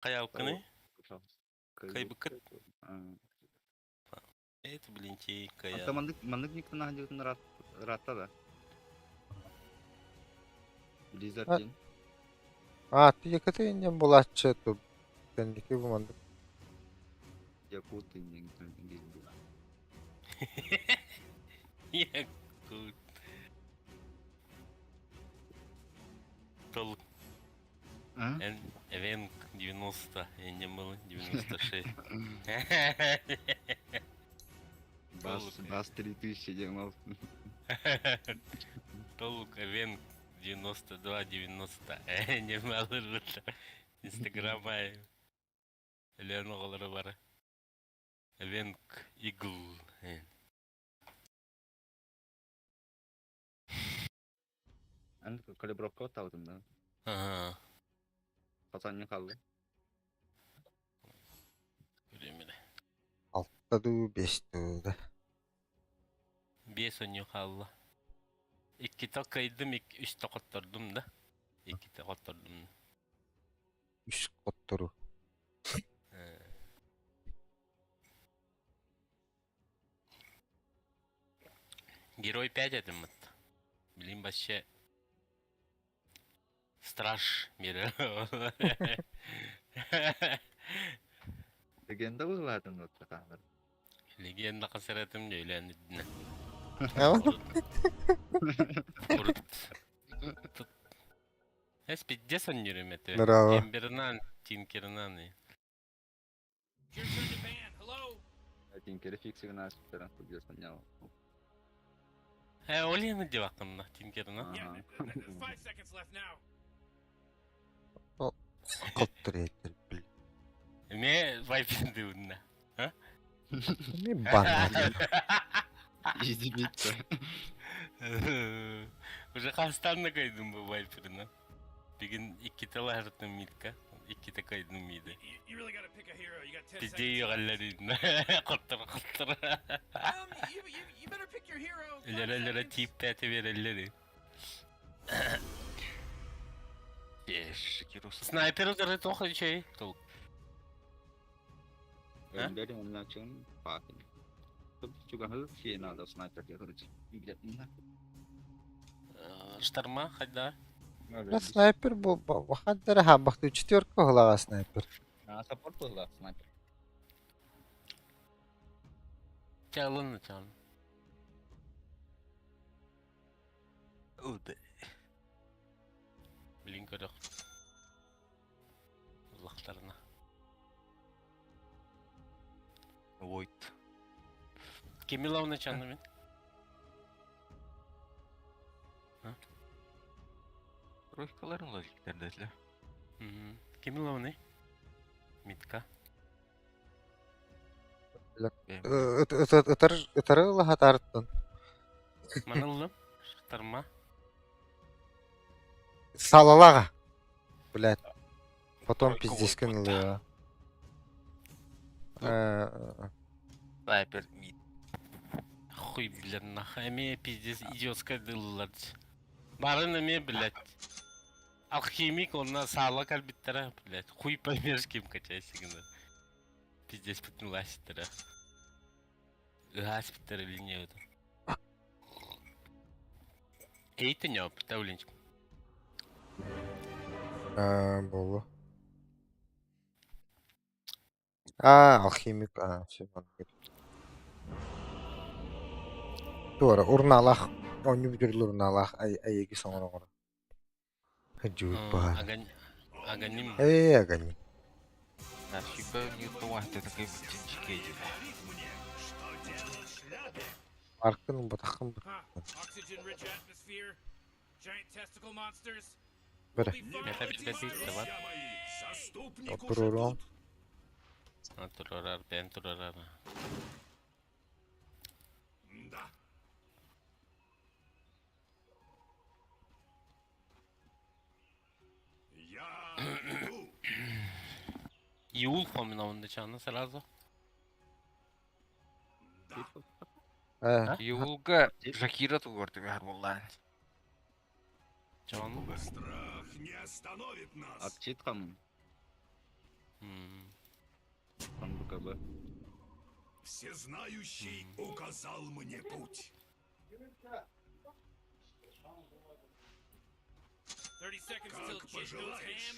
Хайалкыный? Кайбыкыт? Это, блин, Ата маннык маннык никтан аһадьыбытын ыраатта да. Blizzard диэн. А, ты Екатерине булааччы ту кэнники бу маннык. Якут диэн диэн Якут. Тол Эвенк 90, я не был 96. Бас, бас 3000 диэн Толук Эвенк 92-90. Не малыр Инстаграма Өлөөн оҕолоро бары. Эвенк Игл. Эн калибровка оттаабытым да. Ага. Хасанньы хаалла. Времени. Алта дуу, бес дуу да. Биэс онньу хаалла. Иккитэ кыайдым, үстэ хоттордум да. Иккитэ хоттордум. Үс хоттору. Герой 5 этим вот. Блин, вообще страж мира. Легенда быһылаатын нуучча Легенда хасаратым дьөйлөөн үрдүнэ. Эс пиздец онньурум этэ. Браво. Эмберынан, Тинкерынан. Тинкери фиксигин ааспыттарын курдук санньаал. Э, ол иһин диэбэккин Тинкерынан. Хотторейтер, блин. Эмиэ вайпиндыыбын А? Эмиэ банан. Единица. Уже хастанна кайдым бу вайперына. Бүгүн иккитэ лаһыртым митка. Иккитэ кайдым миде. Пизде үйөҕэллэрин хоттор хоттор. Өлөрө-өлөрө тииптээтэ биэрэллэри. Снайпер удары туох үчүгэй тул. Өллөр онначын паатын. Чугаһы надо снайпер короче. Штарма хайда? Снайпер бу бахаддара хабахты четверка хылаға снайпер. А саппорт была снайпер. Чалын чалын. Билин көрөх. Улахтарына. Войт. Кемиловна чанны мин. Тройкаларын логиктердетле. Кемиловны. Митка. Ытар ытары лаһатарыттан. Маныллым. Штарма. Салалаға. Блядь. Потом пиздец кинула. Снайпер мид. Хуй, блядь, нахуй. Эме пиздец идиотская дыллар. Барын эме, блядь. Алхимик, онна саала калбиттара, блядь. Хуй поймешь, ким качайся гына. Пиздец бүтүн Ыһаас биттэр линия это. Эйтин ёп, тавлинч. Болу. А, алхимик, а, все, Туора, урнаалаах, оонньуу бүтүрүл урнаалаах айыги соҥороҕор. Жуут баһа. Аганим. Ээ, аганим. Аркын ылбатаххын Бere. Это билбэтиит бар. Отуруруом. Турарар, бэйэн турарар. Юл помнил начало сразу. Юлга Жакира тугорты бәһәр буллан. Чон. Страх не остановит нас. Апчит кам. Б. Всезнающий указал мне путь. Как пожелаешь.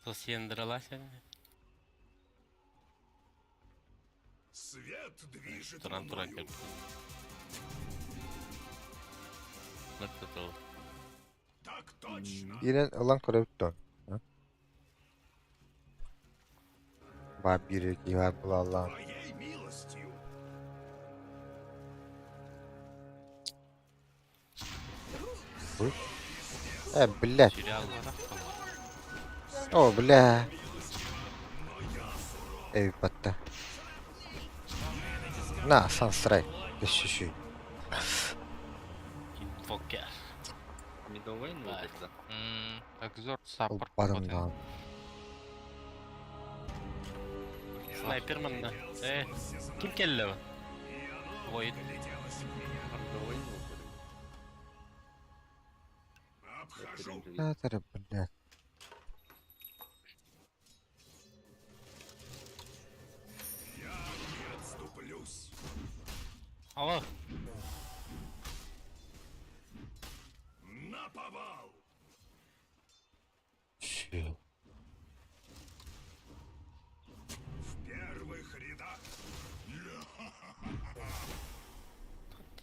Сосендрала сегодня. Свет движет Туран-туран мною. кэлбит. Так точно. Киирэн ылан көрөбүт дуо? Баар биир киһи баар буолаллаан. Твоей милостью. Э, блядь. О, бля. Эй, батта. На, санстрайк. Өссүсүй. Инфокер. Мидовейн Баар. буолбут да. Экзорт саппорт. Барым даҕаны. Снайпер манна. Э, ким кэллэ бу? Void. Мидовейн буолбут. Обхожу. Театр, блядь. Я не отступлюсь. Алло. Наповал. Чё? В первых рядах.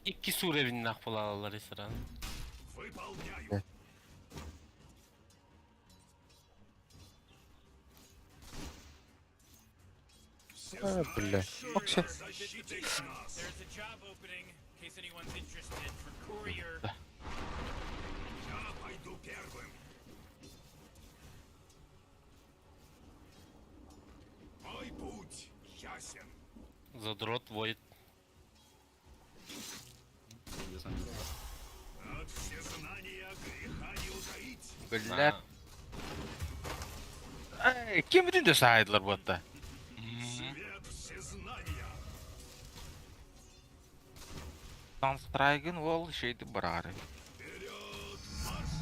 Икки suurebinнах буолаллар ресторан. Выполняю. А, бля. Окси. Защитить нас. Я пойду первым. Мой путь ясен. Задрот Void. От всезнания греха не утаить. Бля. Эй, ким бүтүн да саайдылар буотта? Свет всезнания. Санстрайгын ол шейди барары. Вперед, марш!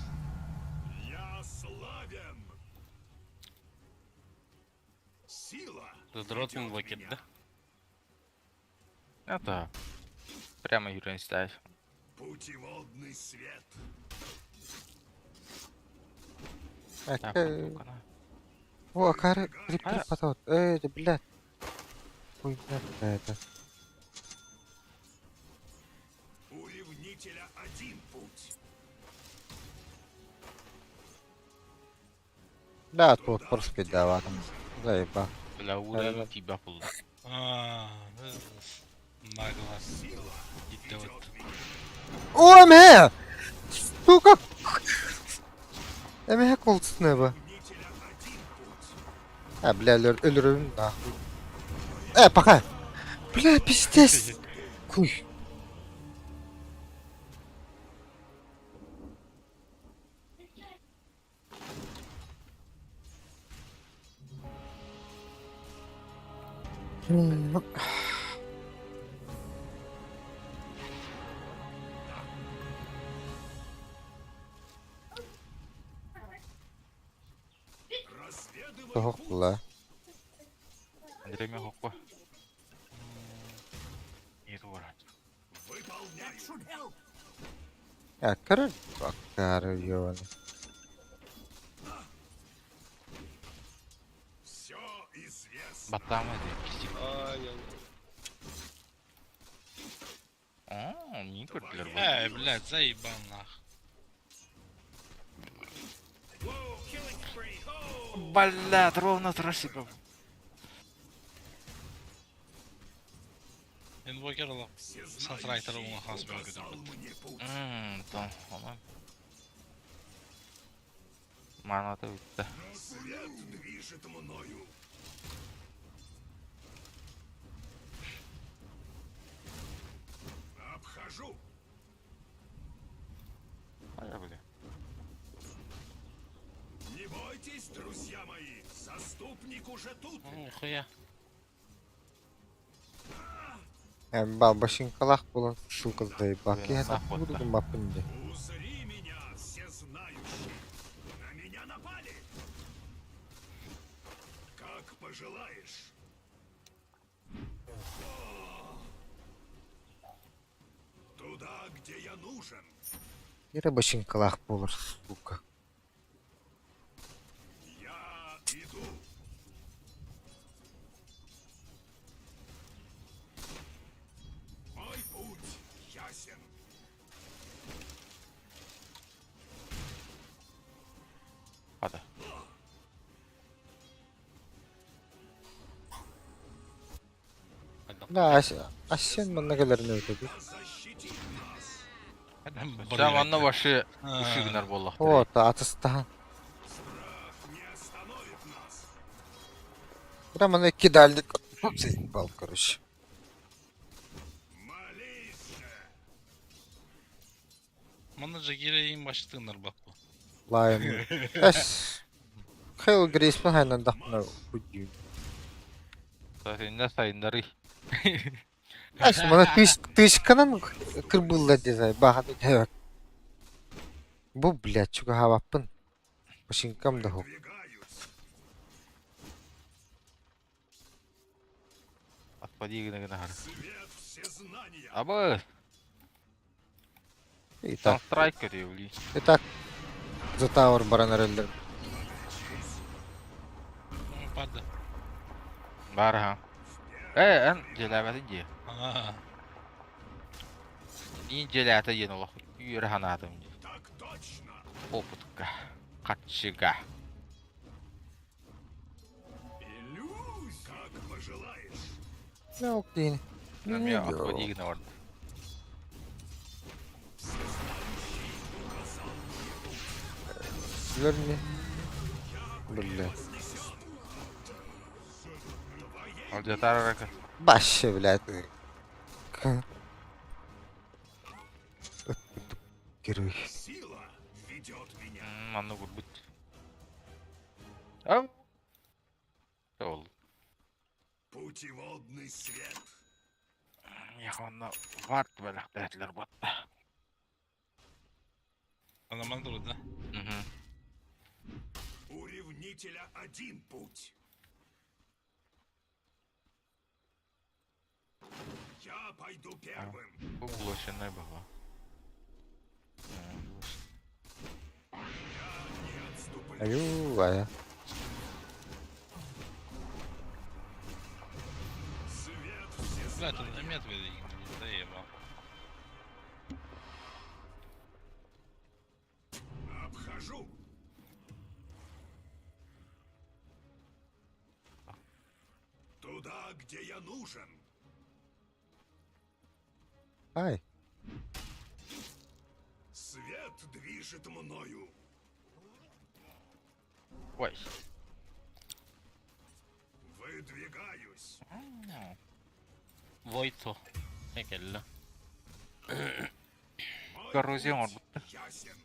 Я славен! Сила! Задрот ведет инвокер, меня. да? Это прямо Юрий ставь. Путеводный свет. Так, Э, ну-ка. О, акары крипер потот. Эй, да, блядь. Хуйня какая-то. У ревнителя один путь. Да, тут просто давай там. Заеба. Бля, уровень тебя был. А, нагло. Сила Идиот. ведет меня. О, мэ! Сука! Эмэһэ колтсуна бу. Ревнителя один путь. А, бля, өлөрөбүн нахуй. Э, пока! Бля, пиздец! Хуй. Разведывай Тоһох путь. була. Андрей Михалков. Не дура. Выполняю. Я көрөр аккары ёбаны. Все известно. Батама кисик. Ай, А, не көрдүлөр бу. Эй, блядь, заебал нах. Блядь, ровно трасика. Инвокер олох. Санстрайктар уҥа хас бөҕө Указал көтөрбүт. мне путь. Там, она. Маната бүттэ. Свет движет мною. Обхожу. Ая, бля. Не бойтесь, друзья мои, заступник уже тут. Нихуя. Башинкалаах буолан сука заеба. Киһи Нахуй, да. гыммаппын дии. Узри меня, всезнающий. На меня напали. Как пожелаешь. Туда, где я нужен. Ира бачыҥкалаах буолар, сука. Я иду. Мой путь ясен. Hadi. Да, Асен манна кэлэрин эбитэ дии. Защити нас. Сам анна башы ушигнар буоллахтар. Вот, атыстаһан. Страх не остановит нас. Прямо на кидальник. Заебал, короче. Молись же. Манна Джагире ең башы бак бу. Лайм. Эс. Хейл Грейспен хайнан дахна худью. Сайындар сайындары. Эс, мана тыш тышканан кырбылла дезай бахады хевек. Бу, блядь, чуга хаваппын. Башинкам да ху. Двигаюсь. Отпади гына гына хар. Свет всезнания. Абы, И так, страйк көтөйүли. и так. За Тауэр баран эрэллэр. Падда. Бар ха. Э, эн желәбәтин же. Аа. Ни желәте ен олох. Үйрә ханатым. Так точно. Опытка. Катчыга. Иллюзия. Как пожелаешь. Yok değil. Мен отпади гына бар. Силер не? Бля. Ал жатар рака. Башы, блядь. Герой. Сила ведет меня. Манны курбут. Ау. Ол. Путеводный свет. Яхонна варт бәләхтәтләр батта. Ана ман да. Мгм. У ревнителя один путь. Я пойду первым. Бу булашынай бала. Не отступлю. Аю, ая. Свет всезнания. Блядь, он эмет веди. Заебал. Обхожу. Туда, где я нужен. Ай. Свет движет мною. Ой. Выдвигаюсь. Войто. Экелле. Мой Коррозия путь бар. ясен.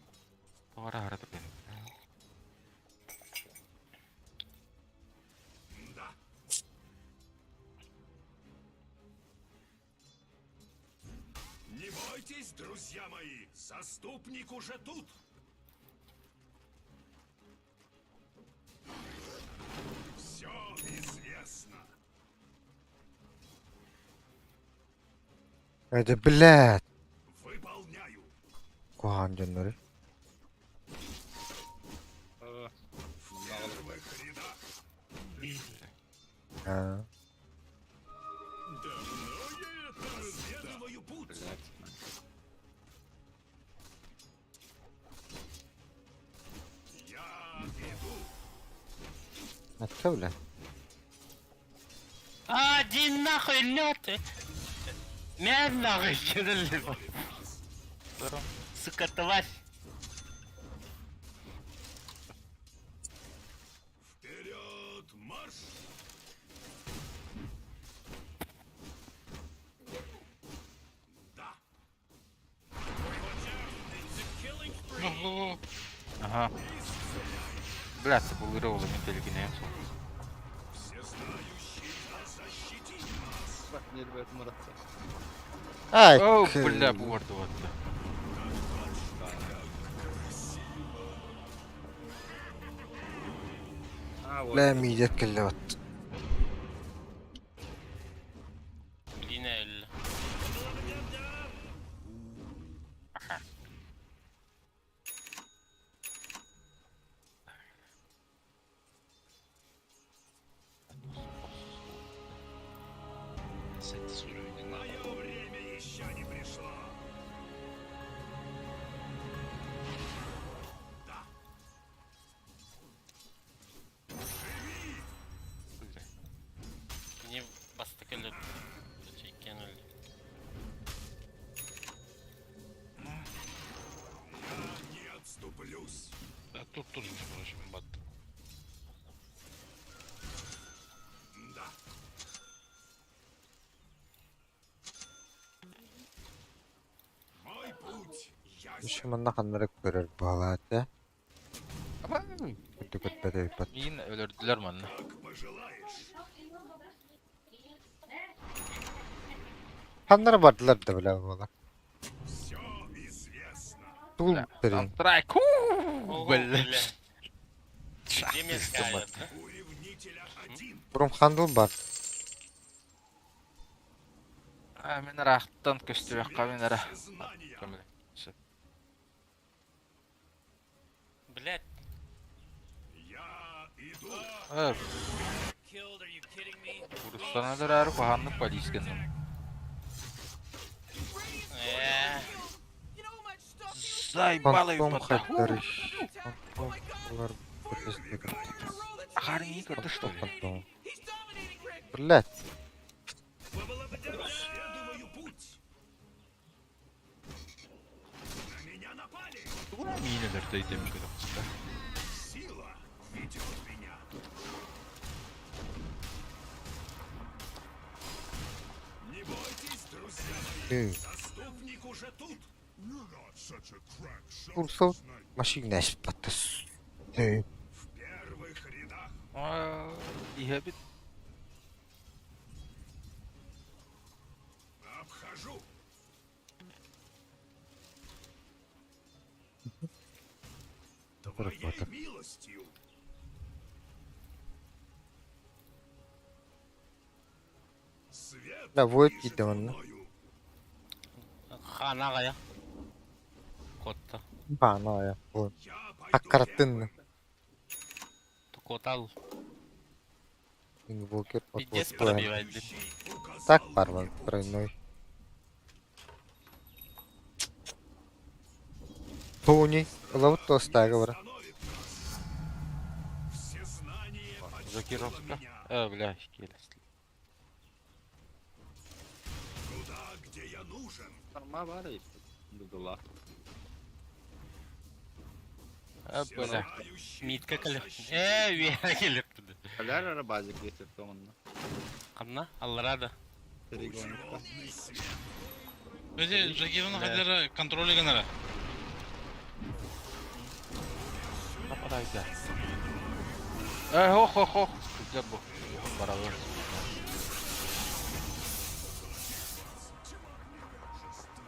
Товара хараты бен. Да. Не бойтесь, друзья мои, заступник уже тут. Все известно. Это, блядь. Выполняю. Кухан дьоннору. В первых рядах. А. Давно я это Разведываю путь. Блядь. Я иду. Это, блядь. А, дин нахуй лед! Мен нахуй кидали. Сука, тварь. Вперед, марш! Да. Го-го-го. Ага. Бля, табулировала метелькине. Всезнающий да защитит нас. Bak нерве Маратта. Ай. О, бля, буорду батта. А, вот. Бля, мидет келле бат. 7 уровень. Мое время еще не пришло. Да. Живи! Кини бастакы өлөр. Иккиэн өлдү. Я не отступлюсь. Да тут тоже, между прочим, бат. Да. Мой путь ясен. Еще манна ханнары көрөр баалаата. Ama Үрдүк өтпөт өйпөт. миин өлөрдүлэр манна. Как пожелаешь. Ханнары бардылар да билэ буола. Все известно. Тугул тэрин. Страйк. Ого, Бля. бля. Где меская, да? У ревнителя один. Бурум хандыл бар. А мен рахтан көстүбэх камера. Всезнания. Камера. Блядь, Я иду. Э. Урустан өлөрөр куханны полис геннем. э, Заебало Фантом хаттары. Фантом булар бітесті. Ахарни көрдү что ли? Фантом. Блять. Расследую путь. На меня напали. Миин өлөрдө итем көрөк. Сила ведет меня. Не бойтесь, друзья мои. Заступник уже тут. Курсол машина испаттас. В первых рядах. Иһэбит Обхожу. Твоей Работа. милостью. Свет Да, вот движет и да, он. мною. хана гая. Котта. Баана я. Я пойду Аккараттын. Котал. Инвокер Пиздец подвод. пробивает. первый. Указал Так мне барван путь. тройной. Тони, ловут то стаговора. Остановит нас. Всезнание почтило Закировка. меня. Э, бля, келесли. Туда, где я нужен. Норма бар Дудула. Э, бля. Всезнающий Митка да кале. защитит Э, вера келеп. Халяр ара базик если томанна. Канна, алларада. Регионка. Путеводный свет. Öyle Jagir'in hadere kontrolü genere. Нападайте. Э, хох, хох, хох. Güzel bu. Барабы.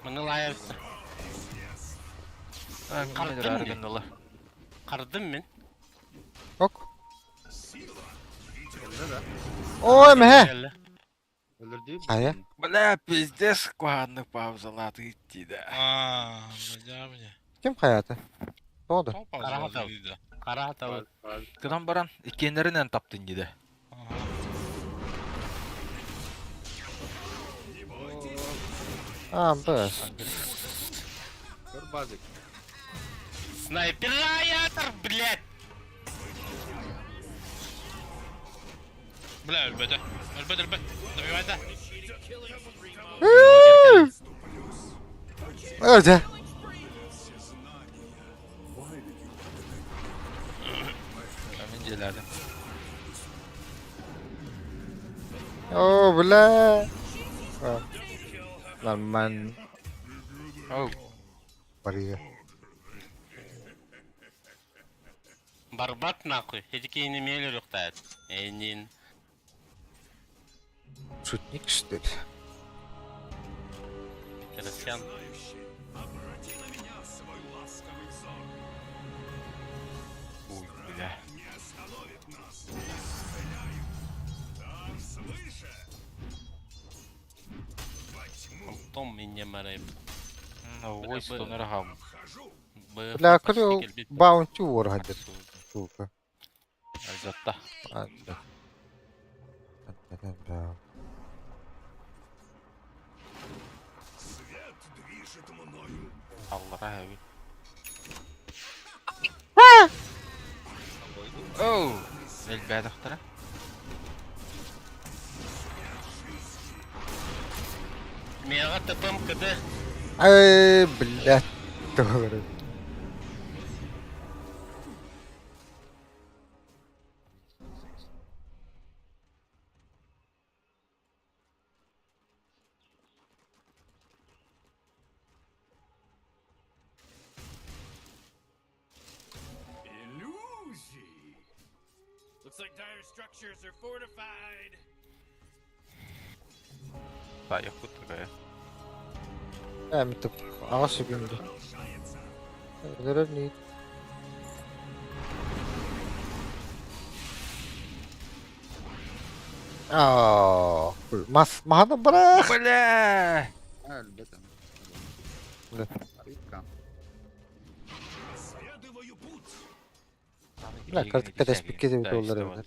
Маны лайырсы. Э, миин Кардым өлөрөр ми? геннела. Кардым мен. Ок. Сила ведет Öldü да. Ой, мэ. Келе. Öldürdü. Ая. Бля, пиздец, куханны паузалады идти да. Ааа, бля, бля. Ким хаята? Тоды. Топ Карахатал. паузалады да. Кара аталы. Кынан баран иккенеринен таптын диде. Ага. А, бэс. Көр базик. Снайпераятор, блядь. Бля, ölбөтө. Ölбөт, ölбөт. Добивай да. Öldü. Мен желердим. О, бля. А. Нормально. Оу, Бария. Барбат нахуй. Эти кейини мелер юктайт. Эйнин. Шутник, что ли? Тересян. Знающий, обрати на меня свой ласковый взор. ой, бля. Не остановит нас. Исцеляю. Дар свыше. Во тьму Том меня марай. Ну, ой, стонер хам. обхожу. Бля, көрө баунти вор хадыр. Сука. Алжатта. А, да. Да, да, да. Аллараа эбит. Оу! Элбээтэхтэрэ. Миэхэ ТПм КД. Ай, блядь, doğru. Иллюзии. Looks like dire structures are fortified. Таайахпыт такая. Ээ, аҕыс секунда. Өлөрөр нии. Аа, мас маһаны бырах. Бля! А, өлбөт. Да. Арыйка. Разведываю путь. Бля, кэтэспиккэ диэбит буоллар эбэтэр.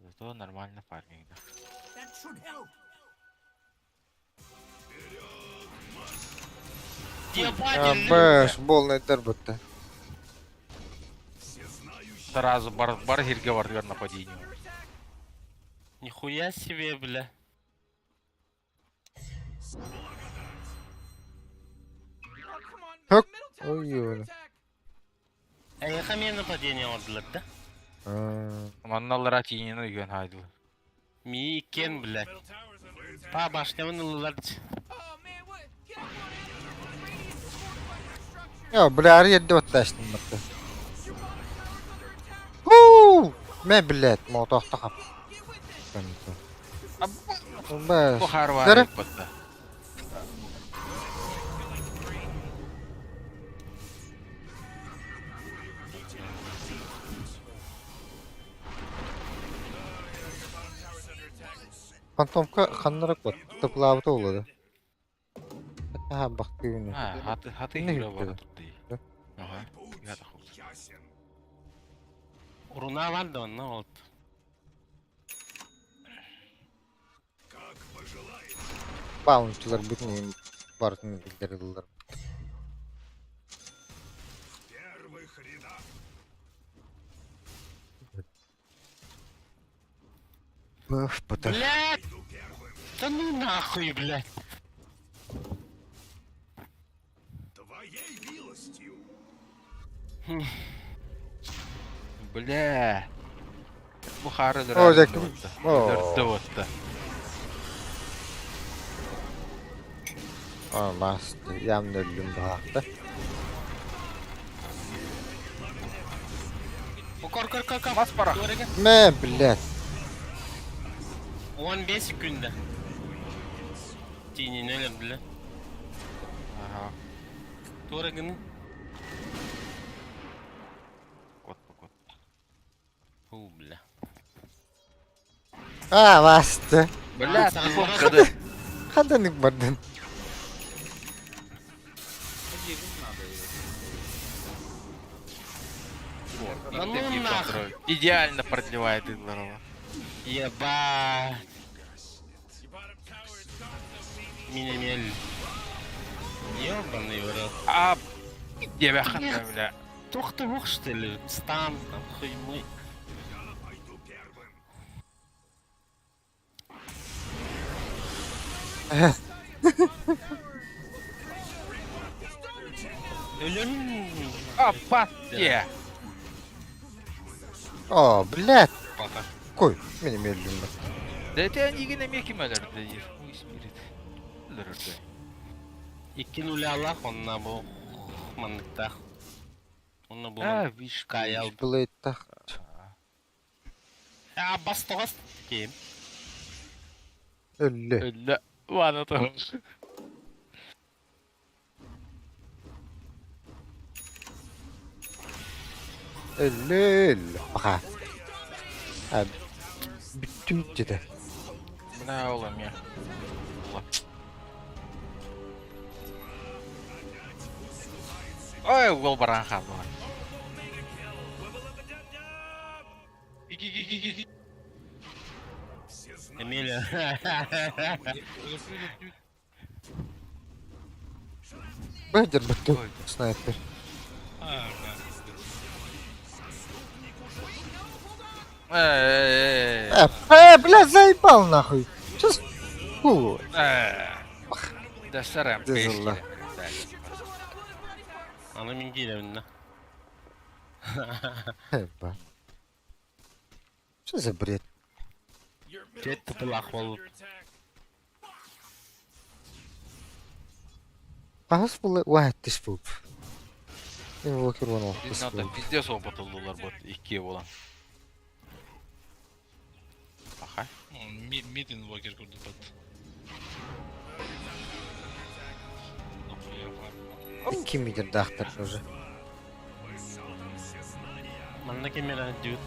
Зато нормально фарминг. That should help. Ебать, Бэш, буолнайдар бутта. Всезнающий Сразу бар, бар хирге бардыгар нападение. Нихуя себе, бля. Хөк. Ой, ой. Эйиэхэ эмиэ нападение оҥордулар да? Манна аллараа тиинин өйгөн хаайдылар. Мии иккиэн, блядь. middle tower's under attack. Па башнябын ыллылар. Я, бля, арый эрдэ баттаачтым батта. Хуу! Мэ, блядь, молотоохто хап. Бэш. Бу хаар Дөрө. баар батта. Фантомка ханнарак бат. Тыплаабыта буолла. Аха, бахты А, хаты хаты Не хирге бүттэ. бара турды. Да. Ага. Путь Я тахул. ясен. Уруна бар да онно вот. Как пожелаешь. Баунтилар бүтүн барытын билдер ыллар. В первых рядах. Быф, быта. Блядь! Иду первым. Да ну нахуй, блядь. Твоей милостью. Бля. Бу хаары О, дөрө. дьэ, О. Дөрдө батта. О, мас, ямны өллүм баахта. Кор, кор, кор, кор. Мас пара. Мэ, блядь. 15 секунда. Тиинин өлөрдүлэр. Ага. Туора гыны. Кот по кот. Фу, бля. А, басты. Бля, Саҥа кыды. Ханданык бардын. Да ну нахуй. Идеально продлевает Идлорова. Ебать. Your bottom tower is gone, so Минимель. Ёбаный в рот. А, тебя хата, бля. Туох ты что ли? Стан, там, хуй мой. я пойду первым. Өлөн. Апатия. О, блядь. Пока. Кой, мин өллүм бат. Да это они гене меким өлөрдө. Хуй спирит. Өлөрдө. Икки нуля онна бу манныктаах. Онно бу А, виш, каял. Блейдтах. А, бастоҕас киим. Өллү. Өллө. Вана то. Өллү, өллү. Баха. А, бүттүм деді. Мына ол эме. Ой, ол баран хаалла. Всезнающий. Эмиэ Быдыр бытты снайпер. А, да. Э, Бля, заебал нахуй. Сейчас хуй. Да сарам. Дезалла. Аны мин киирэбин да. Ба. Что за бред? Чет тупылах болуп. Хас было уаттыс буп. Инвокер вон алтыс Надо буп. пиздец опыт ыллылар бот икки болан. Аха. Мид инвокер курдук бат. Икки мидер дахтар уже. Манна кемера дүйт.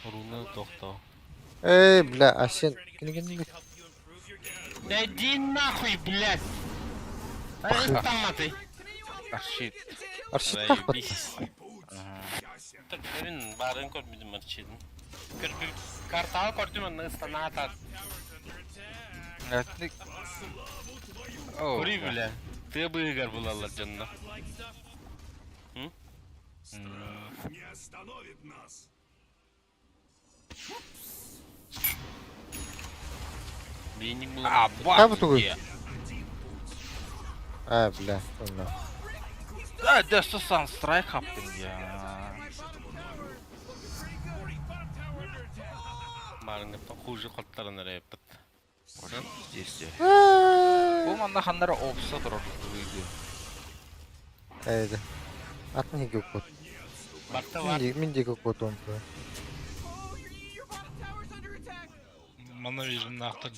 Руны тохто. Эй, бля, а сен... Кини-кини. Да иди нахуй, блядь! Эй, ты! Аршит. Аршиттах бат. Заебись. Мен барын көрмөдүм арчидин. Көрбү картал көрдүм анны станата. Этник. О. Кури бля. Ты быгар булалар жанна. Страх не остановит нас. Бейник була. А, Та бу тугуй. бат. А, бля, онна. Да, да, что сан страйк хаптын я. Барын деп хуже коттарын рэпет. Здесь. Бу манна ханнара опса турар выйди. Эйди. Атын хиги кот. Барта бар. Минди кот он. Манна вижен нахтар.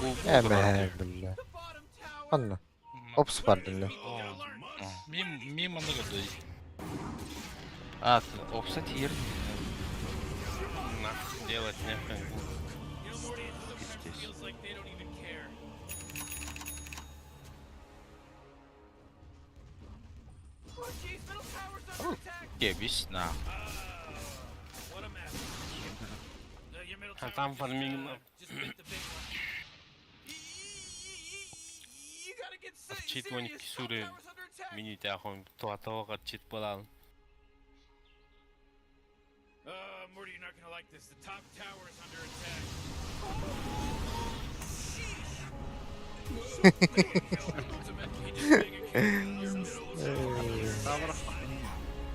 Бу Эме, бля. Анна. Опс бар диле. Мим мим манна көрдү. А, опса тиер. Нахуй делать нехуй. Здесь. Кебис на. А там фарминг. Чит моник кисуры мините ахон туатого чит болал. Morty, you're not gonna like this. The top tower is under attack.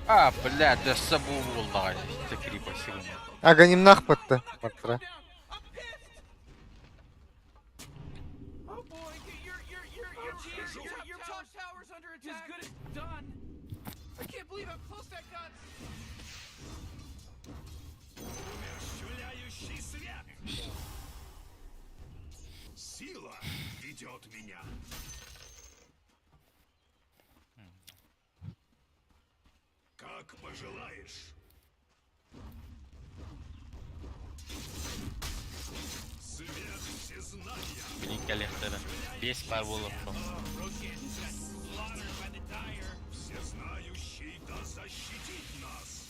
А, блядь, да сабу буллага. Текри басыгын. Аганимнах батты. Баттыра. Умерщвляющий свет! Сила ведет меня. Как пожелаешь. Свет всезнания. Блин, коллектора. Бес пар болот. Всезнающий да защитит нас.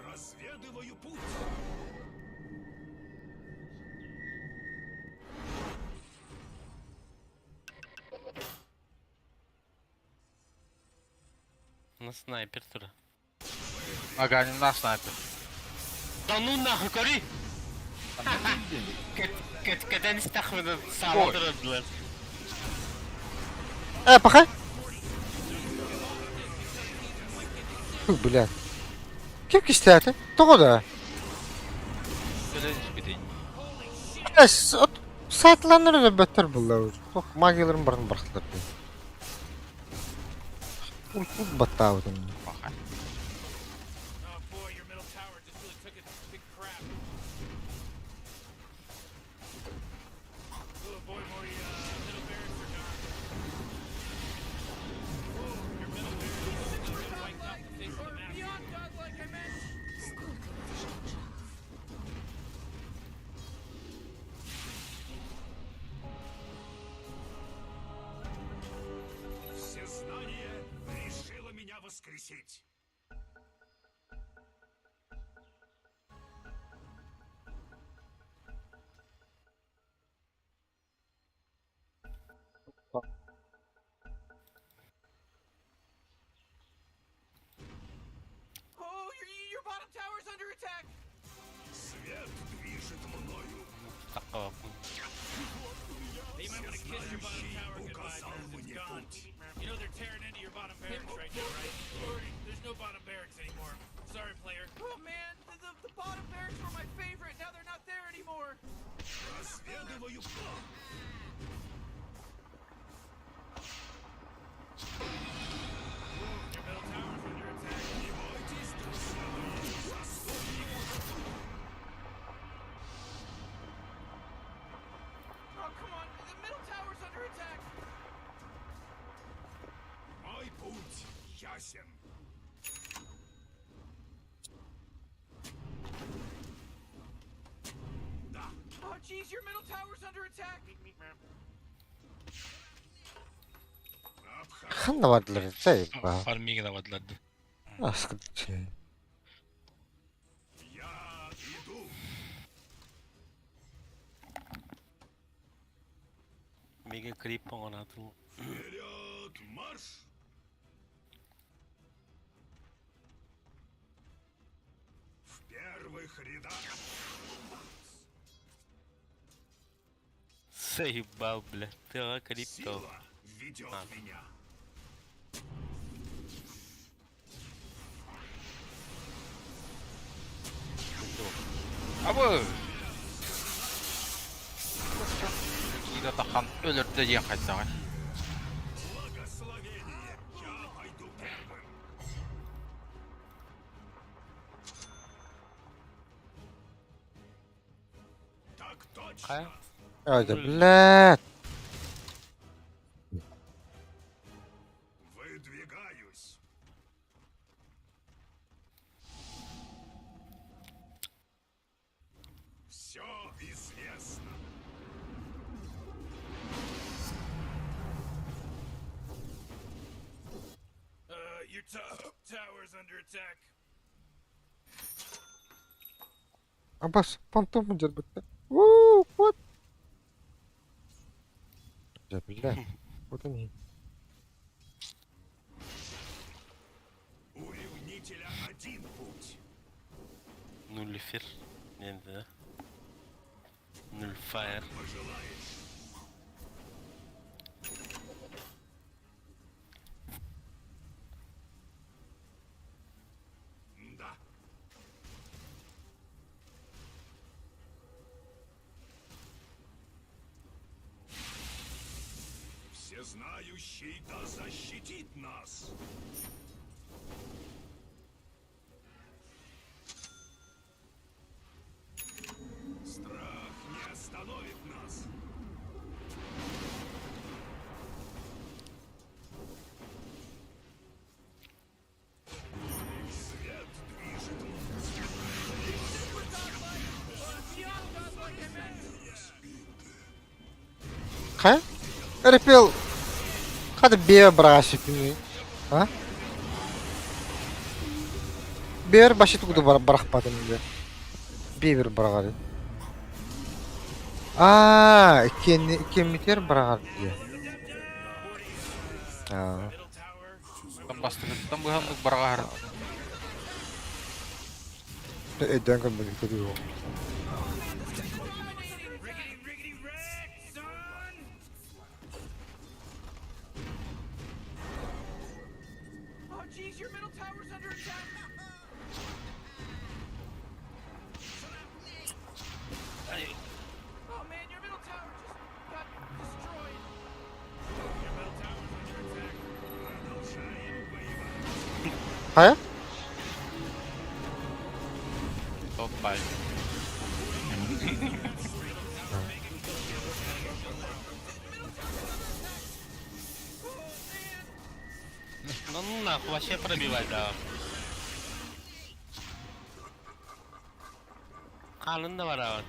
Разведываю путь. На снайпер тура. Ага, не на снайпер. Да ну нахуй, кори! Кэт кэтэн стахмын сала турдулар. Э, пахай. Фу, бля. Ким кистәте? Того да. Эс, от сайтланыр да бөттөр булла. Ох, магияларын барын бархтар. Ул ул баттаудым. Пахай. Oh boy, your middle tower just really took a big crap. Oh boy, Morty, middle barracks are gone. Oh, your middle barracks just got wiped off the face of the map. Beyond godlike, I meant. воскресить. Свет движет мною. Такого. Всезнающий указал мне путь. Разведываю план. Не бойтесь, друзья мои, заступник уже тут. Мой путь ясен. Да. Ханна бардылар заебал. Фармига давадылар. Аскыт. Я иду. Мега крип оҥонаатын. Вперед, марш! В первых рядах. Заебал, бля. Тыаҕа крип то. Сила ведет А. меня. Абы! Киирэ тахан өлөрдө диэн хайдаҕай. Благословение! Я пойду первым. Так точно! Хайа? Ай да блядь. Выдвигаюсь. Все известно. Your top tower's under attack. Абас, понтом дьэрбэттэ. Уу, what? Да, блядь. Вот они. У ревнителя один путь. Нулифер. Диэн да. Нулфайр. Пожелаешь. Да. Всезнающий да защитит нас. Страх не остановит нас. Свет движет Хайа? Репел. Хата бе браши. А? Бер баши тугу бар барахпатын бе. Бевер барагар. Аа, кен кемитер барагар дии. Аа. Там бастыгыттан быһаннык бараҕаһар. Өйдөөн көрбөтүк көрүү. Хайа? Топпай. Ну нахуй, вообще пробивай, да. Kanın da var abi.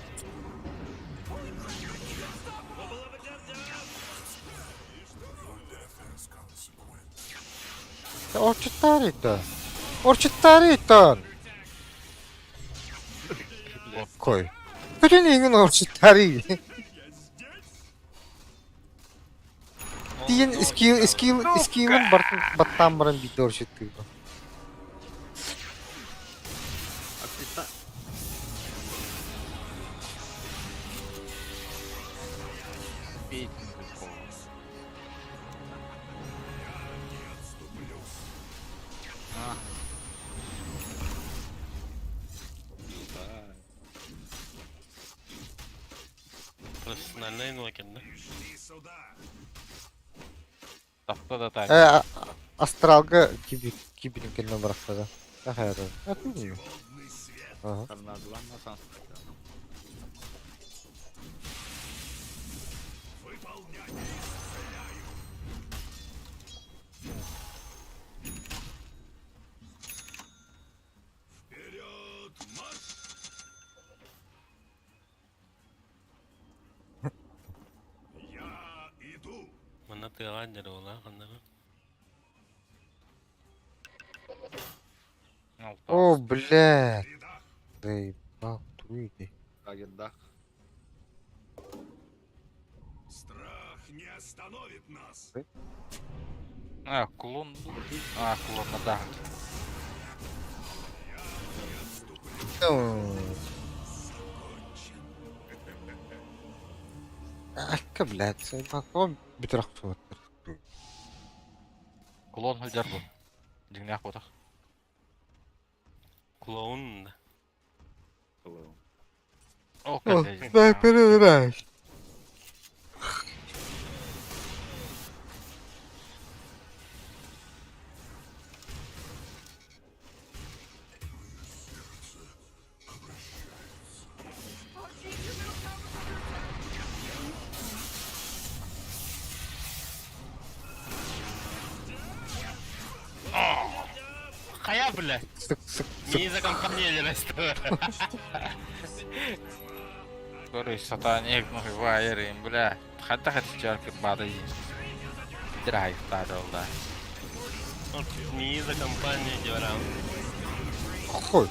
Орчуттаар Орчуттаар ыйтан. Кой. Бүтүн иҥин орчуттаарый. Тиийэн скилл скилл скиллын бартын баттаан баран биирдэ орчуттуур. Аттыта. А. Профессиональный инвокер, да? Иди сюда. Тахта да так. Э, астралга киби кибинин кэннэ барахтада. Ахайда. Водный свет. Ага. Торнадолан асан. Выполнять. Исцеляю. Вперед, марш! Я иду. Манна тыаҕа дьарыгылаах ханнара. О, блядь. В рядах. Заебал, туйди. Агендах. Страх не остановит нас. А, кулон. А, кулон да. Не отступлю. Закончен. Акка, блядь, заебал. Он бүтэр охсубаттар. Кулон сылдьар бу. Дьиҥнээх буотах. Клоун. Клоун. О, О, снайпер играешь. Хайа, бля! Сык, сык, сык. Не за компания расту. Көрү сатаник вайерин, бля. Хатта хатчар бады. Драйв тадолда. Не за компания дьорам. Хуй.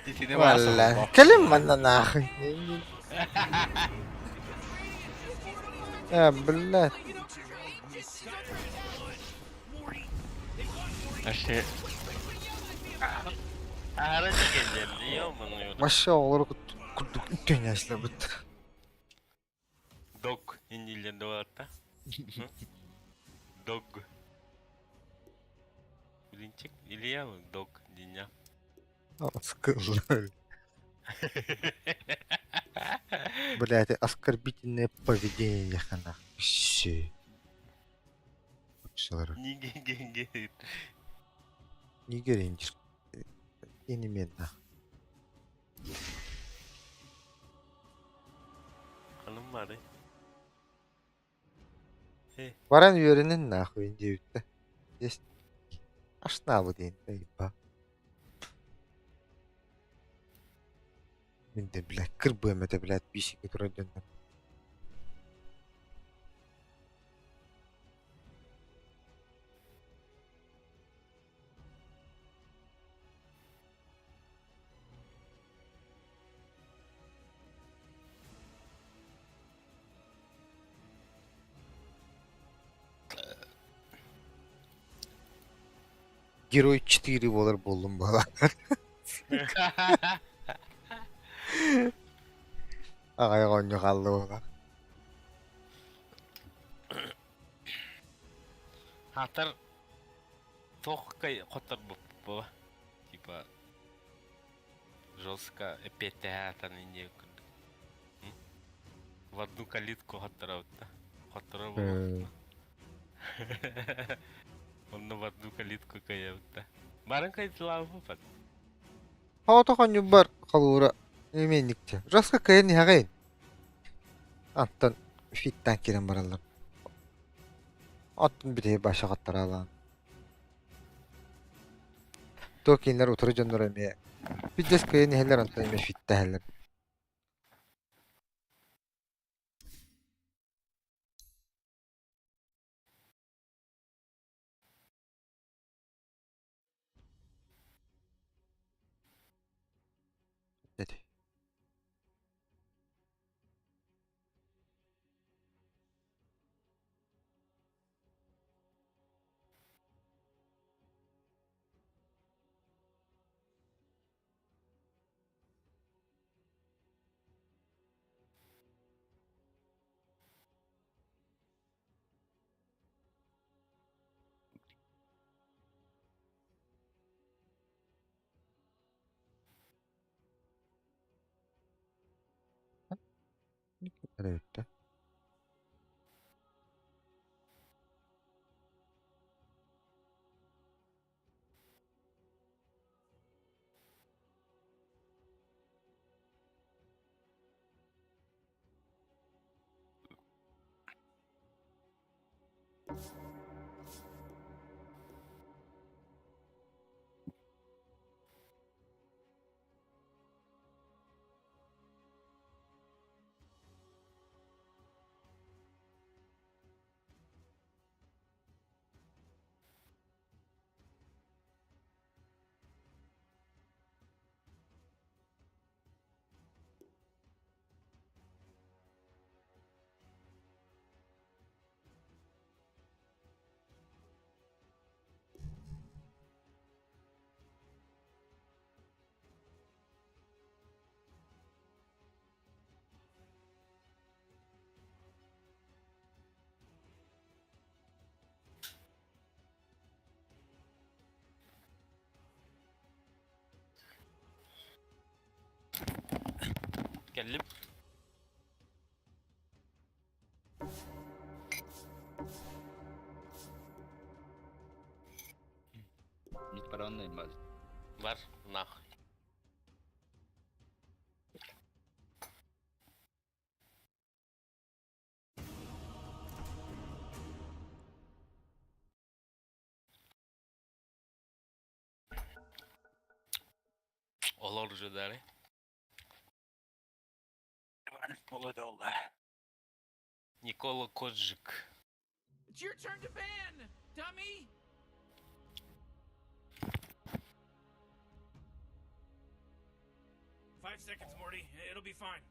Итини Валла. Кэлин манна нахуй. Э, блядь. Вообще, Аара дигеннер, ёбаный. Маша оҕолору курдук үтүөнээслэбит. Дог иннилер дуолатта. Дог. Блинчик Илья дог диня. Оскорбили. Блядь, оскорбительное поведение хана. Все. Ниге-ге-ге. Нигер Именно. Ханым бары. Баран үөрэнэн нахуй диэбиттэ. Есть. Ашнаабы диэн ыйба. Мин да, блядь, кырбыам этэ, блядь, биисикэ турар дьоннор. Герой 4 буолар буоллум буолар. Аҕай оҕонньо хаалла буолар. Хатар туох хотор була. Типа жестко эппиэттэһэ инде В одну калитку хотторобут Хотторо буолуохтуна. Онно в одну калитку кыйабыт Барын кайтылаабыппат. Хото хонньубар халуура именникчэ. Жестко кыйан иһэҕин. Антон фиттан киирэн бараллар. Оттон бүтэһи баша хаттараалаан. Туох кинилэр утары дьонноро эмиэ бүтэс кыйан иһэллэр, онтон эмиэ фиттэһэллэр. Эрэ Кэллим. Мид баранный баз. Бар, нахуй. Олор уже дали. Никола Коджик. It's your turn to ban, dummy. 5 seconds, Morty. It'll be fine.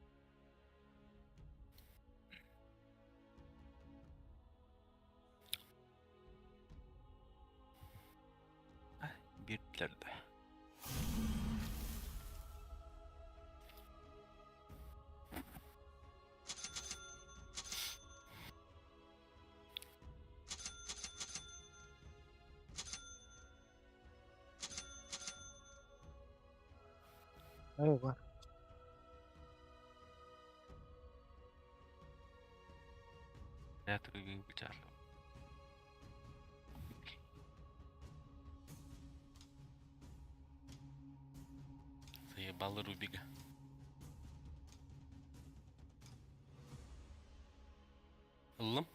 Биирдилэр да. Айва. Театры бычар. Заебал Рубига. Ыллым?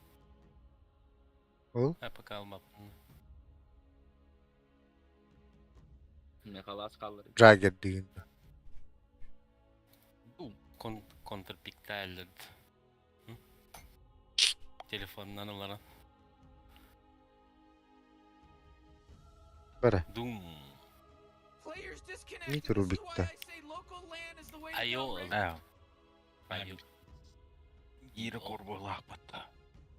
Ол? А пока алмап. Мехалас қалыр. Джаггер деген. Дум. Кон контрпиктайлед. Телефоннан оларан. Бара. Дум. Players disconnected. Мид This is why Рубикта. I say local LAN is the way to Айо. go, Rick. Аа. Айо. Ири курбулаах батта.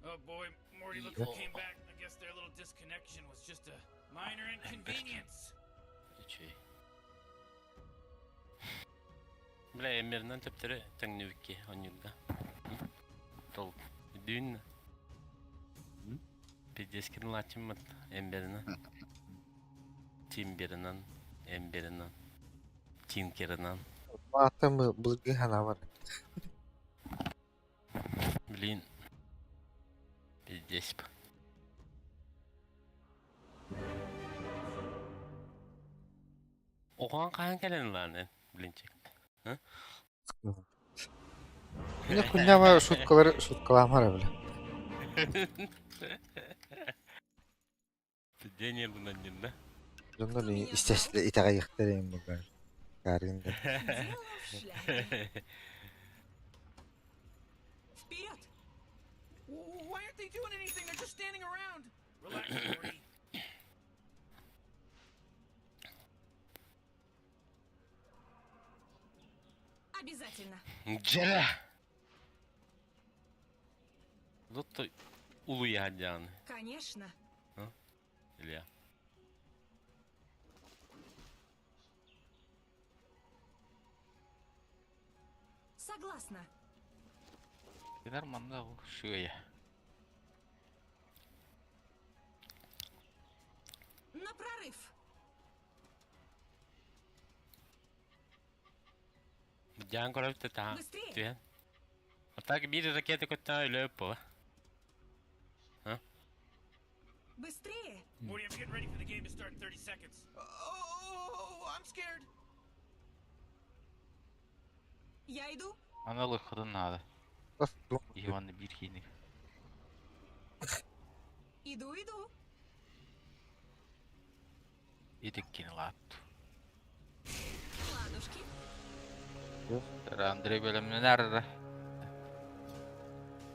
Oh boy, Morty, look who came back. I guess their little disconnection was just a minor inconvenience. Үчүгэй. Бля, эмеринэн төптөрү төҥнүбүккэ оонньуурга. Тол дүн. Пиздескин лачыммыт эмберинэн. Тимберинэн, эмберинэн, тинкеринэн. Атым былгы хана бар. Блин. Пиздец. Оҕоҥ хаһан кэлэн ылааны, блинчик? Мин хуйнява шуткалары шуткаламара бля. День нервынан да? Дьоннор естественно итэҕэйиэхтэрин буоллар. Карин да. Дело в шляпе. Вперед! Why aren't they doing anything? They're just standing around. Relax, Morty. Обязательно. Дьэ! Лотто улуйаадьааны, Конечно. Илья. Согласна. Кинер манна шыя. На прорыв. Дьаан көрөбүт таһа. Быстрее. Түһэн. так биир ракета көттөҕө өлөөп буола. Быстрее! Morty, I'm getting ready for the game to start in 30 seconds. Oh, I'm scared. Я иду. Аны ылыххытын наада. Бас Иван биир кииник. Иду, иду. Итиккини лаат. Ладушки. Андрей бэлэмнэнэр эрэ.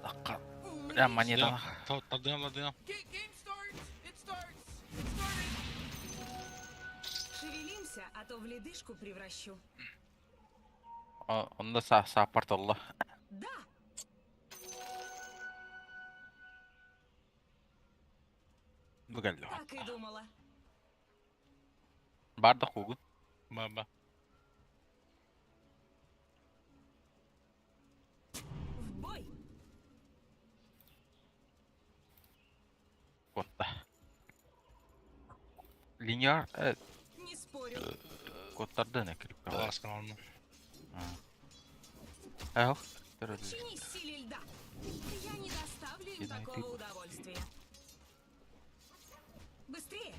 Акка. Умные Бля, монетаны. Тардыам, тардыам. Game starts. It starts. It started. Шевелимся, а то в ледышку превращу. Онно сааппар толла. Да! Бу кэллэ. Так и думала. Бар да куугун. Ба-ба. В бой! Куотта. Линияр Не спорю. куоттардын экириппэ. Ласкан онно. Эх. Подчинись силе льда. Я не доставлю им Кидай такого ты. удовольствия. Быстрее!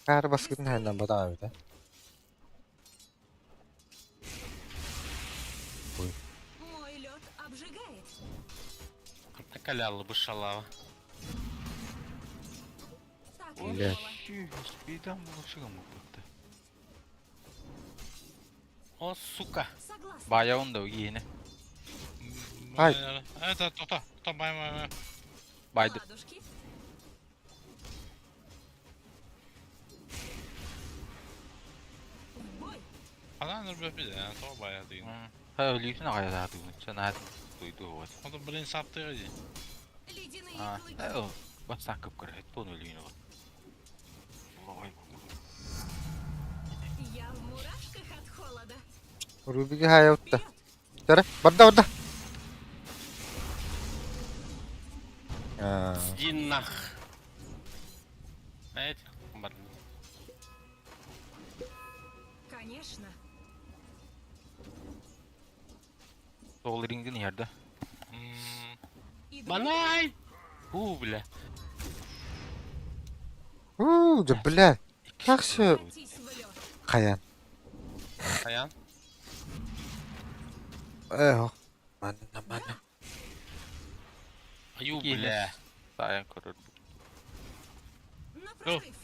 Хаар баскытын хайнан батаа эбит. Мой лед обжигает. Накаляла бы шалава. Так и Блядь. думала. Спидам булчугам бутты. О, сука. Согласна. Бая онда угиene. Ай. Это тота, тота бай бай бай. Байды. Ладушки. В бой! Анан бөпү да, то бай деген. Ha өлүүтүн аҕайа тугун. Чана туйду вот. Онто блин саптыга ди. Ледяные А, клыки. бассаан кып көрө тон өлүүнү вот. Ой. Я в мурашках от холода. Рубиги хайа утта. Вперед! Тара, барда барда. Аа, Иди нах. Знаете, бар. Конечно. Сол рингин ярда. Иду. Банай! У, бля. уу, да бля. Как все Превратись в лед. хаян. Хаян. Эх. Манна манна. Аю, бля. Таян көрөр. На прорыв.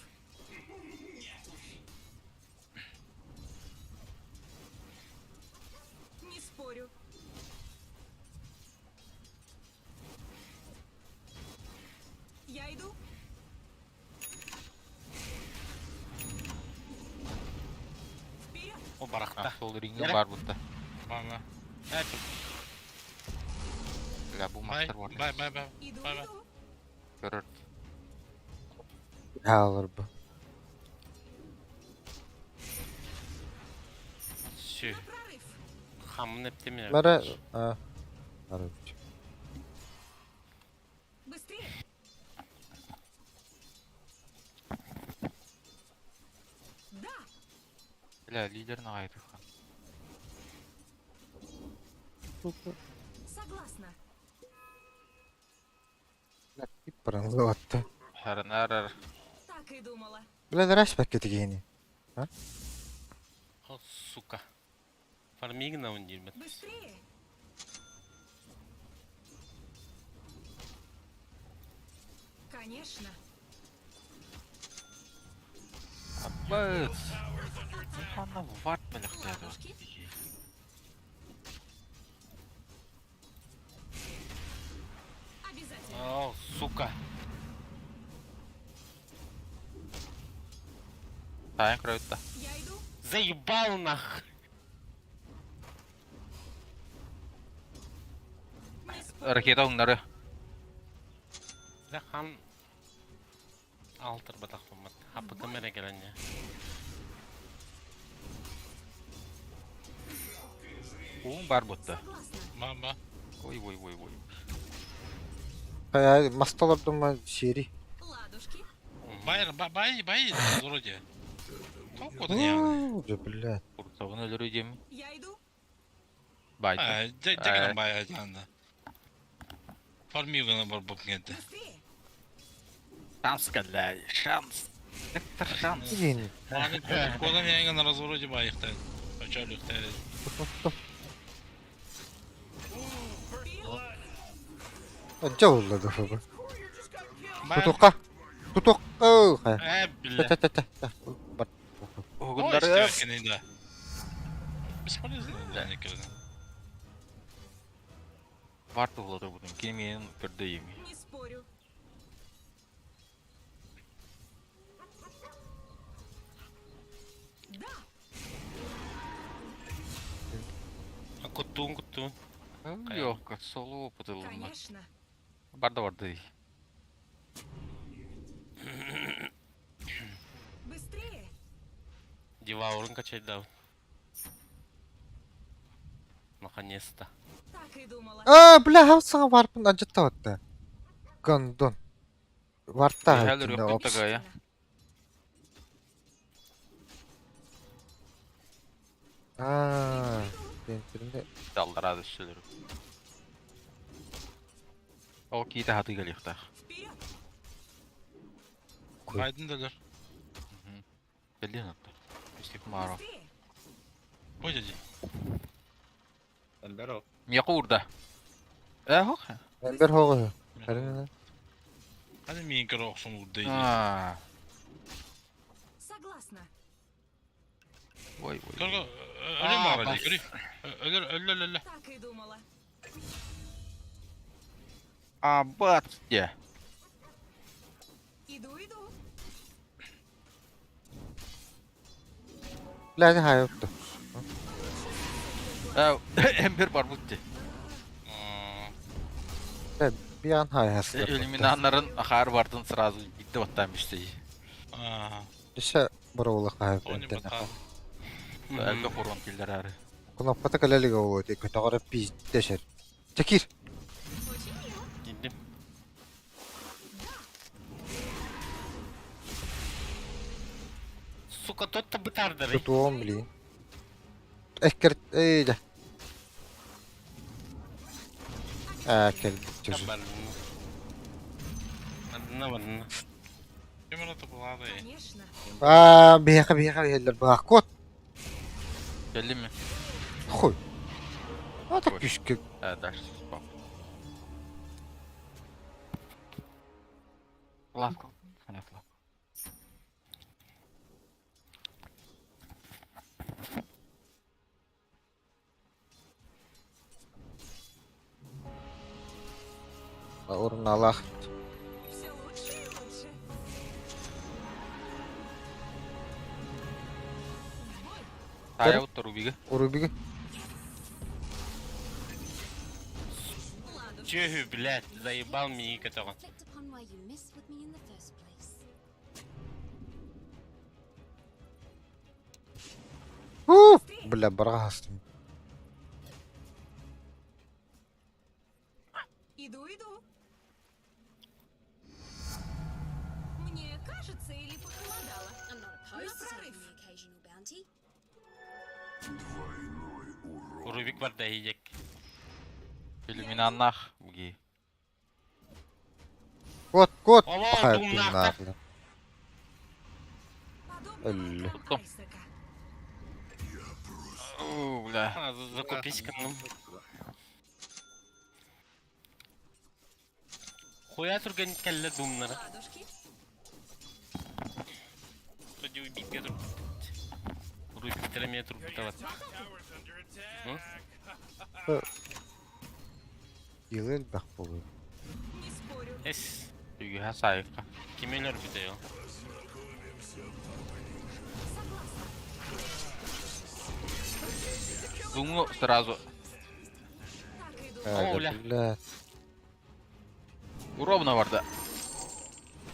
Не спорю. Я иду. Вперед! О, барахта. Сол рингин Яра. бар бутта. Бай бай. Знаете, Бля, бу Бай мастер бар. бай бай бай. Иду, Бай бай. иду. Көрөр. Хаалар бу. Сü. На прорыв. Хамын эптемин. Бара, аа. Бара. Быстрее! Да! Бля, лидерин аҕай тухан. Согласна. Баран Харанарар. Так и думала. Бля, дараш бакка тигини. О, сука. Фармигна он дирбет. Быстрее! Конечно. Аббас. Ханна варт мэлэхтээ. Ладушки. Обязательно. О, сука. Таян көрөттө. Я иду. Заебал нах. Не спорю. Ракета уңнары. Да хан. Алтыр батах бумат. Хапы камера келен я. Уң бар бутта. Согласна. Бай бай. Ой ой ой ой. Хая масталар дума сери. Ладушки. Бай бай бай вроде. Тоҕо не? Уже, блядь. Курсабын өлөрүү диэм. Я иду. Байды. Аа, дьэ бай айтаанда. Фармигана бар боп кетти. Быстрее. Шанс кэллэ. Шанс. Доктор шанс. Блин. Маны кодан яңа на развороте байыкта. Очолукта. Жа улла да фабы. Courier just got killed. Тутукка. Тутукка. Э, бля. Та та та та. Бар. Угундары. Да. Бесполезно, да, никогда. Бар туһулата бутун. Кини миин көрдө еми. Не спорю. Да. Куттуун, куттуун. Yok, солу опытылынна. Конечно. Барды барды. Быстрее. Деваурын качайдау. Наконец-то. Так и думала. А, бля, хавсага барпын анжытта батта. Гондон. Варта. Хәлер yok тагая. А, тентеринде. Далдырады сүлөр. О кийте хаты келихтах. Вперед. Байдын дөлөр. Белден атты. Бистик маро. Быстрее. Бой деді. Эмбер ол. Мия куурда. Э, хох. Эмбер хогы. Hadi миин көрө оксун урда. А. Согласна. Ой, ой. Көргө өлө мара ди. Өлөр өлө өлө. Так и думала. А, бат. Я. Иду, иду. Бля, хайыптı. Э, Эмбер бар бутты. Bir an hayasın. Иллюминаннарын ахар бардын сразу битте баттам işte. Аа. Ише бұрулы хайып. Оны бата. Әлбе хорон килдер ары. Кнопката калелиге болот. Көтөгөрө пиздешер. Чекир. Очень мило. Индим. Сука, тот-то бытардыр. Тутуом блин. Эккер эй да. А, кел. Чужу. Барына, барына. Кемера тапылады. Конечно. А, бияка бияка бияка бак кот. Келди ми? Хуй. А так күшкө. Э, дальше спап. Лавка. Хана флаг. Орун алах. Все лучше и лучше. В бой. Тая уттар убиге. Урубиге. Ладушки. Чё, блядь, заебал меня которого. Reflect upon why you messed with me in the first place. Уу, бля, баргастым. Иду, иду. Мне кажется, или похолодало. I'm not opposed to На taking прорыв. the occasional bounty. Рубик бар да yiyecek. Иллюминаннах буги. Кот, кот. Ала, Хайып думнахта. Подобно Элли. волкам Айсека. О, бля. А, закупись ка ну. Хуя турган келле думнара. Ладушки. Вроде убить готов. Рубик траметр Your буталат. top tower's under attack. Йылыл бак болу. Не спорю. Эс. Үгү сайыкка. Кимелер бите Согласна. Думну сразу. Так и думала. О, бля. Бля. Уровна барда.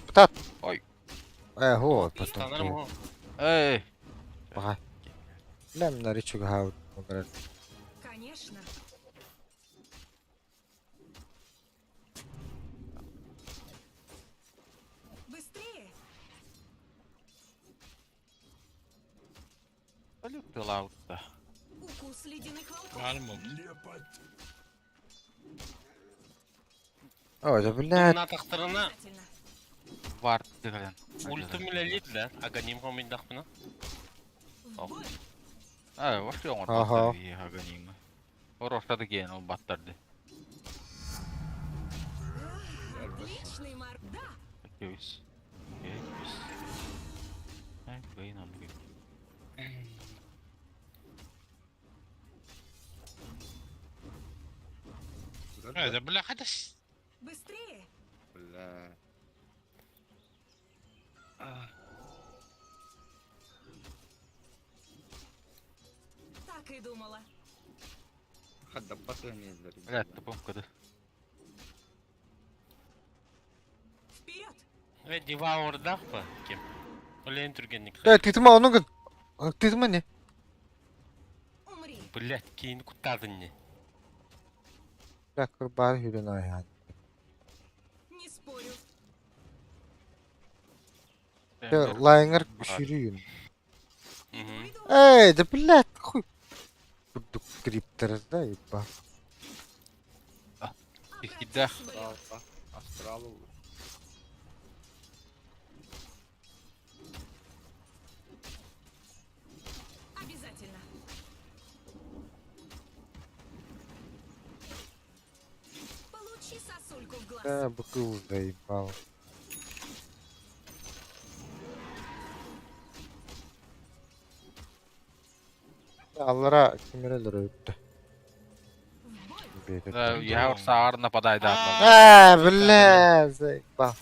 Птат. Ой. Э, хо, Станарым потом. хо. Эй. Бага. Бля, мына речуга хау. Конечно. Быстрее. Полюбила Укус ледяных волков. Баар буолбут. Ой, да блядь. Тумнатахтарына Обязательно. Вард дыгален. ультум үлэлиир да, аганим хомуйдахпына. В бой. А, вообще он Ага. Аганима. Оростады ген ол баттарды. Отличный мар. Да. Кебис. Кебис. Ай, бейн он Это, бля, хотя... с- Быстрее. Бля. Так и думала. Хадабат не Бля, тупом кыды. Вперед. Ve Devour'дах па ким? Олен түргенник. Э, тытыма ону гын. Тытыма не? Умри. Блять, кейін куттадын не. Бля, кырбар хүрен айхан. Не спорю. Лайнер күшүрүйүн. Мгм. Иду. Эй, да блядь, хуй. Курдук криптер, да, еба. Ихидах. Обратись в лед. Астрал. Обязательно. Получи сосульку в глаз. Да, быкыл заебал. Аллара кимерелер өттү. В бой. Бейт Да, өттү. я саар нападай да. А, бля, заебал.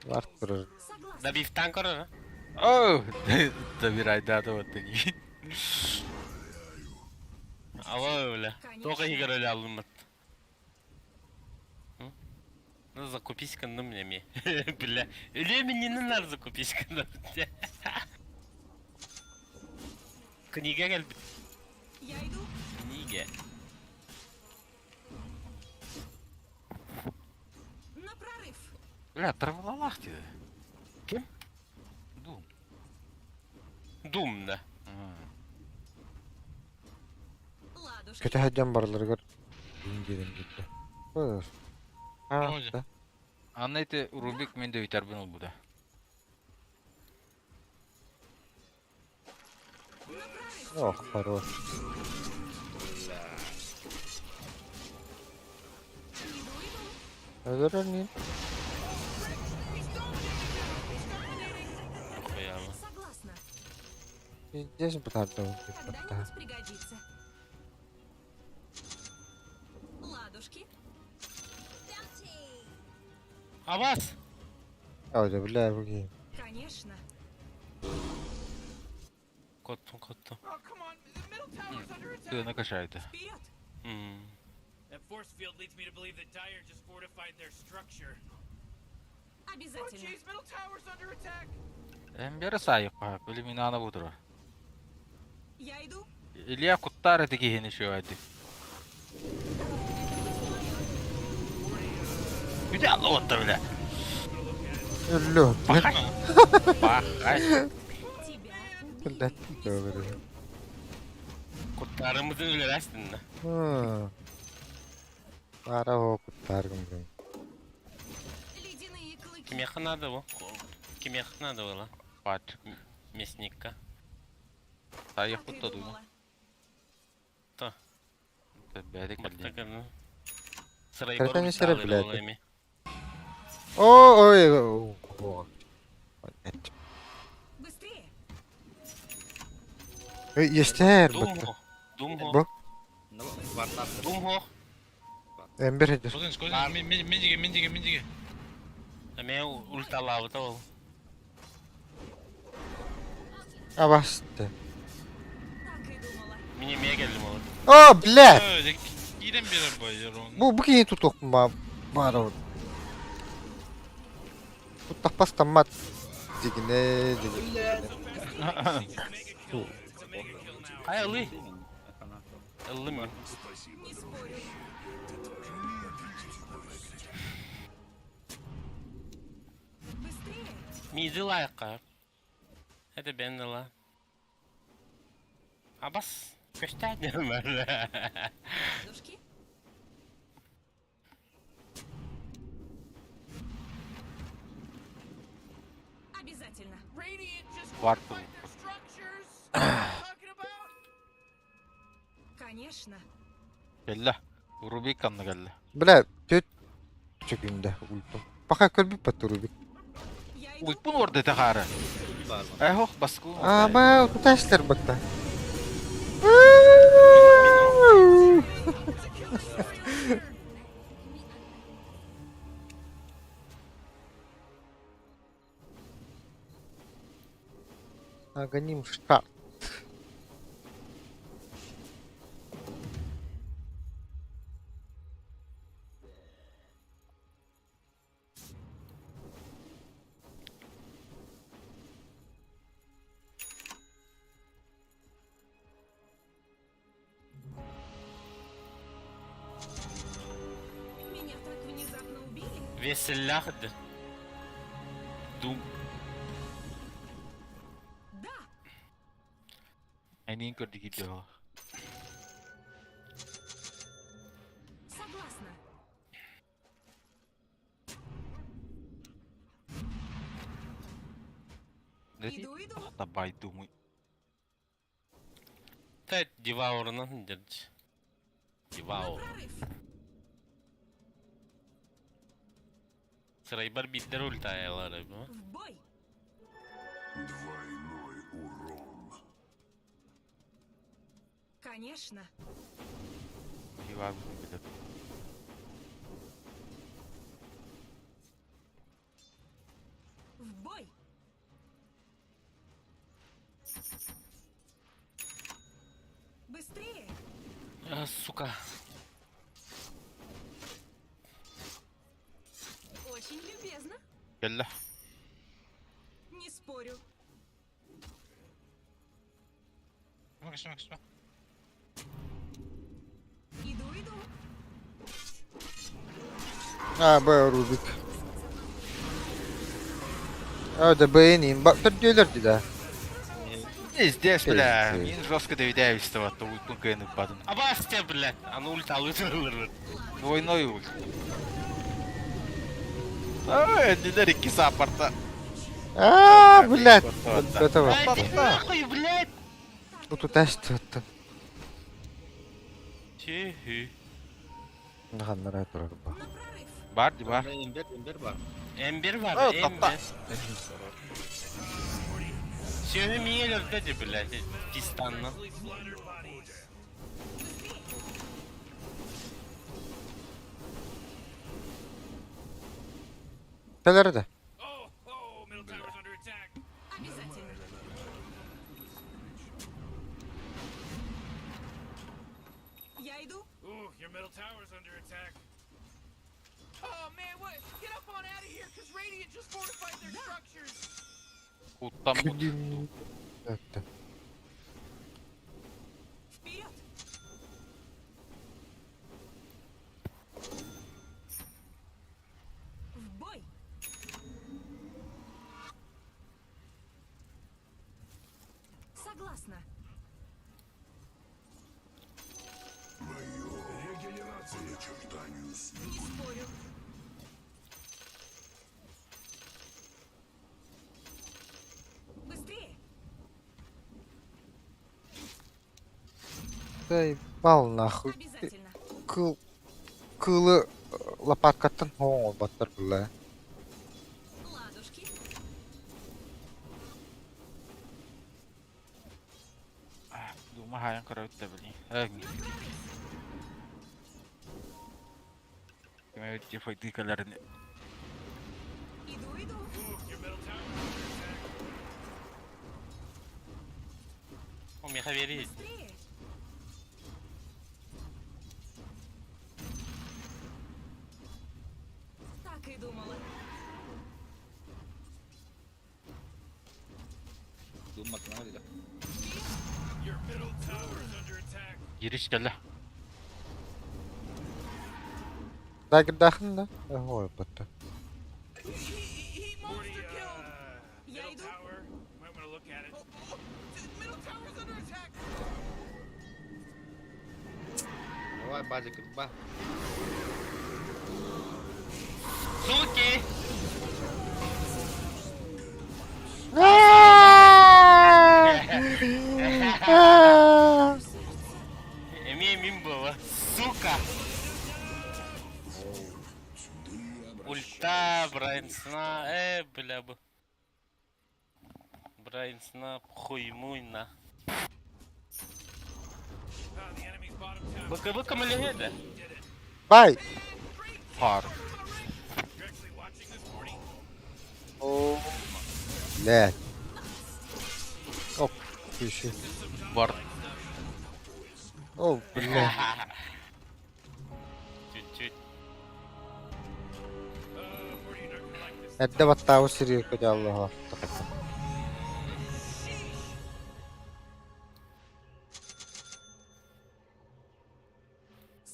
Варт турар. Согласна. Да бифтан көрөр, а? Оу, добирай да вот они. Ала бля. Конечно. Тоға игр эле алынмат. Ну закупись кынным неме. Бля. Үле миннен нар закупись кынным. Книга кел. Я иду. Книга. На прорыв. Бля, травлалах тебе. Ким? Дум. Дум да. Ладушки. Көтө хаджан барларыгар ингерен кетти. Ой. А, Ози. да. Анна эти Рубик мен де үтәрбін ол бұда. На прорыв. Ох, хорош. Иду, иду. Өлөрөр не? Охуяла. Согласна. Здесь бутарды. Когда-нибудь пригодится. Ладушки. Bounty! Абас! Ой, да, бля, буги. Конечно. Коттум, коттум. Oh, come on. The middle tower's under attack. Тыны качайды. Вперед. М. That force field leads me to believe that Dire just fortified their structure. Oh, Обязательно. jeez, middle tower's under attack. Эмбері сайық па, білі мен ана бұдыра. Я иду. Илья Куттар эти кихини шуайды. Үдә алла отта бля. Өллө. Бахай. Тебя убили. Бля, Не добре. спорю. Куттарымызды өлөрөсүн да. Ара о куттаргым блин. Ледяные клыки. Кимеха надо бу? Кимеха надо было? Пат. Мясникка. Сайық Так и бұтта дума. думала. Бәді кілден. Баттакан. Сырай Картаны көрүп сире таалы блядь. боло эми. О, ой, о, о. Быстрее. Эй, Естер Дум бутта. хо. Дум хо. Бу. Ну, вартап. Дум хо. Эмбер хедер. Скотин, скотин, миндиге, миндиге, миндиге. Эме ульталабыта ол. Абасты. Так и думала. Мин эмиэ келдим ол. О, блядь. Э, Киирэн биэрэр байыр он. Бу бу кини тутук ба бара. Куттапас таммат. Дигине, дигине. Кай ылый? Ыллым мен. Не спорю. Быстрее. Миди лайыкка. Это бен ла. Абас. Көстәдем. Ладушки. Обязательно. Radiant just Варп. fortified their structures. What are you talking about? Конечно. Кэллэ. Рубик ханна кэллэ. Бля, түт чөкүндэ ультум. Пока көрбүт бат Рубик. Я иду. Ульпун орда тахара. Бар бар. Эхох баску. А, ба, туташтар бакта. Аганим штат. Меня так внезапно убили. Веселяхды. Дум. Да. Әнин көрдү кидде. Согласна. Иду, иду. Табай думай. Та Деваурынан дерч. На Деваур. прорыв. Сырайбар биттер ультаялар. В бой. Двойной урон. Конечно. Хива билет. В бой. Быстрее. А, сука. Очень любезно. Кэллэ. Не спорю. Көстүмэ, көстүмэ. Иду, иду. А, ба, Рубик. А, да бэйнин. Бак, түрдүлөр дии. Здесь, бля. Пиздец. Мин жестко доведяюсь того, то ульпун кыйны бадын. Абас те, блядь. Аны ульталы турулар. Двойной ульт. Ай, дилер икки саппорта. А, блядь. Этого. Ай, нахуй, блядь. Бу туташтыр. Чихи. Ханнара турар ба. На прорыв. Бар, ди бар. Эмбер, эмбер бар. Эмбер бар, О, эмбер. тапта. Сені миелер деді, блядь, пистаннан. Телерде. Oh, oh, middle tower's under attack. Обязательно. Я иду. Ooh, your middle tower's under attack. Oh man, what? Get up on out of here, cause Radiant just fortified their structures. Уттан мут. Öttü. Вперед. В бой. Согласна. По начертанию Не спорю. Быстрее. Заебал нахуй. Обязательно. Кыл кылы лопаткаттан хоң баттар бля. Ладушки. Дума хайын көрөт да билин. Эй, кеме өтте файды каларын. Иду, иду. Ooh, your middle tower's under attack. О, меха бери. Быстрее. Так и думала. Думат на өлдө. Your middle tower's under attack. Гириш кэллэ. Дагырдахын да. Ой, батта. He, he, he Morty, monster killed. Я middle иду. tower. You might want to look at it. Oh, oh, middle tower's under attack. Давай базик ба. Суки! Эмиэ мин буола. Сука! Ульта, Брайан Сна, бля бу. Брайан Сна, хуймуй на. БКБ көмөлөһүө да? Бай! Хаар. Блядь. Оп, еще. Бар. О, бля. Чуть-чуть. Эрдэ баттаабыт сиригэр көтө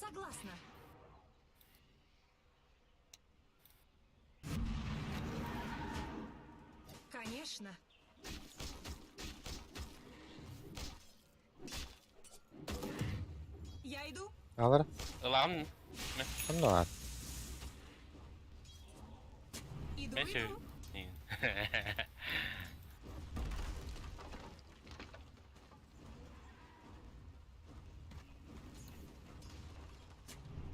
Согласна. Конечно. Я иду. Алар. Ылаҕын Онно баар. Иду, Мен иду.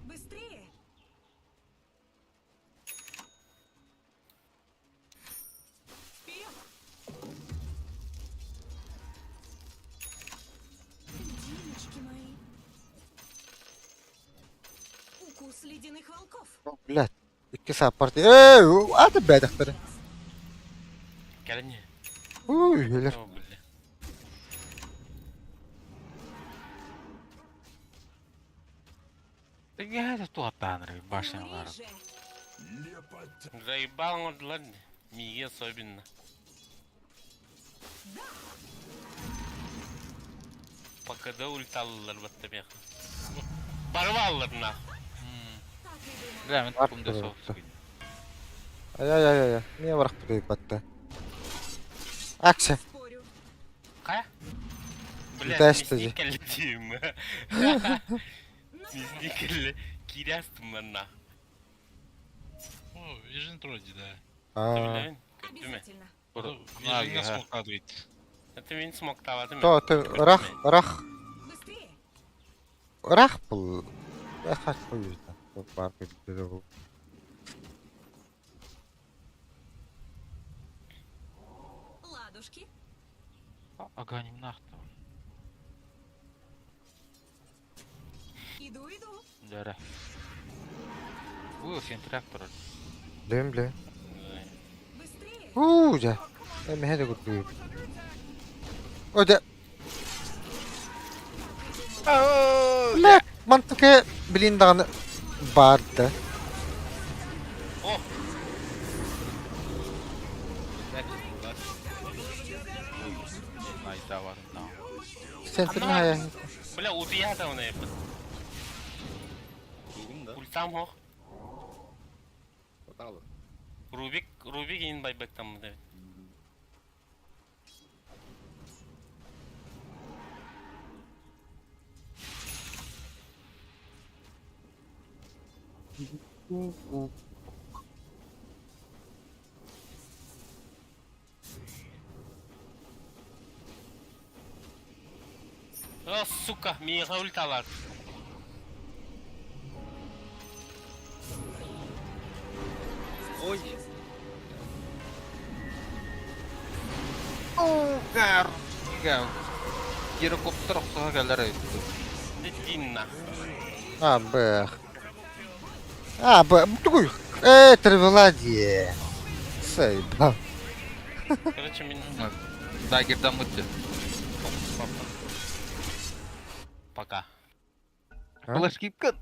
Быстрее. Вперед! Девочки мои. Укус ледяных волков. Блядь. Икки сааппар. Ээ, аты бэдэхтэрэ. Кэлэн Уй, өлөр. О, бля. Тэгэ туаттааныр башнялар. Ближе. Заебал он, ладно. Миге особенно. Пока да ульталылар баттамеха. Барваллар нахуй. Так и думала. Бля, мен Бар тупумда турар. соғыс. Ай-ай-ай-ай. Мия барах батта. Акция. Спорю. Ка? Бля, Ультаста же. мясник летим. Мясник кирястым на. О, Vision вроде, да. Аа. Обязательно. Vision смог адвит. Это мин смог тавадым. То, то, рах, рах, Быстрее. рах был. Рах хуй. Бар бил. Ладушки. Аганим нахта. Иду, иду. Дәрә. Уу, сен трактор. Блин, блин. Быстрее. Уу, жа. Эми хэдэ гүрдүү. О, жа. Бля, мантыке блин даганы барды. О, Найда бар. Сен хая. бля, убията он это. Duydum да. Ультам хох. Баталы. Рубик, Рубик ин байбек там. да. О, сука, мига ульталар. Ой. Гар. Гирокоптер охсуга кэлэр Динна. А, бэх. А, б, тугуй. Э, Тревеладье. Сайба. Короче, мин Дагердан мытты. пока. А? Флешкипкын.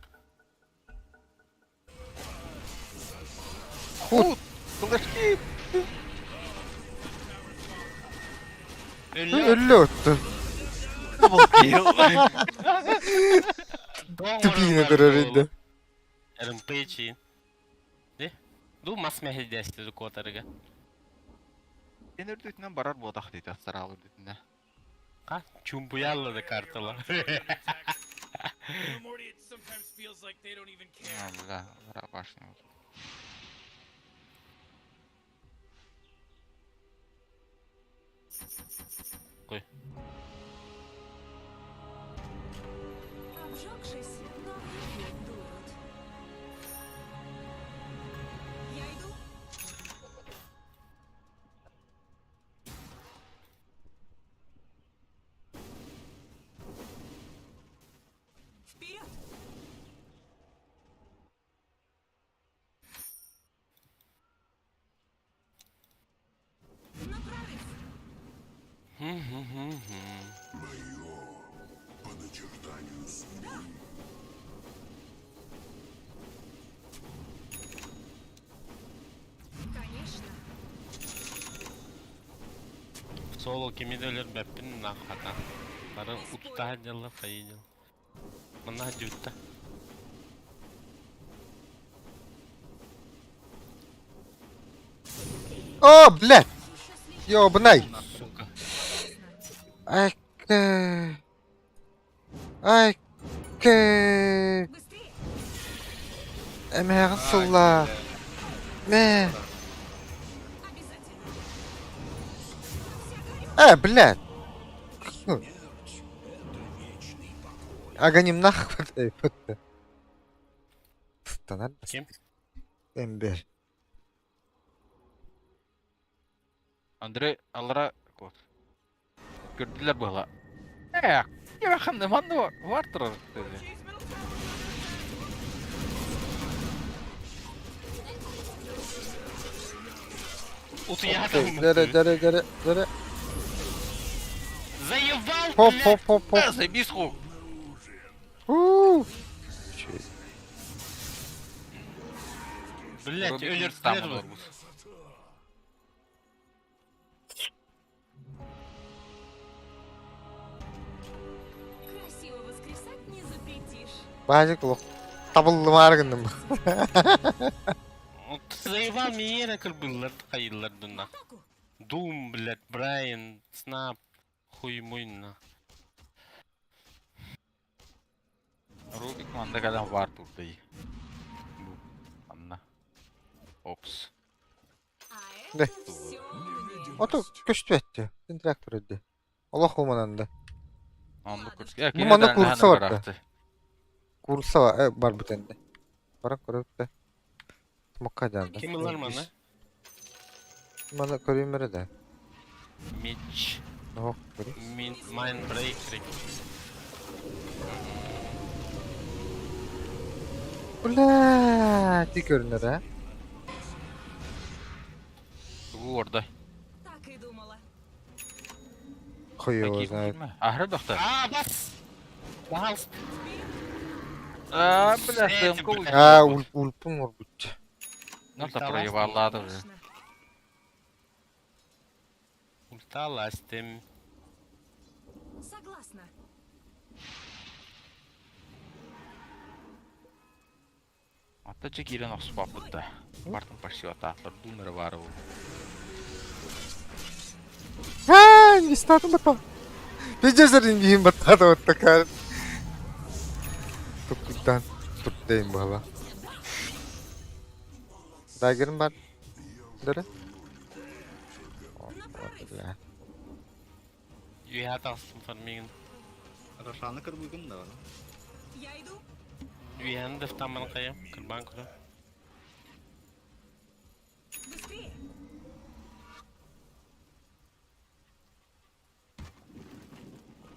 Худ. Флешкип. Өллө өттү. Тупине көрөр инде. РМП Де? Ду мас мехедести котарыга. Сен үрдүтүнөн барар буотах дейт астарал үрдүтүнө. А? Чумбуялла да картала. You know, Morty, it sometimes feels like they don't even care. А, бля, бля, башня. Ой. Обжегшись, но вихри дуют. Я иду. Вперед! На прорыв! Мое по начертанию судьбы. Конечно. Соло кими да өлөрбөппүн нахата. Бары утта дьалла хайы дьал. Манна дьутта. О, блядь! Еще слишком Ёбнай! Сука. Айка. Айка. Быстрее! Эмэҕин сылла. Мэ. Обязательно! Вся горю! Э, блядь. Аганим нахуй. Станар. Ким? Эмбер. Андрей, аллара кот. Көрдүлэр буола. Э, я ханны манны var турар. Jeez, middle tower Утуйаатым. Дере, дере, дере, дере. Заебал, Хоп, блядь! хоп, хоп, хоп. Э, заебись хуй. У. Блядь, Рубик өлөртүлэр стамын бу. орбут. Красиво воскресать не запретишь. Баажык лох. Табыллымаар гынным. Заебал миэрэ кырбыллар хайыллар дунна. Атаку! Дум, блядь, Брайан, Снап, хуй мой на. Рубик манна кэлэн var турдай. Бу. Анна. Опс. А Да. это все мне. Ото көстү этти. Трактор эдди. Олох умананды. Онну курс. Э, Бу манна курса бар да. Курса бар бутенде. Барак көрөптө. Мокка жанды. Ким ылар маны? Мана көрүмөрө да. Меч, Ох, көрү. мин, майнбрейкер. Бля, ти көрүнөр а. Тугу орда. Так и думала. Хуй его знает. Ахры бахта. А, бас! Пожалуйста. А, бля, Эти, дымка блядь. А, улпун орбут. Ну, та проебала уже. Конечно. Ульта ластым. Согласна. Ата чекирен охсу бапытта. Бартын почти ататлар думер бар ол. А, не статым бата. Пиздец, ингин баттады вот такая. Туктан, туктайым бала. Дагерин бар. Дөрө. На прорыв! Бля. Үйә тағыстым фармигин. Рошаны кырбыгын да. Я иду. Үйәні дәфтаман қая, кырбан көрі. Быстрее!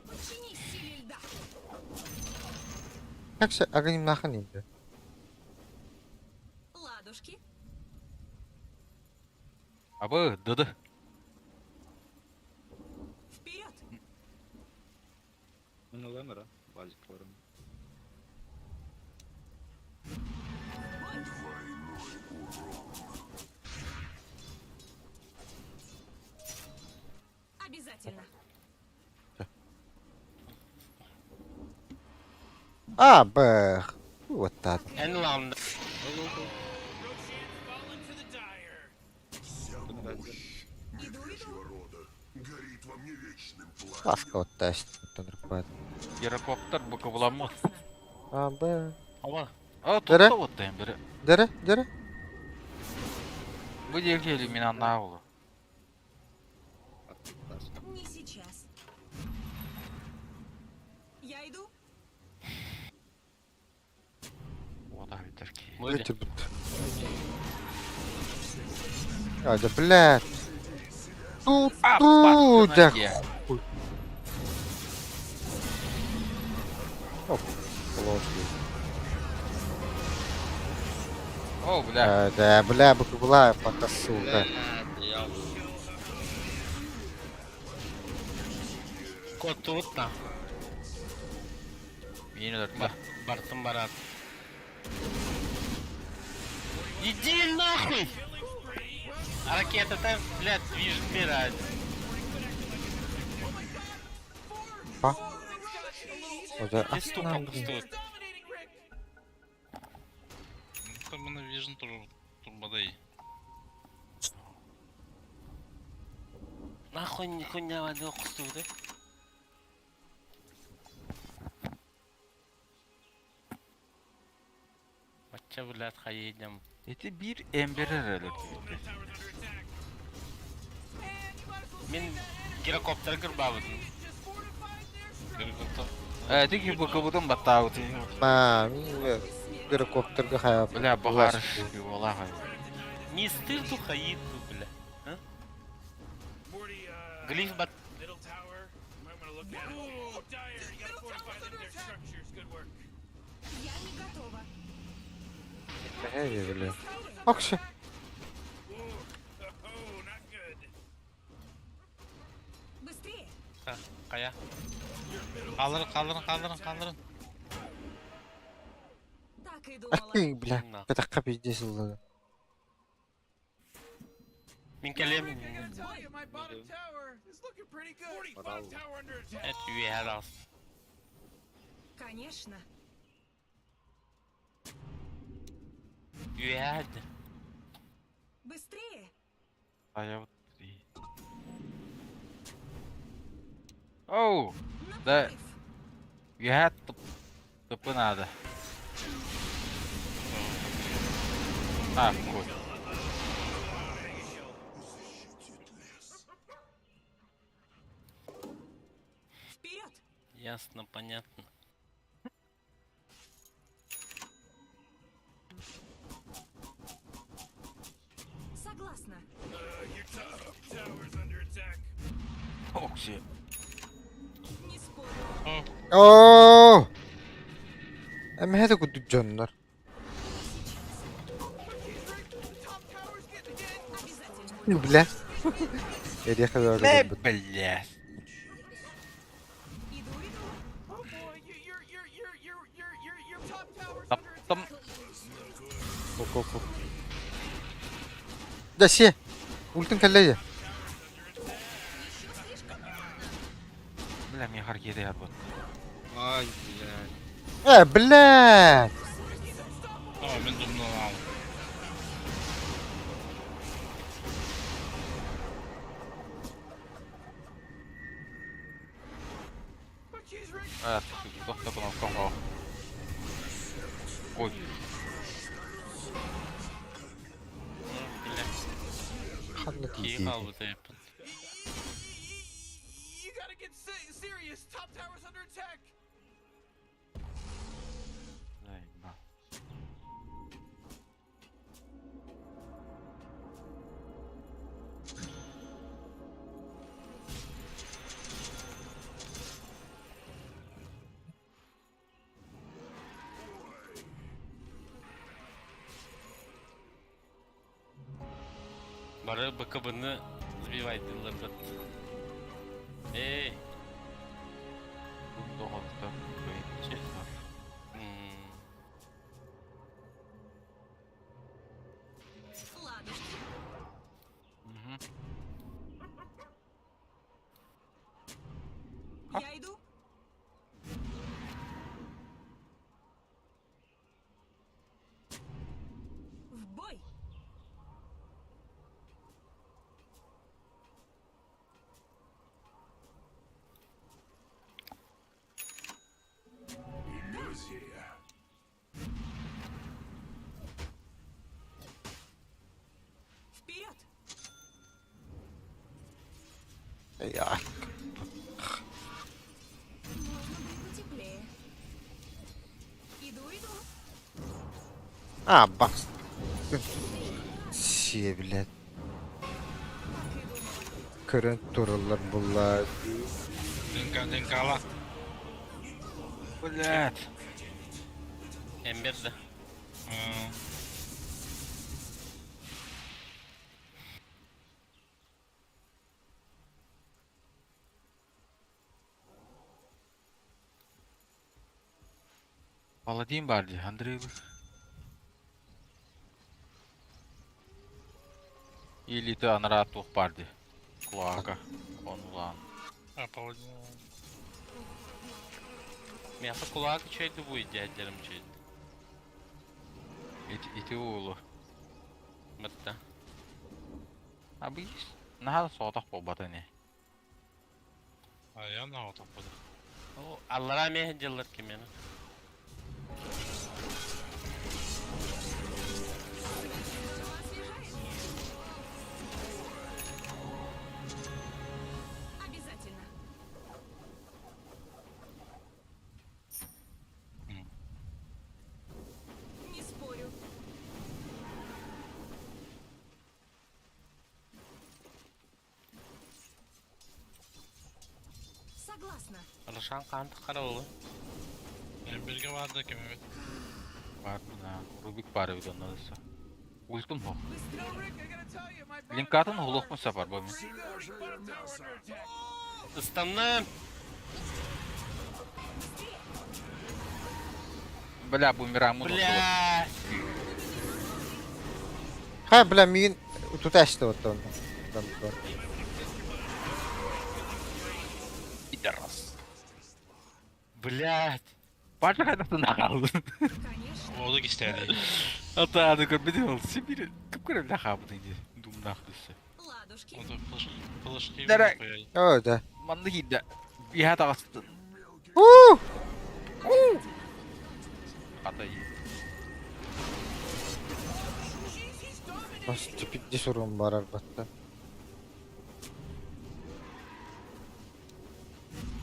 Подчинись силе льда! Как же аганим нахын инде. Ладушки! Абы, дыды. Вперед! Мен ылам Базик барым. Бой! Обязательно! А, бэх. Вот так. Ән лаунда. Roshan's fallen to the dire. Вся мощь Иду, иду! медвежьего рода горит во мне вечным пламенем. Ласка вот таст. Гирокоптер букваламы. Согласна. А, бэх. Оба. А, Дere? тут вот эмбер. Дере, дере. Бу диэки иллюминаннаах олор. Не сейчас. Я иду. Уота бүтэр киһи. Морди. Өтүрбүт. А, да, блядь. Ту, ту, да хуй. Оп, положили. О, бля. Да, бля, была пока, сука. Блядь, я Куоттубут на. Миин өлөрдө. Бартын барат. Иди нахуй! Ракета там, блядь, движет мира. Па. Уже Здесь тупо пустует. Dominating Rick. Там на Vision тур турбадай. Нахуй нихуя воды кустует. Бача, блядь, хаедем. Ити биир эмбер өлөрдө. Man, you might as well Мин save that energy. гирокоптер кырбабытын. Radiant just fortified their structures. Э, тики букабытын баттаабыт. Ма, мин гирокоптерга хая. Бля, баҕар буолаах. Не стырту хаиту, бля. А? Morty, Глиф бат... middle tower. You might want to look at it. Oh, Dire, you gotta fortify them, their structures. Good work. Я не готова. Эй, бля. Окши. Whoa, oh, not good. Быстрее. Кая. Калдырын, калдырын, калдырын, калдырын. Так и думала. Ай, бля. На. Катакка пиздец ыллады. Мин кэлем. Rick, I gotta tell you, my bottom tower is looking pretty good. Morty, bottom tower under attack. Это үөһэ раз. Конечно. Үөһэ. Быстрее. А я вот. Оу, На Да. прорыв. you тупы надо. А, хуй. Вперед. Ясно, понятно. Согласна. Your top tower's under attack. Окси. Не спорю. Оо! Эми хэдэ күдүк дьоннор. Top tower's getting hit. Обязательно. Бля. Эриэхэ Бля, бөҕө бля. Иду, иду. Oh boy, you, your your your your your your your top tower's Там, under attack. там. Оп, оп, оп. Да се. Ультын кэллэйэ. Еще слишком рано. Бля, мне харкеты отбот. Ай, блядь. Э, бля. О, мин думнан ал. Oh jeez, Rick. А, кто там кого? Ой, Бля. Ханна Кии тиийдэ. хаалбыт эбиппин. You gotta get serious. Top tower's under attack. заебал. Бары БКБны сбивайдылар бит. Эй. Доҕотто. М, Ладушки. Мгм. Я иду. В бой. Иллюзия. Я. Можно бы и потеплее. Иду, иду. А, бакс. Сие, блядь. Так и думала. Көрөн тураллар булла. ДНК, ДНК-ла. Блять. Эмбер да. Паладин бар дии, Андрей. Или ты анараа туох баар дии. Кулаака. Онулаан. А, паладин. Миэхэ кулаак үчүгэйди бу идеядерим үчүгэйди. Ити, ити уолу. Батта. А быйыс. Наһаа да соҕотох буолбата ини. А я на вот буду. О, аллараа миэхэ дьыллар кимиэнэ. Здорово освежает. Обязательно. Не спорю. Согласна. Рошан хаан харабылы. Эмберге бар да кем evet. Баар да. Рубик баар эбит онно да. Ультун хоох. You know, Rick, I gotta tell you, my bottom Линкатын tower холуохпун is сөп бар бу мин. Bottom tower under attack. Ыстанным! Бля, бумеранг мун Бля! Ха, бля, миигин тута эстэ оттон. Пидорас. Блядь! Баача хайдах хаалдын. Конечно. Оду кистээди. Ата аны көрбүтүм ол сибир кып-кыра бля хаабытын дии. Думнаах түссе. Ладушки. Оду флеш флешки Дара. Оо, да. Манна киирдэ. Иһэ таҕыстын. У! Ата ии. Бас типик сурун барар батта.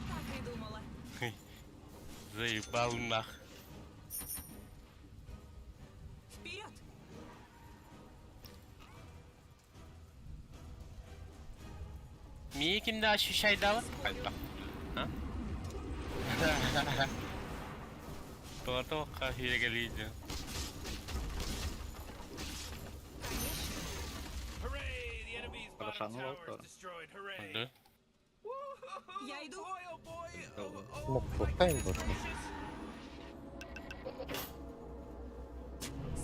Так и думала. Заебал нах. Вперед! Мии кимде ощущайдабыт? Хайдах. А? Туата хирегелийди. Hooray! The enemy's bottom Хорошо, ну tower ладно. is destroyed. Hooray! Да. Woo-hoo-hoo, Я иду. Boy, oh boy, oh, oh, Мокпотайм my бар. goodness gracious.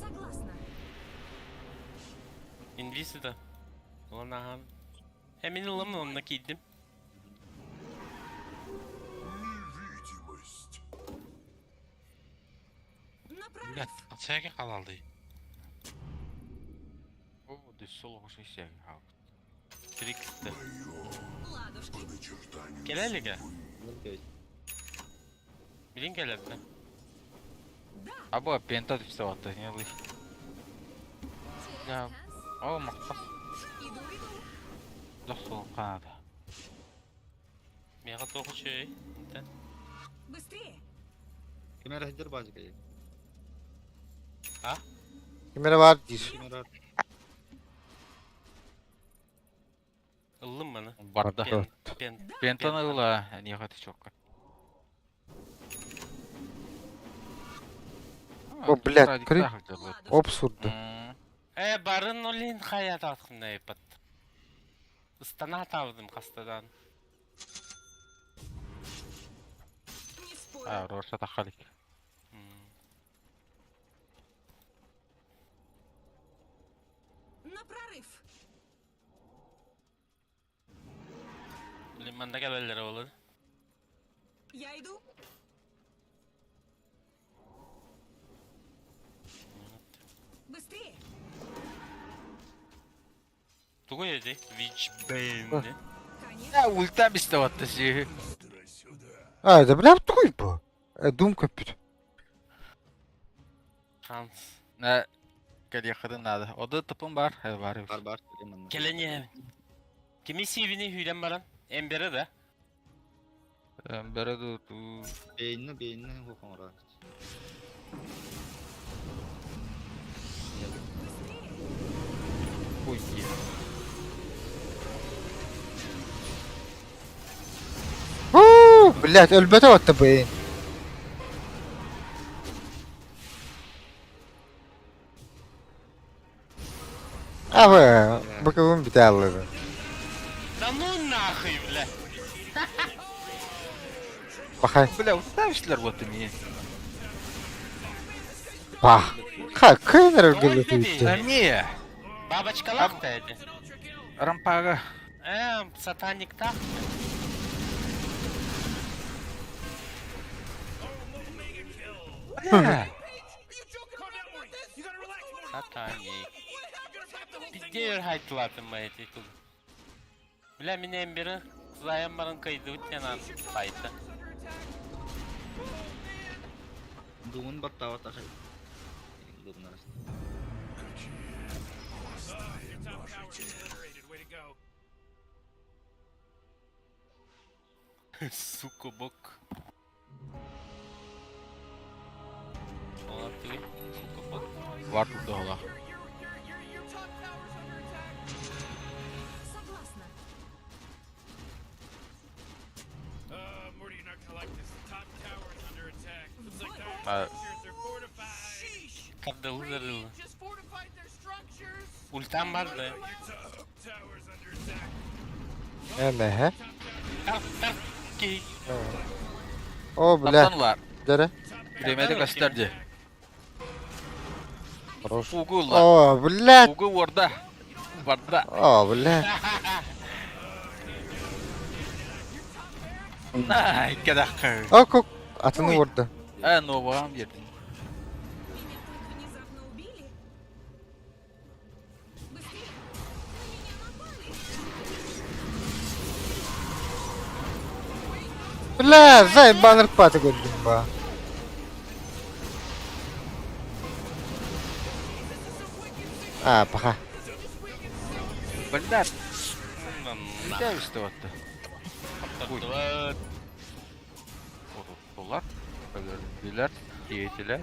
Согласна. Инвиси да. Улан ахан. Хэмин ылам онна киирдим. Невидимость. На прорыв! Блядь, сәке халалды. О, дөссө олоҕу сиэгэ хаалбыт. Триксте. Ладушки. По начертанию Келелиге. Окей. Билин келерде. Да! Аба пента түссе батта не лый. Да. О, мактас. Иду, иду. Дохсол канада. Мега тоҕу чөй. Интен. Быстрее! Кемер хеджер бажы кей. Кимere бар диир. Кемер Ыллым маны. Барда. Пен, пен. Пентаны ыла, не хаты чокка. О, блядь, крик. Ладушки. Оп сурду. Э, барын олин хаят атқын айпат. Ыстана табдым қастадан. Не спорю. А, Роша тахалик. На прорыв! Лиманда келелер olur. Я иду. Быстрее! Тугу еді. Вич бейнди. Конечно. Я ульта бисте батта си. А, да бля, тугуй бу. Э, Дум көппүт. Шанс. На кали надо. Ода тыпын бар, э, бар. бар бар. Кемер. Келене. Kimi sivini hüylen baran? Эмбери да? Эмбере ду ту. Бейінні бейінні хоқоңыра. Хуй. Huu, блядь, өлбөтө отта бейін. Абы, быкыбын бите аллады. Да ну нахуй, бля. Бахай. Бля, уставишь вот ты мне. Бах. Ха, кыйнер өлгөлө Да түйүттү. не, Бабочка лах-то эти. рампага. Сатаник так. Бля. Сатаник. Пиздец хайтлатым эти тут. Бля, меня эмбери заем барын кайды утянан сайты. Дугун баттава тахай. Дугун арасы. Your top tower's obliterated. Way to go. Сука, бок. Ола ты, сука, бок. Var тут дола. Your top tower's under attack. Согласна. Morty, you're not gonna like this. The top tower's under attack. Looks like dire structures are fortified. Sheesh! Когда ударил. Radiant just fortified their structures. Ультам бар да. Your top tower's under attack. Эме, хэ? Тар, тар, ки. О, бля, Таптан дере. Демedi gösterdi. Хорош. Угу ла. О, блядь. Угу orada. Varda. О, блядь. Ay, 2 dakika. О, кок. Атыны vurdu. Ha Nova'm girdin. Меня так внезапно убили. Быстрее! На меня напали! Бля, заебаныр паты көрдүм ба. А, паха. Бля, ne üstü battı. Вот. Dolar. Öldürdüler. Diyetiler.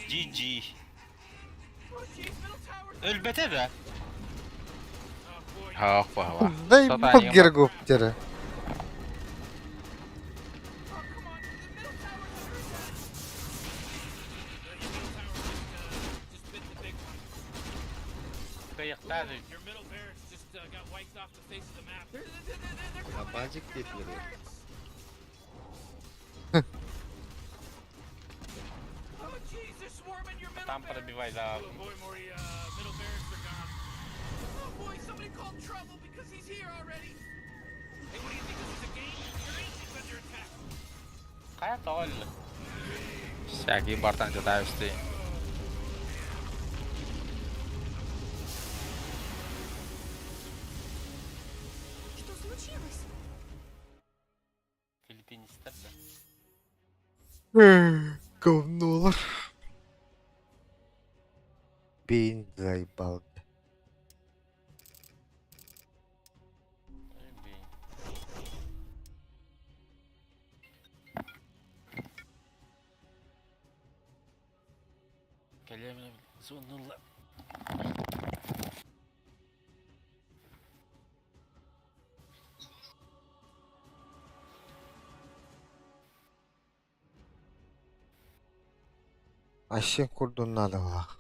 GG. Ölbete de. Ha bak bak. Дай бог гергоптері. Каяктар. Your middle barracks just got wiped off the face of the map. Базик детлері. Oh jeez, they're swarming your middle Там barracks. пробивай, да. Oh boy, Morty, middle barracks are gone. Oh boy, somebody called trouble because he's here already. Hey, what do you think this is a game? Your ancient's under attack. Кая тооллу. Всякий бартан жата üstü. Что случилось? Филиппинистер да. Говнолар. Бейін заебал. Ой, блин. Кэлэмин зонула. Ащен курдун надо лах.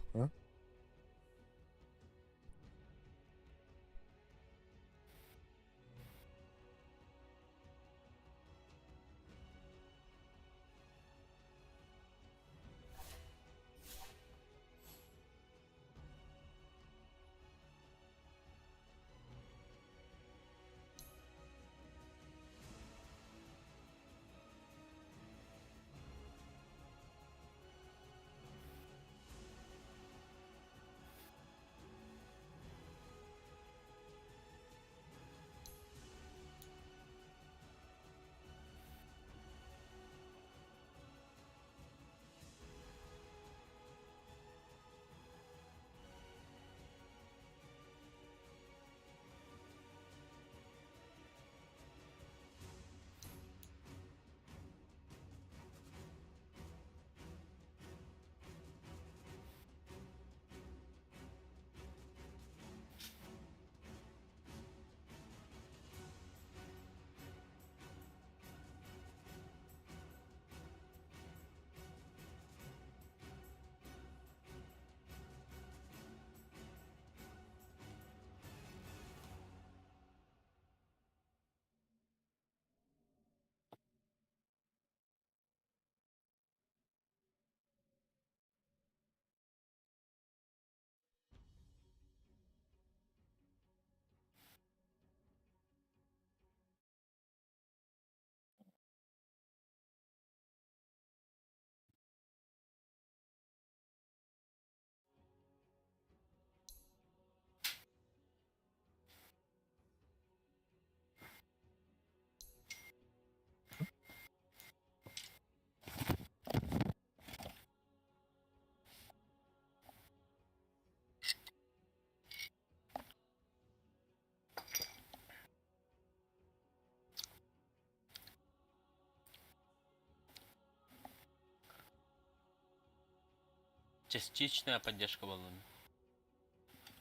Частичная поддержка буоллун.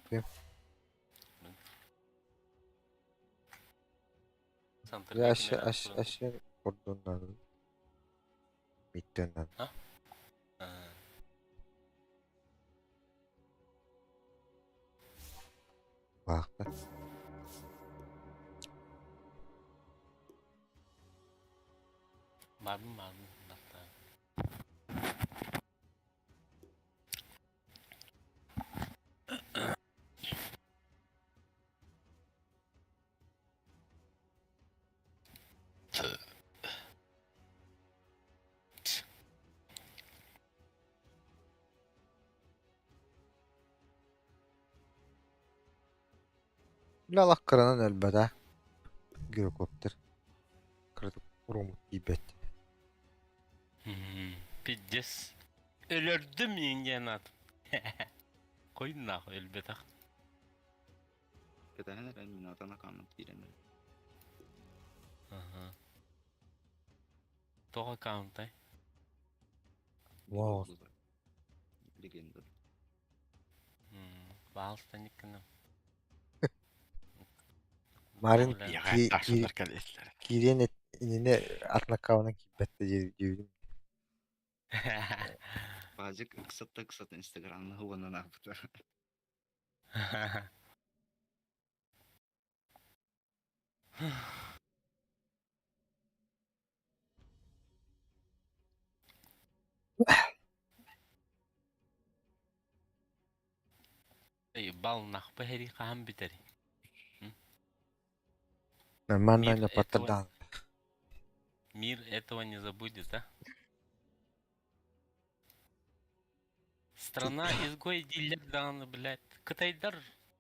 Ким? Центр Я аща ащ аща кордоннан. Миттеннан. Баахта. Бардым бардым. Баттаа. Үлэ алах кыранан өлбөтө. Гирокоптер. Кыратык урумут тиийбэт. Пиздец. Өлөрдүм диэн аат. Кой нахуй өлбөтөх. Кэтэһэн эрэн минутаны хааман киирэн эрэр. Аха. Тоҕо аккаунтай? Вау. Легенда. Баалста никкыным. Марин Иэҕэ ки- тахсаннар кэлиэтлэр. киириэн иннинэ атын аккаунан киирбэт да диэбитим. Баажык ыксатта ыксата инстаграмна уонна аахпыта. Эй, бал нахпа хери хаһан бүтэрий? Нормально Мир не этого, паттардаан. мир этого не забудет, а? Страна изгой дииллэр даҕаны, блядь. Кытайдар,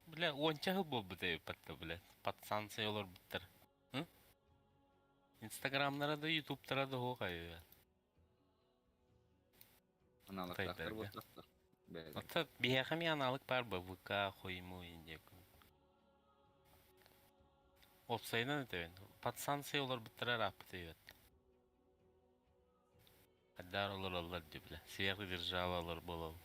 бля, уонча сыл буолбут эбиппат блядь. Под санкция олорбуттар. М? Инстаграмнара да, ютубтара да суох эбит. Аналогтаахтар Кытайдарга. буолбатахтар. Бэйэлэрэ. Оттон биһиэхэ эмиэ аналог баар ба ВК, хуйму диэн. Уопсайынан этэбин. Под санкция олорбуттара ырааппыт эбит. Хайдаар олороллор дии бля. Сверхдержавалар буолал.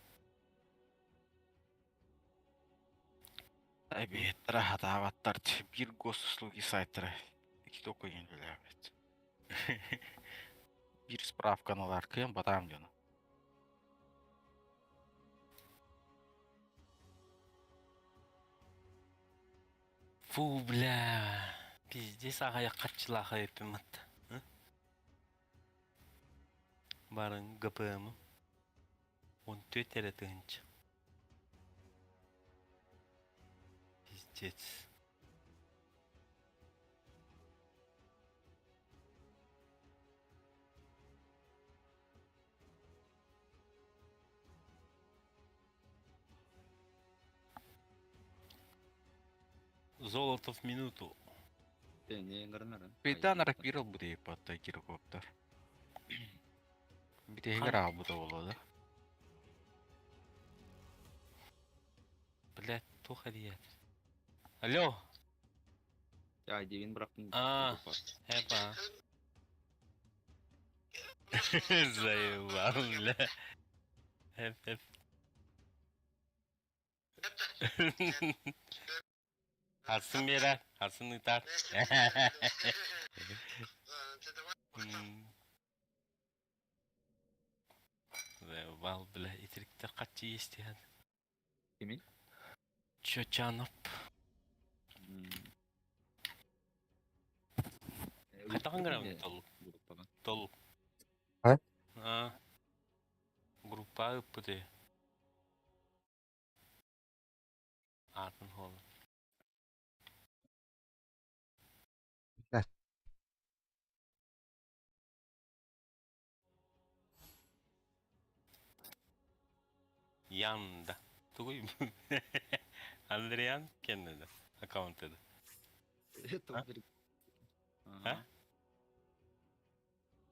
Эбиэттэрэ хатаабаттар биир госуслуги сайтара икки диэн үлэлээбит. Биир справканы ылар кыайан батаам дьоно. Фу, бля. Пиздец аҕыйах харчылаах эбиппин батта. Барын ГПМ. 14 эрэ тыһыынча. Пиздец. Золото в минуту. Бейтан рапир ылбыт еппатта гирокоптер. Бүтэһигэр аалбыта буолуо да. Блядь, туох эрийэт. Алло. ID-бин бырахтым. А. Эпа. Заебал, бля. Эп, эп. Харсын биэрэр, харсын ыытар. Заебал, бля, итириктэр хаччы иэстиһэн. Кимий? Чочанов. Хайдаҕын гынабын тол? Тол. А? А. Группа ыппыт ээ. Аатын хуолун. Блядь. Янда. Тугуй Андриан кэннэ аккаунт это. А?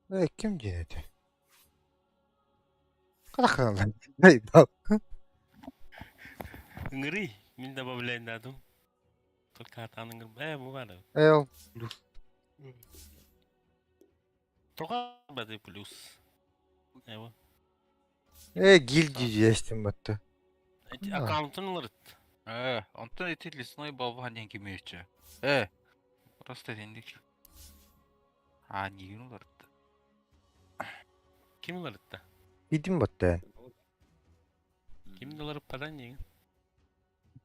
Э, ким диэн этэ? Хата Эй, Ыҥырый, мин добавляйын дадым. Только атаан ыҥыр... Э, бу баар. Эл плюс. Тоҕо бады плюс. Эво. Э, гильдии дьиэстим батта. Эти аккаунтын ылырыт. Э, онтон ити лесной болван диэн кимиэччи. Э, просто этинник. А, нигин уларытты. Ким ылырытта? Идим батта. Ким да ылырыппатан нигин?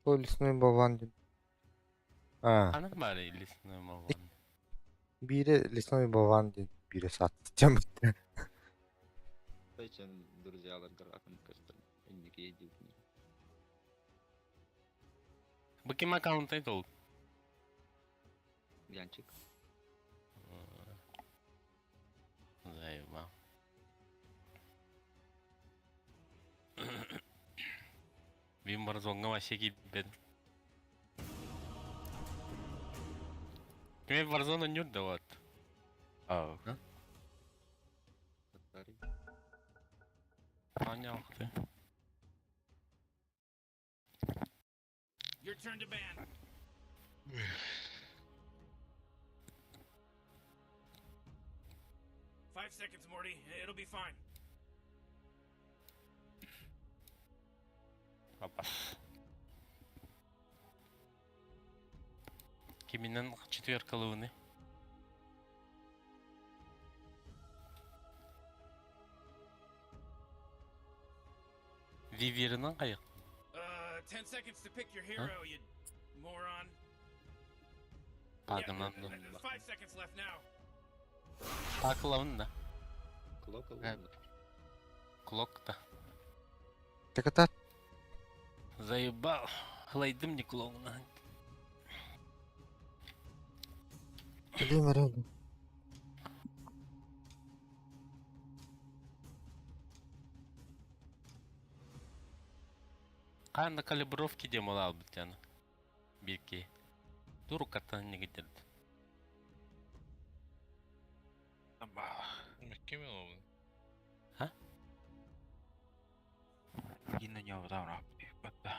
Бу лесной болван диэн. А, Ханан баар лесной болван? биирэ лесной болван диэн биирэ сааттычам батта. Зачем друзьяларгар атын көстөр инники диибин. Бу ким аккаунтай ол? Янчик. Заебал. Бим Warzone-га вообще киирбэт. Кими Warzone нюр да вот. А, Батарей. Понял ты. Your turn to ban. 5 seconds, Morty. It'll be fine. Папас. Киминен четверка луны. Виверинан кайык. 10 seconds to pick your hero, you moron. Yeah, Пагынан да. 5 seconds left now. Пакылавын да. Клока Э. Клок та. Так это Заебал. Хлайдым не клоуна. блин, реально. Каан калибровки демал албыт яны. Бирки. Туру каттан не гидерди. Ким ол? А? Кино не там батта.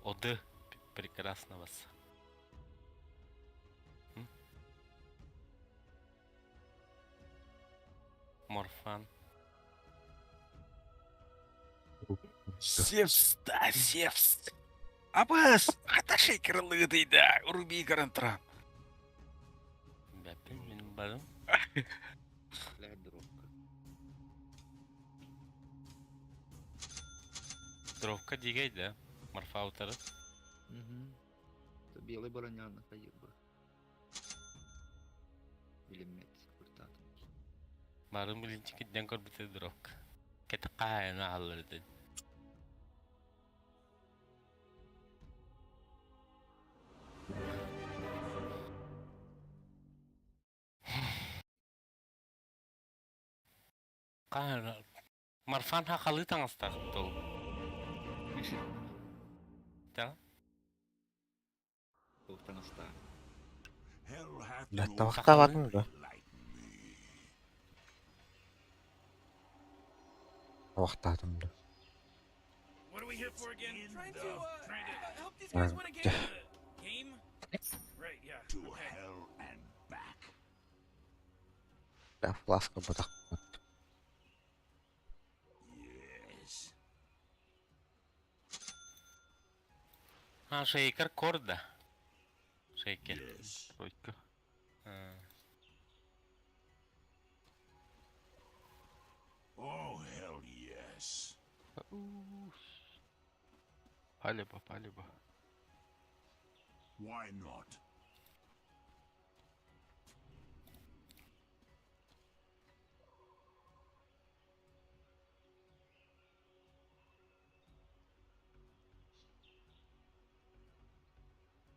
Оды. Прекрасно вас. М? Морфан. Севс, да, Севс. Абас, хата шейкерлы да, руби гарантран. Бәпин мин барым. Бля, дровка. Дровка дигей да. Морфа утары. Угу. Это белый броня на хаеба. Или мед, куртат. Барым билинчи кидден көрбүтэ дровка. Кете каайына алларды. Каайына. Марфан хакалы таңыстар тол. Да? Туохтан аста. Hell hath Бля, no тавахтаабатын да. like me. Тавахтаатым да. What are we here for again? In Trying the to Trying to help these guys win a game. game? Right, yeah. To Okay. hell and back. Бля, фласка батах. Yes. А, шейкер корда. Шейкер. Yes. Тройка. А. Oh, hell yes. Палеба, палеба. Why not?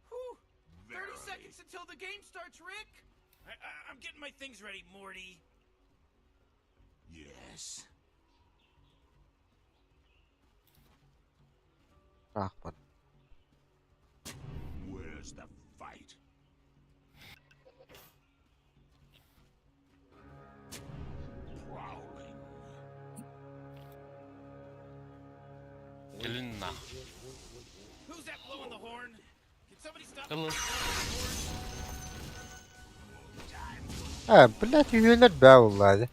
Whew. 30 Verily. seconds until the game starts, Rick. I'm getting my things ready, Morty. Yes. Рахмат. Where's the fight? Prowling. Длина. Who's that blowing the horn? Can somebody stop Ыл. А, блядь, үһүөлэр баа буоллаа.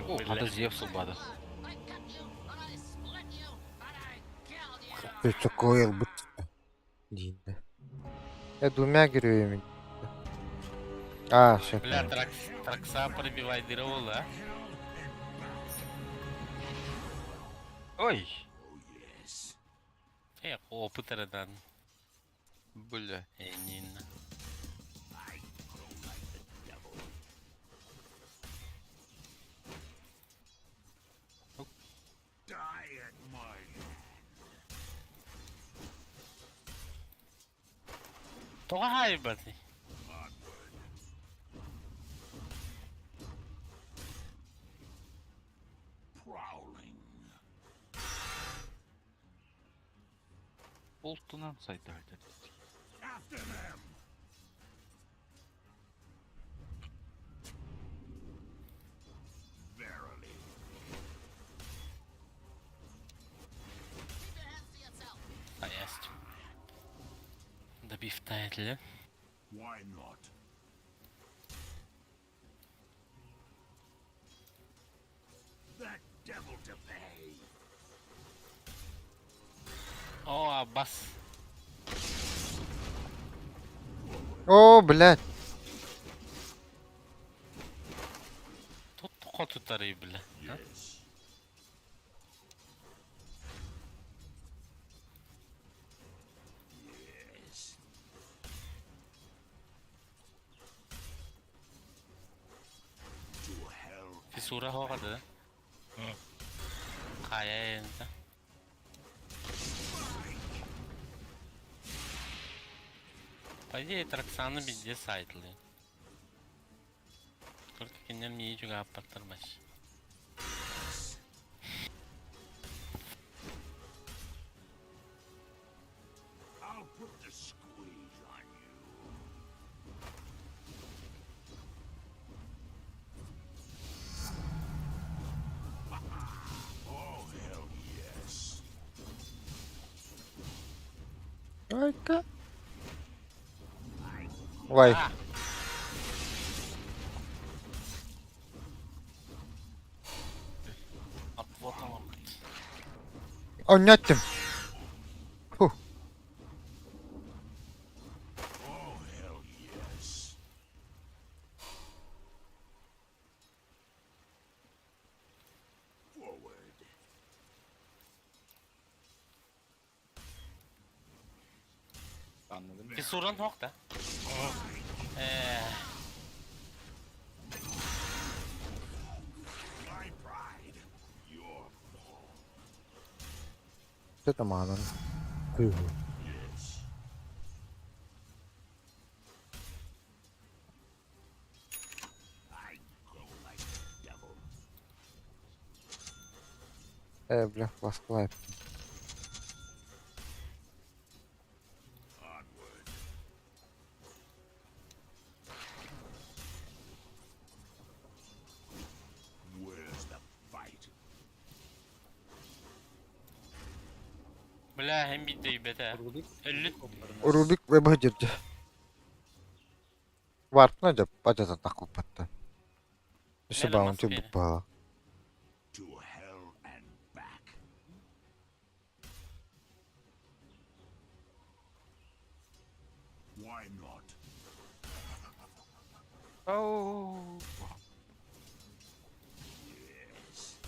О, хата Зевс убада. I cut you, and I split you, and I killed you. Такой ылбыт. Диинде. Я двумя героями. А, все. Бля, тракс, тракса пробивай дыры а? Ой! Oh, yes. Э, опыт эрэдан. Бля. Энин. I go like the devil. Die at my hand. Тоға хайбаты. Onward. Prowling. Болтунан сайдарды. After them. Verily. Keep your hands to yourself. А, есть. Добивтает ли? Why not? The devil to pay. О, Аббас. О, блядь. Тут хотутары, бля. Yes. Yes. To hell. Фисура хоғады, да? Қая енді. По идее, Траксаны везде сайтлы. Только кинем не жүгі аппаттырмаш. I'll put the squeeze on you. Oh, hell yes. Айка. Вай. А! Отвод алып. Ойнаттым. Фу. Oh, hell yes. Forward. Anladım. Фисуран хоқ да? Э, My pride. Your fall. Это манан. Yes. I go like the devil. Э, бля, ласклайп. Onward. Where's the fight? Бля, hem bir бета. Рубик. Өллүт. Рубик веб дирди. Варпна деп бажата тақылпатты. Үсі Мелі баунти Москве. бұппала. To hell and back. Why not? Оу. Yes.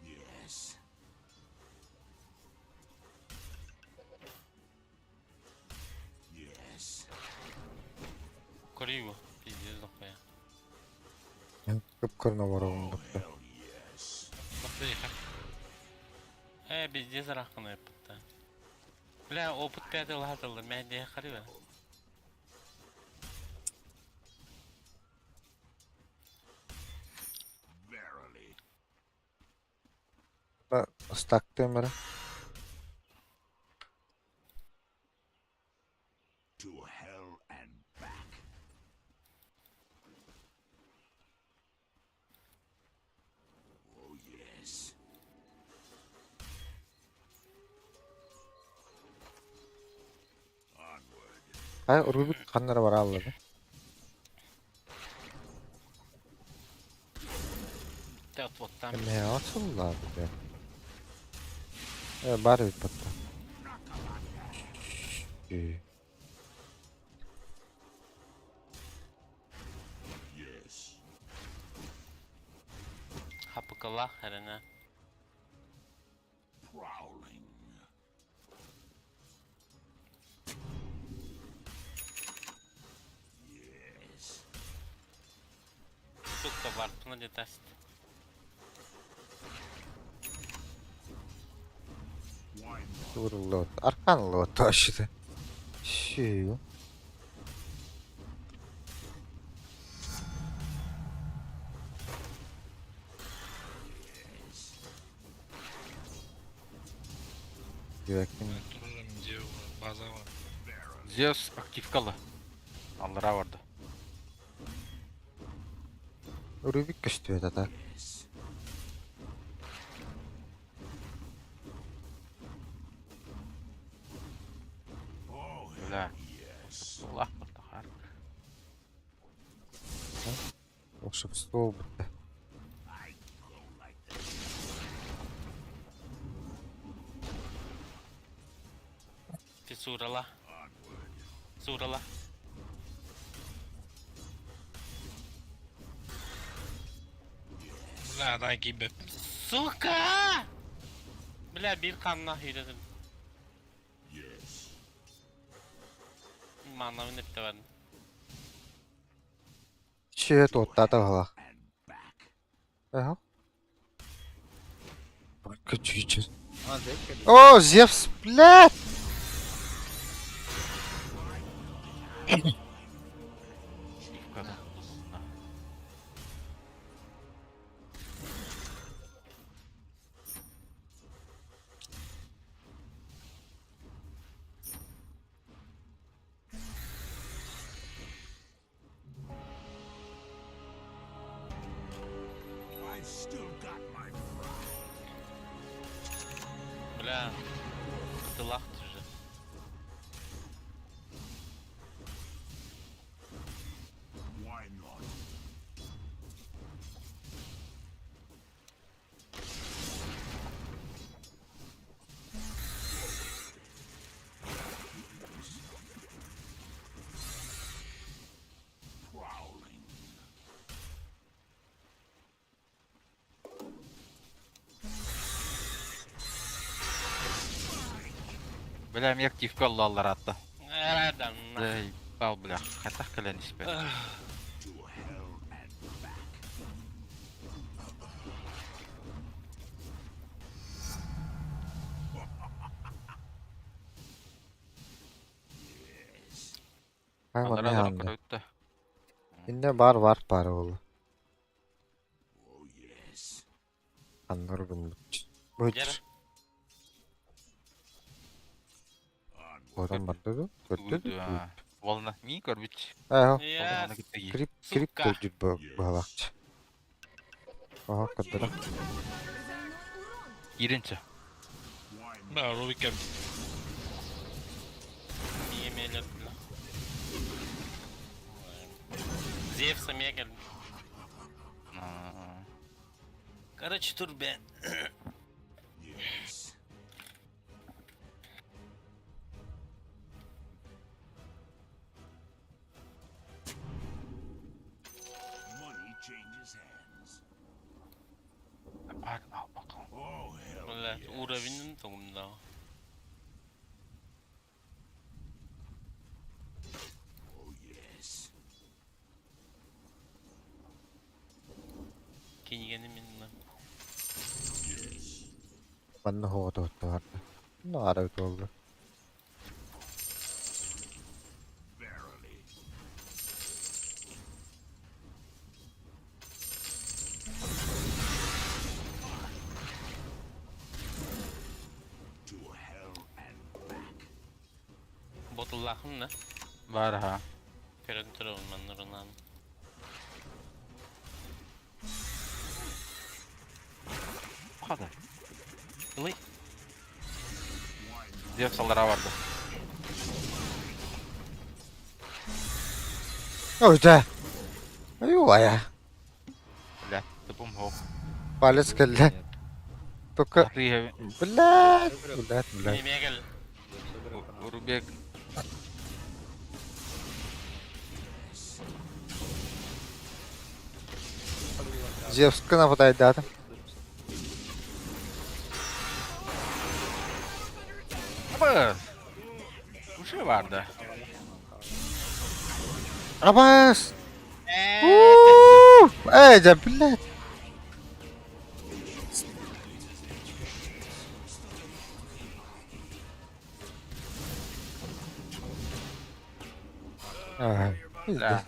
Yes. Yes. Криво. Пиздец дохуя. Көп көріне баруым Oh, бұпты. hell yes. Бахтыха. Э, пиздец рахын эппітті. Бля, опыт пятый латылды, мен де қариба. Verily. Стак темірі. To hell and back. Хайа Рубик ханна эрэ бараалла да? Тэ отвоттаан. Эмиэ сыллаабыт ээ. Баар эбит батта. Ээ. Yes. Хапыкалаах эрэнэ. Prowling. Yes. Сука, варпна тест. Why not? Тууруллубут. Аркан ыллыбыт вообще-то. Сүү. Диэкин Турарым дьиэ база бар. Зевс активкалы. Аллара барды. Рубик көстүбэт ата. Yes. Oh, hell Бля. yes. Улах баттахар. Волшебство буттэ. I go like this. Фиссурала. Onward. Сурала. Бля, дай киирбэт. Сука! Бля, биир ханна үйрәдим. Yes. Манабын эпте бардым. Чүө туоттаата баһылаах. And back. Эһэ. Барка чүүчү. А, Зевс кэллэ. О, Зевс, блядь! Активкада. I've still got my pride. Бля. Кытылах түжі. Why not? Prowling. Бля, мен активка алла аллара атта. Эрэдам. Эй, бал бля. Хатах кэлэн испэ. To hell and back. Yes. Хайа Аллара манна аллара хаалла. көрөттө. Инне бар бар бар ол. Oh, yes. Аннар гыммыт. Быт. Дьэрэ. Onward. Орон барды да? Көрдө да? Волна ми көрбүт. Эһэ. Yes. Крип крип Сука. көрдүт баһылаах. Оһо көрдөрө. Двойной урон. Киринче. Why not? Бля, Рубик кэлбит. Иемелер, бля. Зевс эмиэ кэлбит. Короче, тур бэ. Yes. Money changes hands. Бар ал бакал. Oh, hell Бля, yes. уровенин тоҥумна. Oh, yes. Кинигени минна. Yes. Манна хоҕото барды. Наара буолла. Verily. To hell and back. Ботуллаахын да. Бар ха. Көрөн турабын манна рунан. Када. Ылый. Зевс аллара барды. Ой, да. Ай, Бля, тупом хоп. Палец кэллэ. Только, блядь, блядь, блядь. Немегел. Урубек. Зевскана потайдатым. Аба! Уже бар да. Абас! Эй, да, блядь. Ага. Да.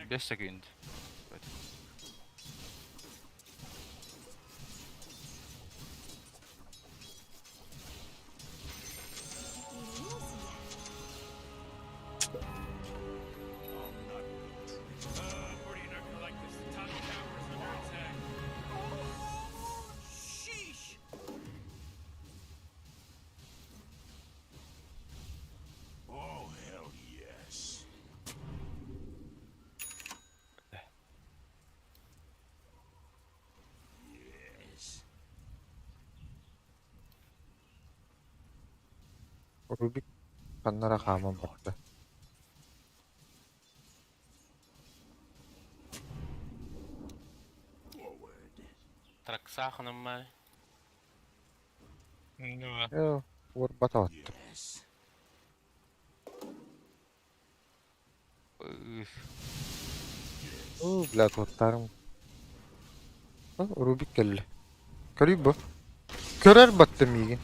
5 секунд. Sheesh! Oh, hell yes. Yes. Рубик ханнара хааман барда. Forward. Траксаханым бар. Да. Э, уорбата Yes. Оо, блядь, уоттарым. Рубик кэллэ. Көрүй бу. Көрөр батта миигин.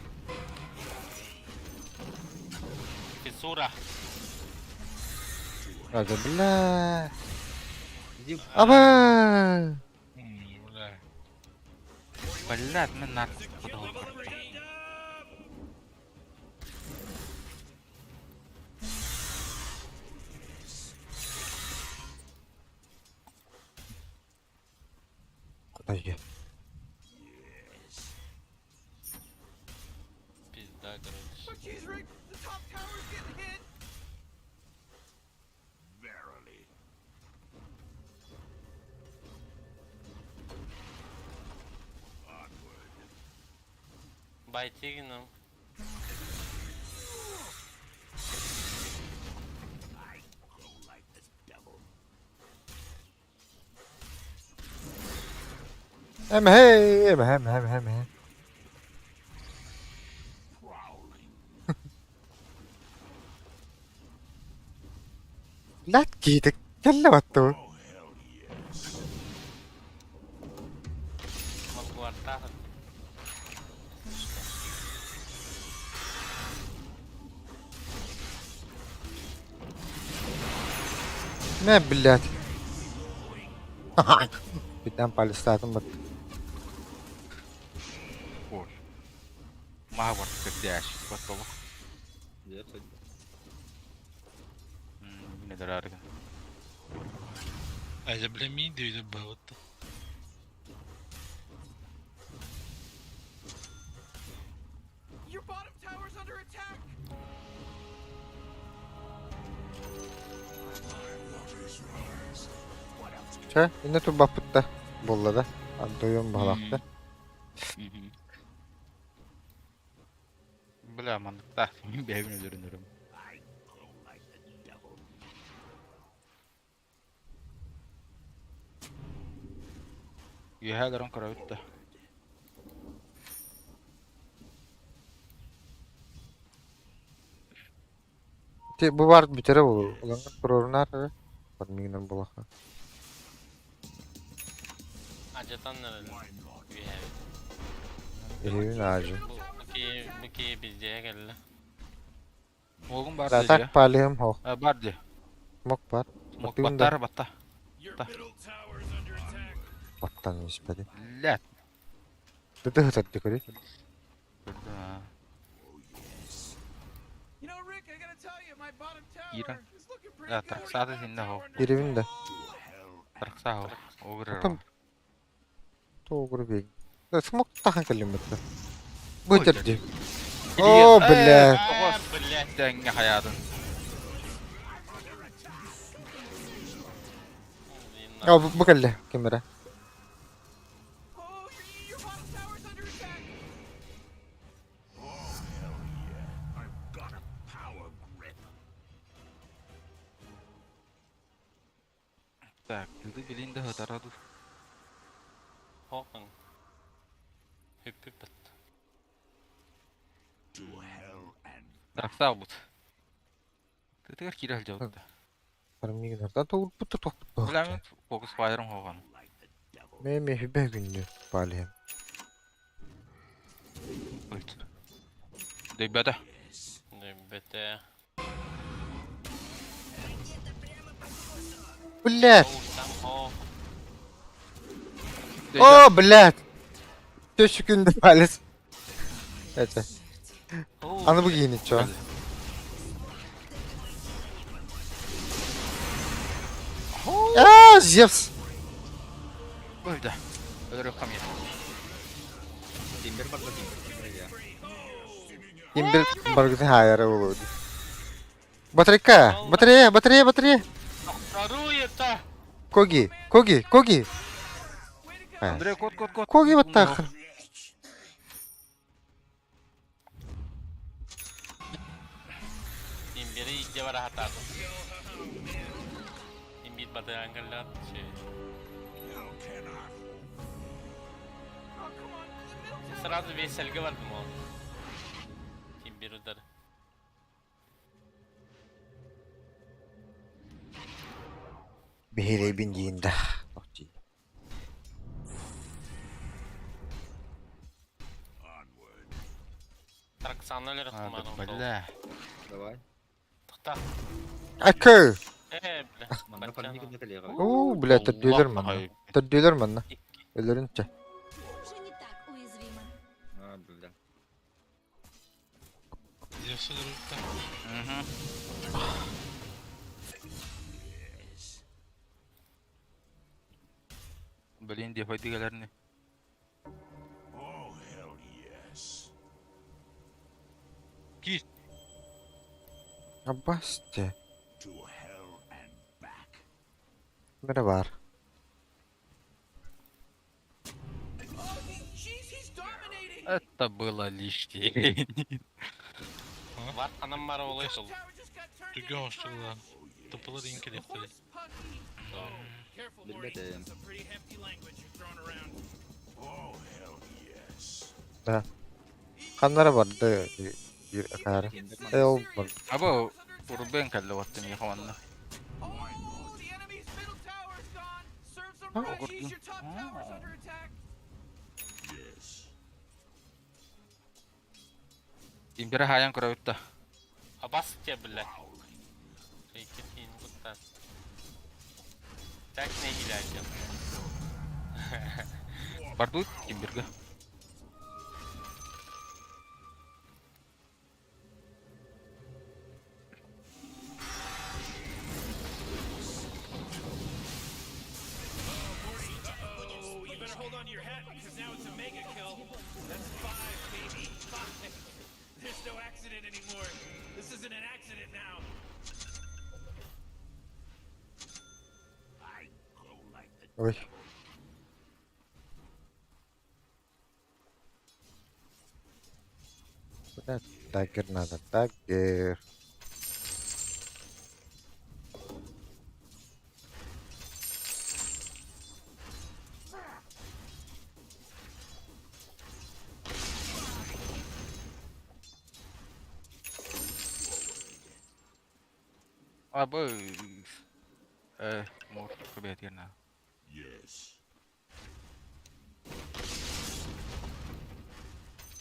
Фиссура. Ага, бля. Иди Аба! Бля. Блядь, мен нахуй подал. Подожди. Пизда, короче. Oh, jeez, Rick, the top tower's getting hit. Verily. Onward. Байтигином. I go like the devil. Эм хей, эм хэм хэм хэм хэм. Prowling. Блядь, киитик. Кэллэ баттыбы. Oh, hell yes. Малгуартахан. Не, блядь. Бүтэн палыстаатын бат. Боже. Маха бар кырдяш. Батова. Міне дәрарга. Айда, бля, мин дейді бауытты. Your bottom tower's under attack. Waters rise. What else? Чэ, инне турбаппытта. Болла да. Андойон баалақты. Бля, мандықта. Мен бәйбін өлерінірім. I go like the devil. Үйәлерін қарауытты. Те бу бар бүтере болу. Улаңга турорунар. Бар мигинен болаха. Ажатан nerede? Why not? Ehevin ağacı. Bu ki bu ki bizde geldi. Оғын бар Да так деді. палыым хох. Бар де. Мок бар. Мок Батыгын да. баттар батта. Your Да. middle tower's under attack. Баттан испеди. Ләт. Дыды хытарды көрүй. Көрді, а. Oh, yes. You know, Rick, I gotta tell you, my bottom tower Ира. is looking pretty Да, good. Траксады сенде хо. Иревин да. To hell and Тракса хо. Огыр. Потом Тоғыр бег. Да смок тахан кэллим батта. Бүтерди. О, блядь. А, блядь. Дәңге хаядын. О, бу кэллэ ким эрэ. Oh, your, your bottom tower's under attack. Oh, hell yeah. I've got a power grip. Так, тылы билин да хатара ду. Хохан. Хүппүт. To hell and Тарахсаа бут. Тытыгар киирэ сылдьабыт да. Бармигнарда туурбут тохпут. Билэмин фокус файрым хоған. like the devil. Мэ хүбэ күннү баалиһым. Өлт. Дөйбөтө. Yes. Бете. Блядь! Там хо. О, блядь! Төш күндү баалис. Это. Аны бу киини чо. Аа, Зевс! Өлдө. Өлөрө камия. Тимбер барда тимбер. Я. Ким бир баргыты хаайара болуду. Батарейка! Батарея, батарея, батарея! Вторую-то! Коги, Коги, Коги! Way to go. А. Андрей, кот, кот, кот. Коги вот так. Имбири идде бара хатаатым. Имбир батыраан кэллэҕит şey. How can I Oh, come on. The middle tower. Сразу веселге бардым ол. Тимбир удар. Биһирэйбин диин да. onward? Тараксаны өлөр А, туман бля. Давай. Тохта. Акы! Э, бля. Манна парник не коллега. Уу, бля, төрдүөлөр манна. Төрдүөлөр манна. Өлөрүнчө. Ты уже не так уязвима. А, бля. Зевс өлөрүттэ. Мгм. Блин, дефайды келерни. Oh, hell yes. Киир. Абасте. To hell and back. Мире бар. Oh, he, jeez, he's dominating. Это было лишнее. Бар анам бар олай Top сол. tower just got turned Түгөн into оштула. trash. Тыпылар иң келехтери. Horse pucky. Oh. Careful, Бил Morty. бэтэ. Some pretty hefty language you're throwing around. Oh, hell yes. Ханнара барды. Бир акара. Тимбер Э, ол бар. Або, урбен кэллэ ваттын яхаванна. Oh, the enemy's middle tower's gone. Serves them Oh. right. Jeez, your top tower's Oh. under attack. Yes. Имбире хаян көрөбүттэ. Абас те, бля. Рейкетин кутта. Так не гилячен. Бардут Тимберге. Oh, you better hold on to your hat because now it's a mega kill. That's five, baby. Five. There's no accident anymore. This isn't an accident now. I go like the Ой. Бля, дагер надо, дагер. Або э мор көбөт герна. Yes.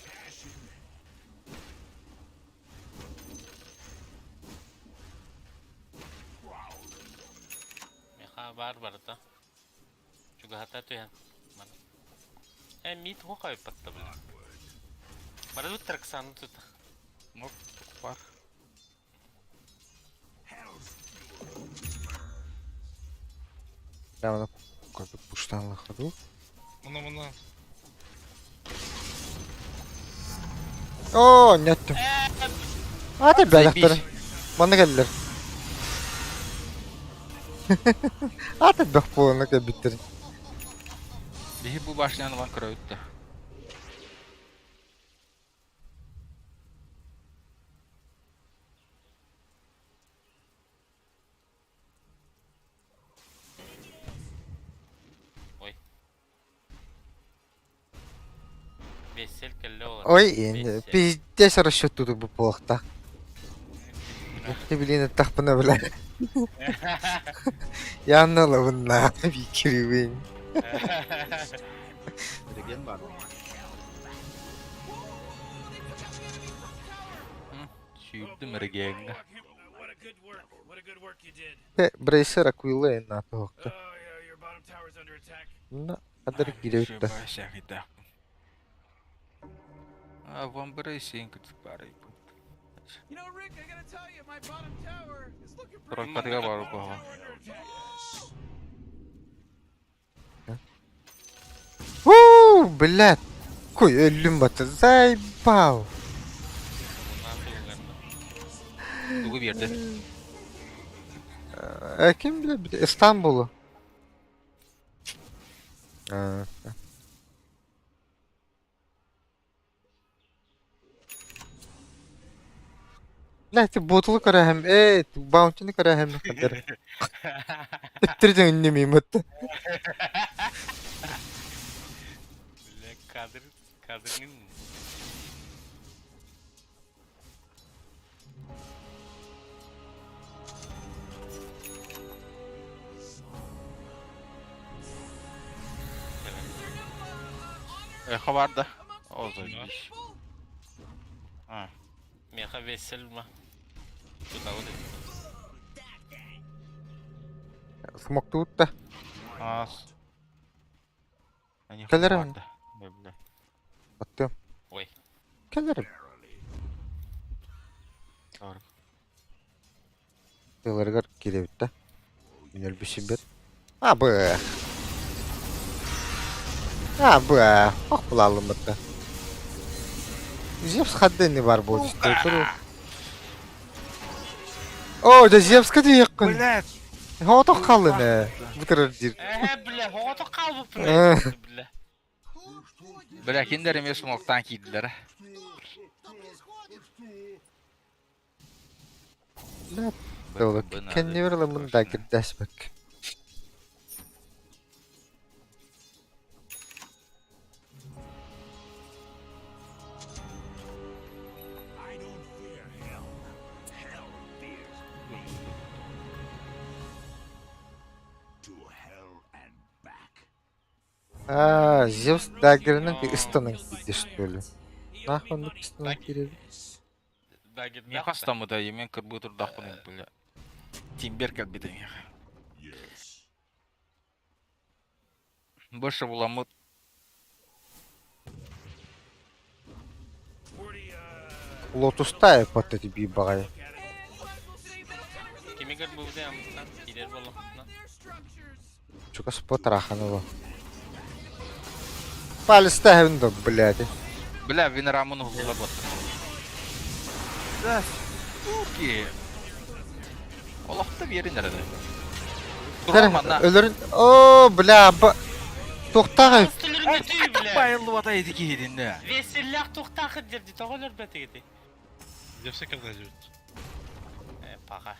Cash in hand. Prowling. Меха бар барда. Чугата туян. Э, мит хохай патта, бля. Барду тараксаны тут. Мор бар. Hell's fury. Бля, аны көрдүк пуштан лахаду. Мына мына. О, неттим. Аты бәләктер. Манна кэллер. Аата бөх буолана кэлбиттэр. Биһи бу башняны ылан көрөбүт да. Ой. Весель кэллэ ол. Ой, пиздец расчет тут бу буолуохтаах. Ты блин аттахпына бля. Явно лабынна бикирибин. Реген бар. Сүүрдүм регеҥҥэ. What a good work. What a good work you did. Брейсер акуила на туохта. Oh, yeah, your bottom tower's under attack. На адар кииребит да. А, вам брейсинг баар You know, Rick, I gotta tell you, my bottom tower is looking pretty Тройкатыга бар буолла. Уу, блядь. Кой өллүм бата. Заебал. Тугу биэрдэ? Э, ким билэр Истанбулу. А, Блядь, ботулу көрөһөм, э, баунтины көрөһөм кадыр. Төттөрү үннемейм өттө. Бля, кадр, кадрын. Эхо бар да. О, заебись. А, Меха весель ма. Туда вот. Смоктуутта. ас. Они Кэлэр бар да. Бля, бля. Аттым. Ой. Кэлэр. Doğru. Тыларыгар кииребит да. Үнөлбүсүм бет. А, бы. А, бы. Ох, булалымытта. Зевс хаддени бар болду. О, да Зевска диеккин. Блядь. Хотох қалын, э. Бутырыр дир. Э, бля, хото қалбы Э. бля. Бля, киндер эмиэ смоктан киирдилэр. Бля, Кенни бер ламын да кирдәсбек. I don't fear hell. Hell fears me. To hell and back. А, Зевс дагерinin ыстанын кийди, что ли? Нахуй он ыстанын киирер. Дагер. Миэхэ астаммыта, мен кырбыы турдахпын, бля. Тимбер кэлбитин. Yes. Больше буламмыт. 40, Лотуста эпот эти би багай. Кимигер бувде амтан кирер болоқна. Their structures. Чука спот раханова. Палеста хевндо, блядь. Бля, Винрамын уһулла батта. Да, суки. Олохто биэрин эрэ. Тура манна. Өлөрүн... О, бля, ба... Тоқтағы. Бля. Байылды эти киһитинне. Веселлях тухтахы дерди тоголор бетегети. Зевса когда живет? Э, паха.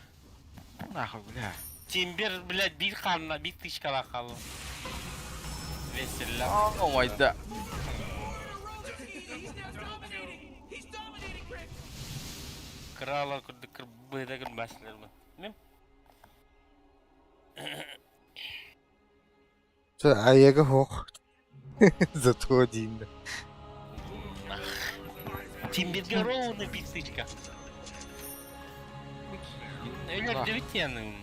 Нахуй, бля. Тимбер, блядь, бир ханна, бир тышкала қалу. Веселлях. О май да. He's now dominating. He's dominating, Rick. Крала курды кырбыда кыр баслар Мем? Аяғы хоқ. Зато дейін. Тимберге ровно бир тышка. Өлөр дебит яны.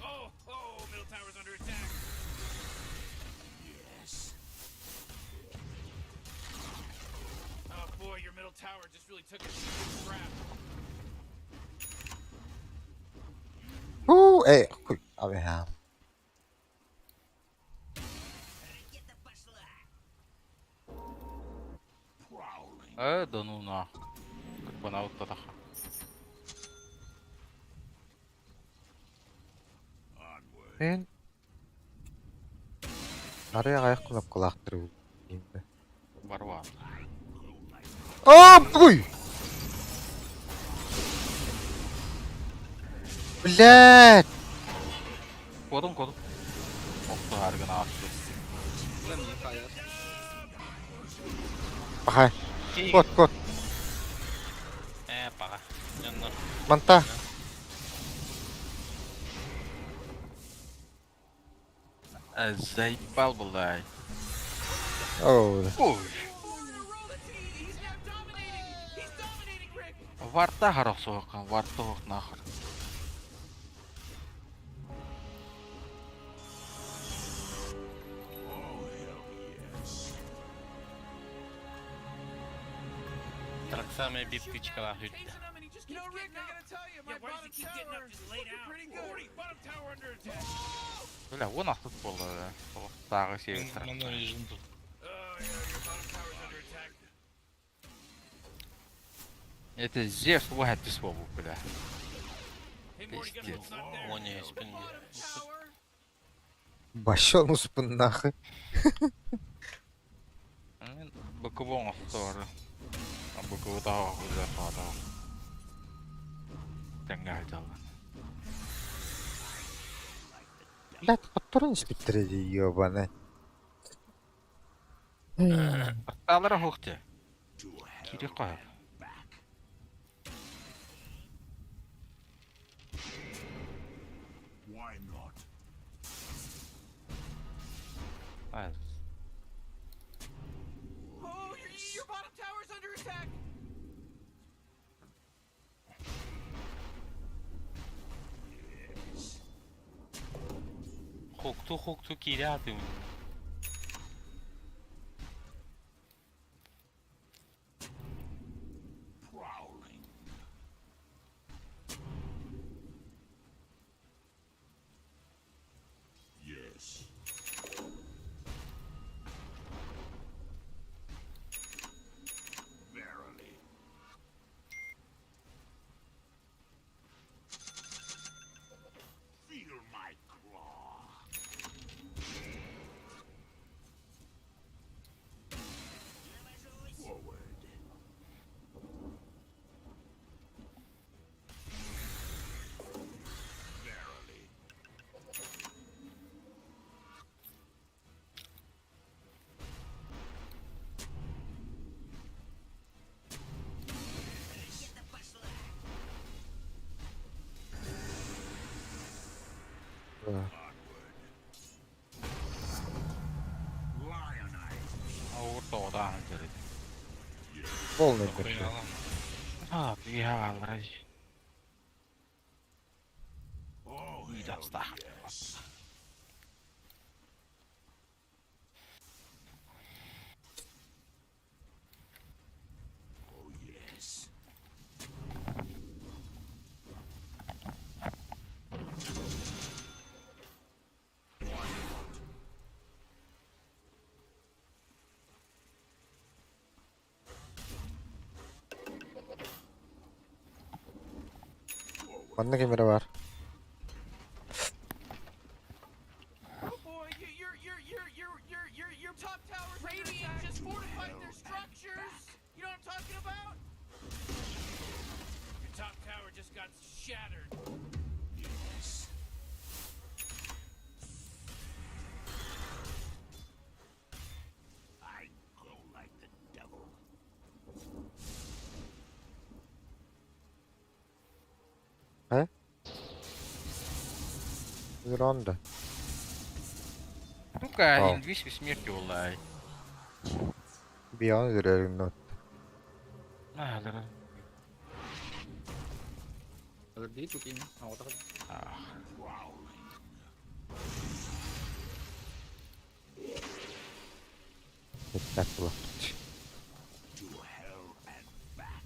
Oh, oh, middle tower's under attack. Yes. Oh boy, your middle tower just really took a crap. Ху, эй, хуй. Абе, Prowling. Э, да ну нахуй. Кырбана уттатаха. Мин арай аҕыйах кнопкалаахтар диэн Барва. Аа, буй! Блядь! Кодум кодум. Охто харгын аасты. Пахай. Кот, кот. Ээ, паҕа. Дьоннор. Манта. Заебал былай. Оо. Ой. Варта харах соққан, варта оқ нахыр. Траксамая биир тычкалаах үрдэ. Бля, вон ахтыт болды. Тағы сегіз Манна режим тут. Это Зевс واحد تسوى бля. Пиздец. Оне спин. Башон успун нахуй. Быкыбон остор. Быкыбы тағы күзі фада. Тәңгә айталған. Блядь, хотторун испиттэрэ дии, ёбаный. Атталары хоқты. Кире қойып. Why not? Ай, Oh, your bottom tower's under attack. Хокту хокту кире атым. Prowling. Yes. Verily. Feel my claw. Forward. Verily. Lionite. ауыр тоғыдан жарайды. Полный Хуя бля. А, я Oh, Не hell достал. yes. Oh, yes. Манна кемере бар. Oh boy, your top tower's Radiant just fortified their structures. You know what I'm talking about? Your top tower just got shattered. Yes. I go like the devil. Ронда. Ну-ка, Вау. инвиз смерти олай. Бион үрэрин А, да. Подожди, тут имя. А, вот так. Prowling. Так было. To hell and back.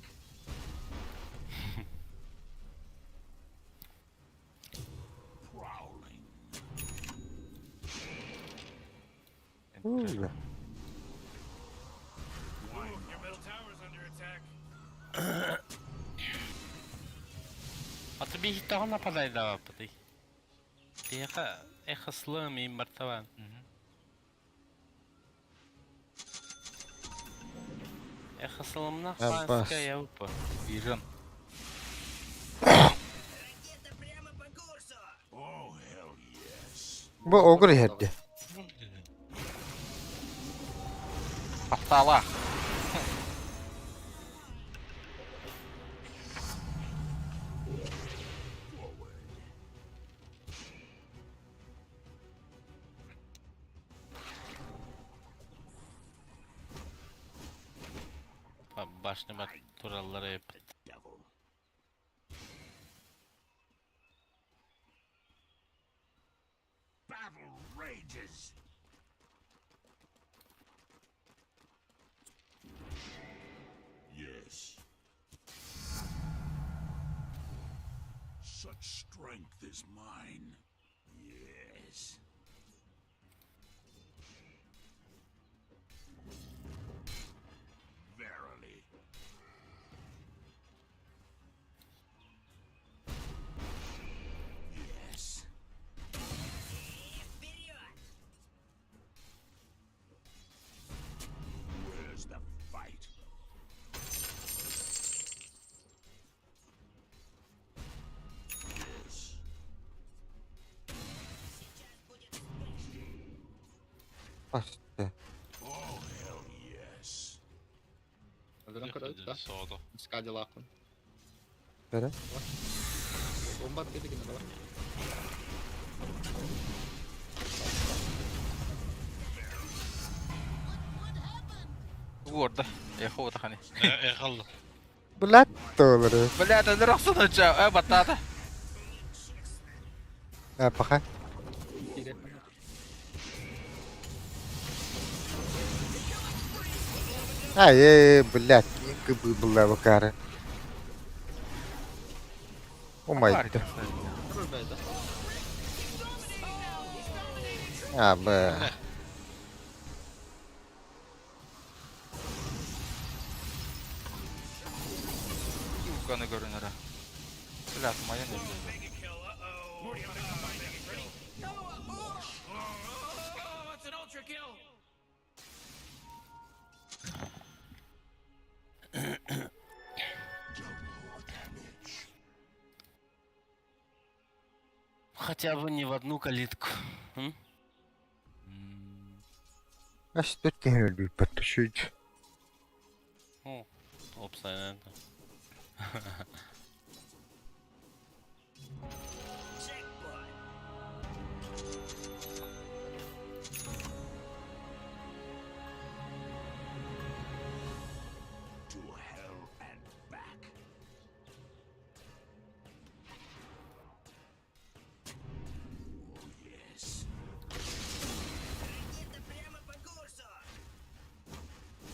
Prowling. Бля. Your middle tower's under attack. Аты би хиттаҕын нападайдаабаппытый. Тиэхэ Эхо слэм и мартаван. Эхо слэмна Аббас. ханская упа. Вижен. Oh, hell yes. Бу огр иһэрди. Аттаалаах. Башня бар тураллара еп. Devil. Battle rages. Yes. Such strength is mine. Yes. Verily. Yes. Where's the fight? Yes. Басты. Oh, hell yes. Өлөрөн көрөбүт да. Соҕото. Скадилаахпын. Бere. Бомба диэки гына давай. Уорда. Эхо тахани. Эхалла. Блядь, доллары. Блядь, өлөр охсун оча. Э баттаата. А, пока. Киирэ. А, э, блядь, кыбы была вакара. О май. Көрөр бэйдэ. А, б. Юканы көрүнөрө. Блядь, майын өлдү. Mega kill. Uh-oh. Morty, I'm ready? Oh, it's an ultra kill. Double damage. Хотя бы не в одну калитку. М? А что ты любишь потушить? О, опса, это. To hell and back. Oh, yes.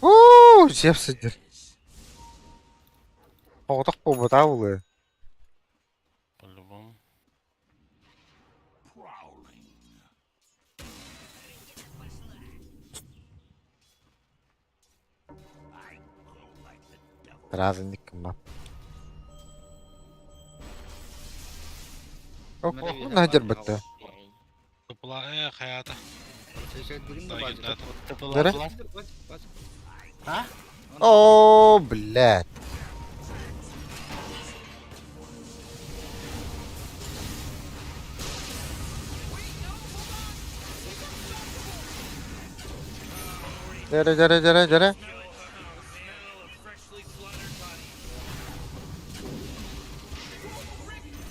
Ууу, жеп сидер. Оғдақ болбы По-любому. Prowling. I go like the devil. Разынник кымма. Надер бітті. Тупла э хаята. Дурин да баажы. Бere? А? О, блядь. Дере, дере, дере, дере.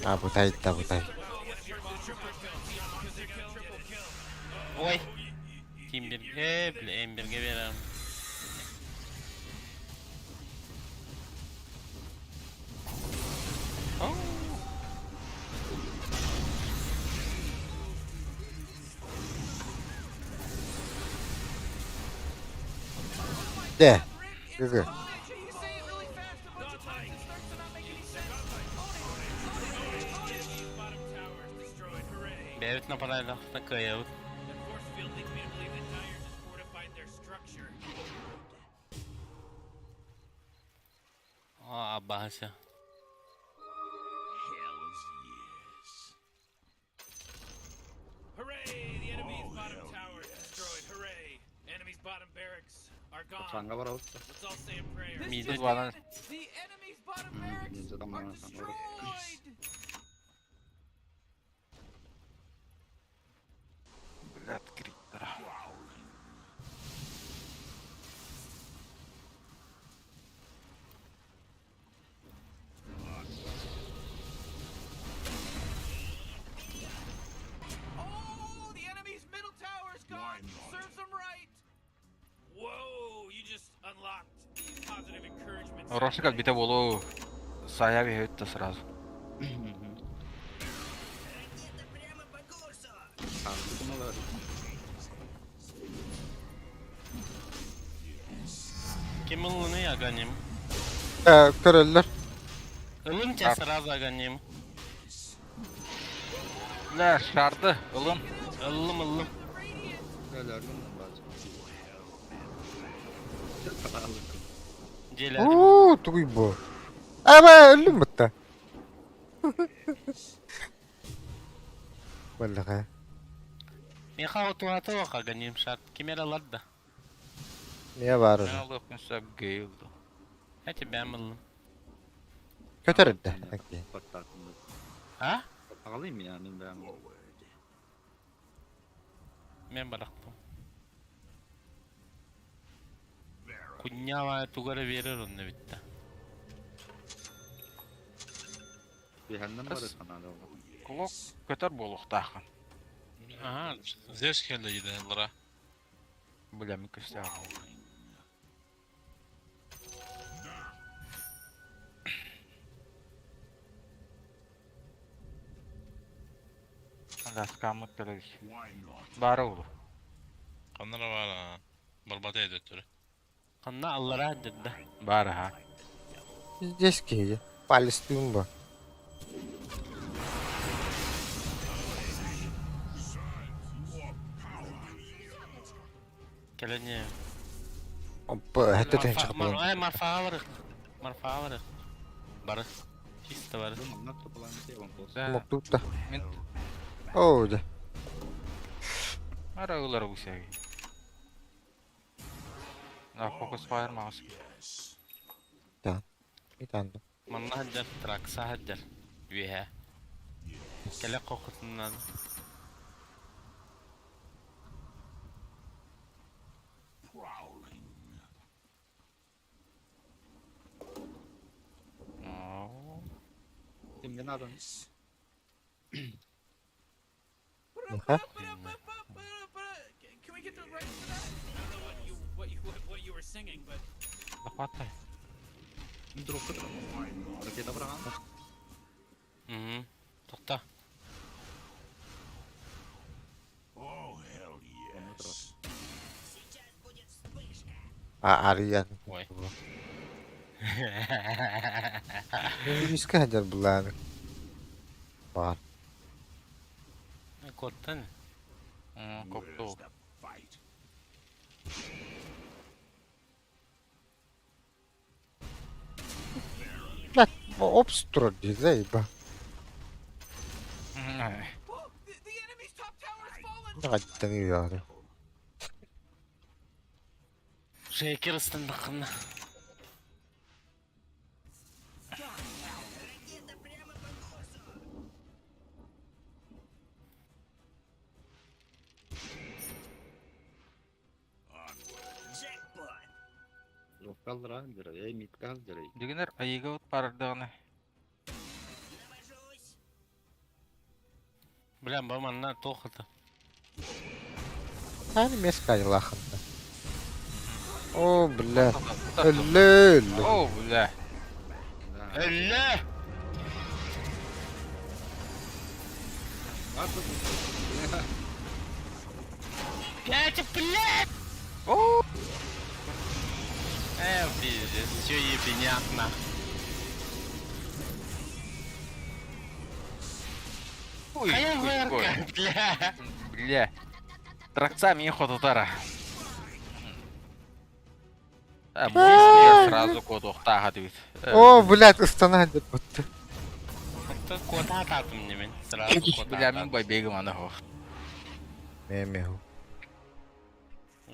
А, бутай, да, бутай. Ой. Тимберге, бля, Эмберге берем. Оу. Де. Гг. You say it really fast a bunch of times, it starts to not make any sense. Own it, own it, own it. Bottom tower is destroyed. Hooray. Бэбит нападает на каяут. The force field leads me to believe that Dire just fortified their structure. А, Аббася. Hell's yes. Hooray! gone. Санга барабыт. Let's all say a prayer. This Мида just Ладно. in, the enemy's bottom barracks Ninja are там destroyed. Блядь, криптора. Oh, the enemy's middle tower's Why gone. not? Serves them right. Whoa, you just unlocked the positive encouragement. Рошик отбита болу. Сая бьет сразу. Сандык Ким ыллыны аганим? Э, көрөллөр. Ылым тебя сразу аганим. Бля, шарды, ылым. Ыллым ыллым. Дьиэлэрим. Уу, тугуй бу. Аба, өллүм бутта. Баллаха. Миха отуата оқ аганим шарт. Кимер алар да. Не бар Мен уже. алып сөп гейлді. Я тебя ыллым. Көтөрүдэ. А? Alayım ya мен бәрін. Мен барақтым. Куньява тугара берер онны битті. Бихәннән бар ана. Клок көтөр болуқтақын. Ага, Зевс келді еді Бля, мен көсте ағау. Даскамыт келек. Why not? Бары олу. Қаннара бар, барбата еді өттірі. Қанна аллара деді. Бары ха. Здесь киһи. Палестин бу. Келене. Опа, это тен чыгып булан. Ай, марфаға барық. Марфаға барық. Бары. Чисто бары. Да. Моктупта. Мен Оо, да. ара олар усяги. На фокус фаер мағыз. Итанды. Манна хаджар, тракса хаджар. Үйе. Келе қоқытынан. Prowling. Кимден адам? Миха. Can we get the rights to that? I don't know what you what you what, what you were singing, but Лопатай. Дропты. Ракета барған. Мгм. Тоқта. Oh, hell yes. А, Ариян. Ой. Үскә хаҗар булан. Бар. Коттан. Копты Where's ол. the fight? Блядь, опс турар дии, ба. Oh, the enemy's top tower has fallen. Нагаттан яары. Шекер ыстындықына. Дропка алдыра, бир. Эй, митка алдыра. Дегенер айыга от барардығына. Блям, ба манна тоқыты. Тани мес кайлахында. О, бля. Өллө, өллө. О, бля. Өллі! Пять, блядь! О, Пиздец, всё ебенятно. Ой, Хайа ой, ой. вырка, бля! Бля. Тракца мне хототара. А, мой сразу код охтаға дейт. О, блядь, ыстана деп бутты. Это кота ататым немен, сразу кота Бля, мен ататым. бай бегім ана хо. Меме.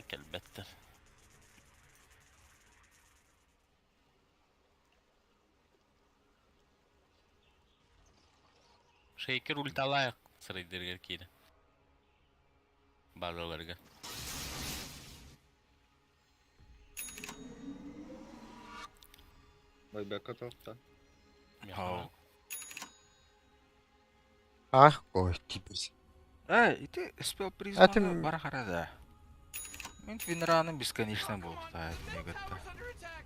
Келбеттер. Шейкер ульталаах сырайдарыгар киирэ. Базаларга. Байбакка тоқта. Хау. Ах, ой, типис. Э, ити спел призма Атым- бара харада. Мен Винраным бесконечно Oh, был. come on, Да, the это middle не tower's under attack.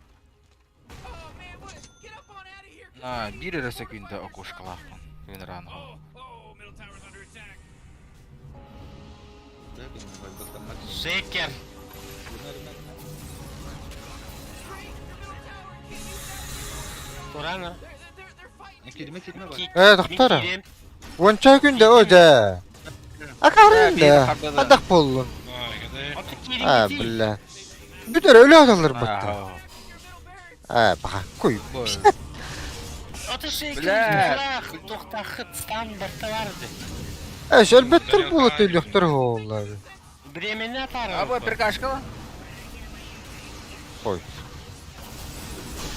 Oh man, what? Get up on out of here. 'cause На, Radiant биир just эрэ fortified секунда their окошкалаахпын. structures. Винран. Oh, oh, middle tower's under attack. Шейкер! Great, your middle tower can't use that anymore. Турана. They're fighting. Кирме кирме бар. Э, доктора. Уонча күндэ о дэ. Акарын да. Адак боллун. А, бля. Бүтэр өлө адалар бутта. А, баха, куй. Ото шейкер Бля. Тохтахыт стан барталарды. Э, шөлбөттөр була төлөктөр хооллар. Бремени атары. Абы прикашкала. Ой.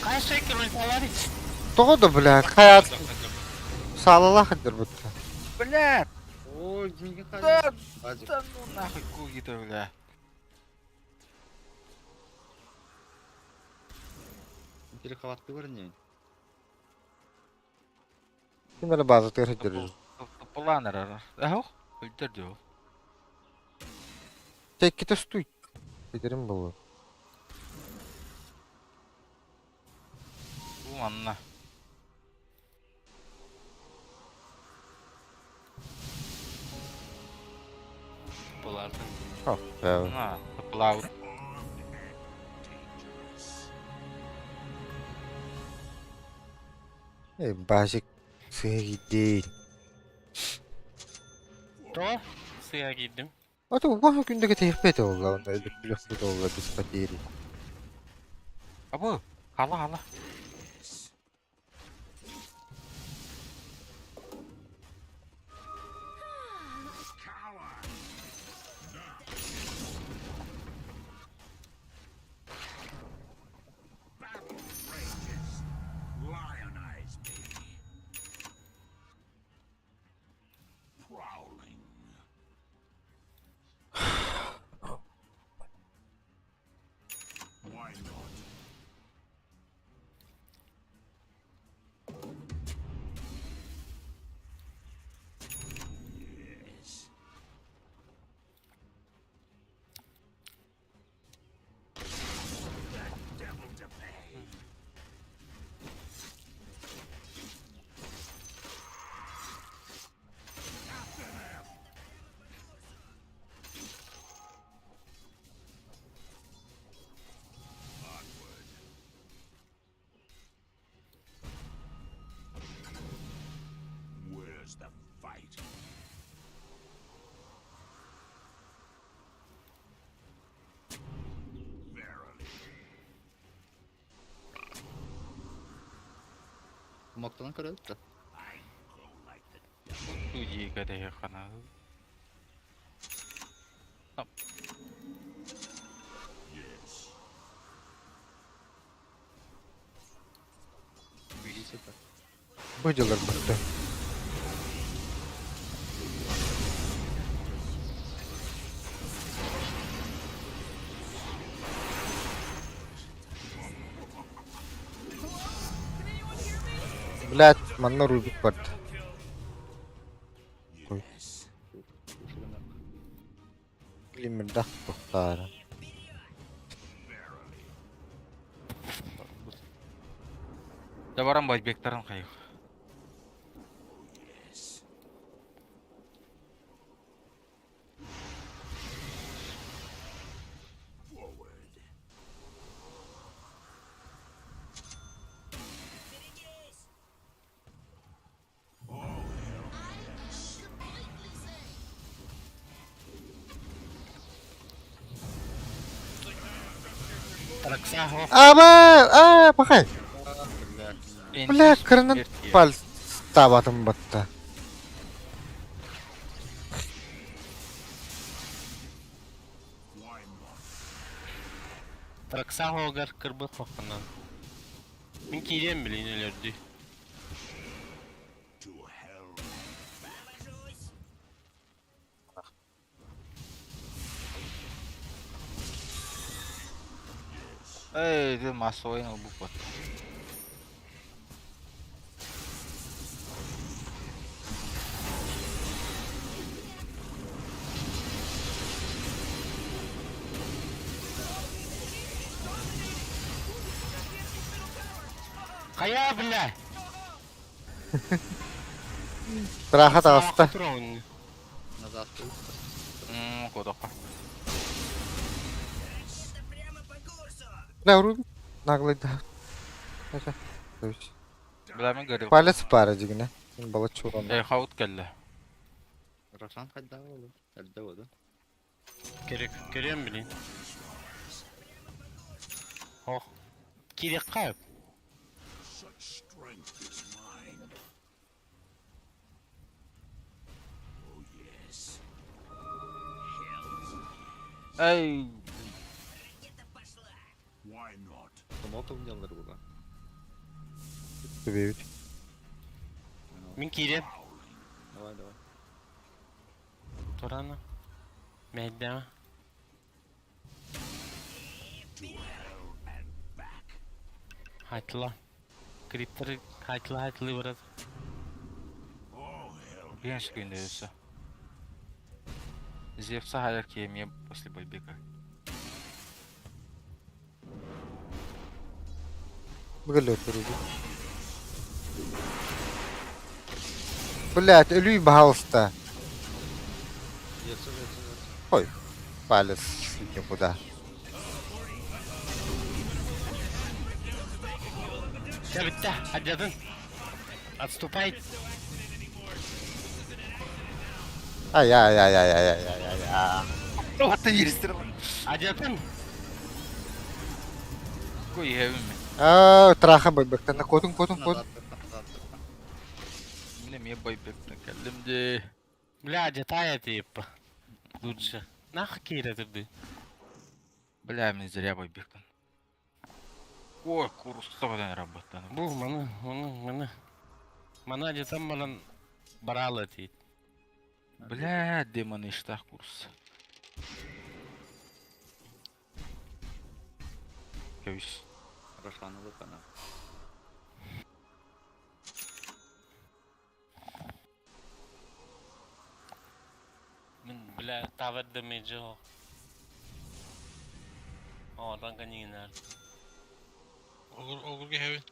Кай шейкер ульталары? Того да, блядь, хаят салалахыдыр бутта. Бля, Ой, деньги да, Базик. да ну нахуй куги-то, бля. Телехалатты бар не? Ким эле база төр Планер. Ах, өлтөрдү. Текки туй. Бетерим болу. Бу манна. Булардын. Хоп, бә. На, плавут. Э, базик сыгы değil. То сыя кийдим. Ата уган күндө техпет олла, онда өлүп билөктү олла без потери. Абы, хала хала. Battle rages. Lionize me. Prowling. Why not? Yes. The devil to pay. After them. Onward. Where's the fight? Verily. Мактан көрөт да. I go like the Куги кадэ хана. yes. Бу дилер бутта. Блядь, манна Рубик барда. Ой. Yes. Глиммердах тохтаара. Verily. Да баран байбектарын кайык. Yes. Forward. Oh, hell yes. Completely safe. Траксахо. Аба, а, бахай. Бля, кырынан Бля, пал табатын батта. Why not? Траксахогар кырбы хоханан. Мин киирем билин өлөрдү. To hell and back. Эй, ты массовый ылбыппыт. Хайа, бля! Тыраха таҕыста. Турон. Назад Кодоха. Бля, Рубик наглый да. Бля, мен горел. Палец пара дигине. Балаччы уран. Эй, хаут кэллэ. Рошан хайда болду. Элде болду. Керек, көрем блин. Ох. Керек кайып. Such strength is mine. Oh yes. Эй, Why not? Смок ылдьаллар була. Түбэбит. Мин кирем. Давай, давай. Турана. Мәйдәмә. Хайтла. Криптер хайтла хайтла барат. Oh hell. Бенш күндүсü. Зевса хайар кемия после байбека. Бүгүл Рубик. Блять, өлүй баһалыста. Ерсіз, ерсіз, ерсіз. Ой, палец никуда. Все битте, адядын. Отступай. Ай ай ай ай ай ай ай ай. What the Адядын. Кой хэвим. Аа, траха байбектен котун котун котун. Назад, назад, назад. Мине ме байбектен кэллим де. Бля, адятая тип. Лучше. Нах кире турды. Бля, мен зря байбектен. Ой, курустадан работан. Бу маны, маны, маны. Мана адятам балан барала тип. Бля, демон иштах курс. Көвүс. Рошан алып ана. Мин бля тавер дэмэджи хо. О, ранга нигинер. Огур, огурга хэвин.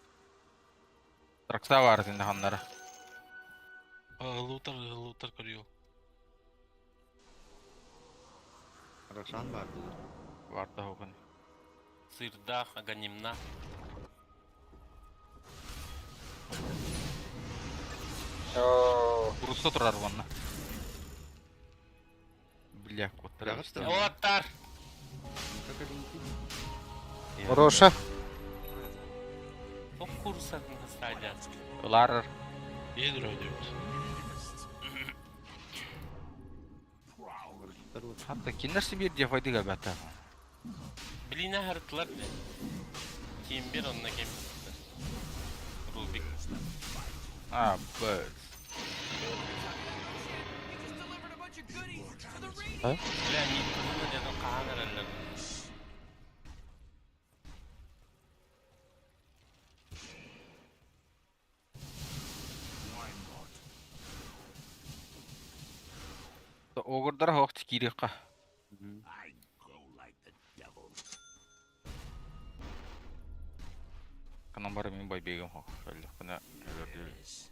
Тракса бар синде ханнара. Лутер, лутер көрүө. Рошан бар dedi. Бар да хоган. Сырдах, аганимна. Оо. Курста турар ванна. Бля, коттар. Бля, Оттар! Как они Роша. О курса стадия. Ларар. Едер өйдөбүт. Хатта киндер бир де файдыга бата. Блин, ахыртылар. Ким бир онна кем. Рубик. А, б. You just delivered a bunch of goodies to the Radiant. Бля, мин тузуна дедим кахан эрелер. Why not? Огурдар хогт кирикка. I go like the devil. Канан бар мен байбегем хог. Әлі кына. Yes.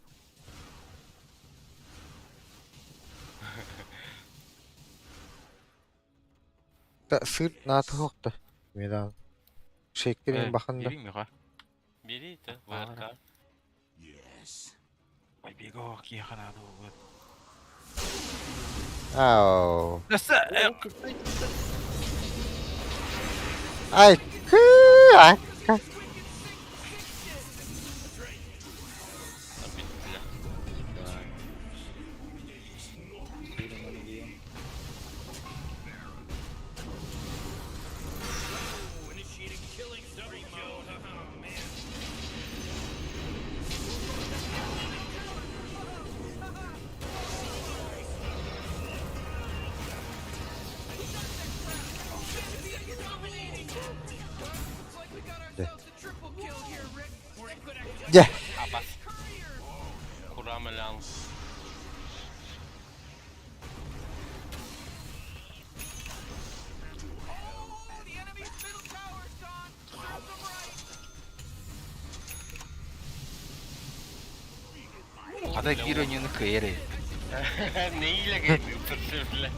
Та сыр наты хокта. Медан. Шектерин бахында. Бери миха. Бери это, ВРК. Yes. Байбеге хог кихана да. Ау. Наса. Ай. Кы. Ай. Бля. Initiating killing spree mode. Oh man. Looks like we got Рамалян. Oh, the enemy's middle tower's gone. Serves them right. Хата киир онньууну кыайар эбит. Neyle geliyor bile.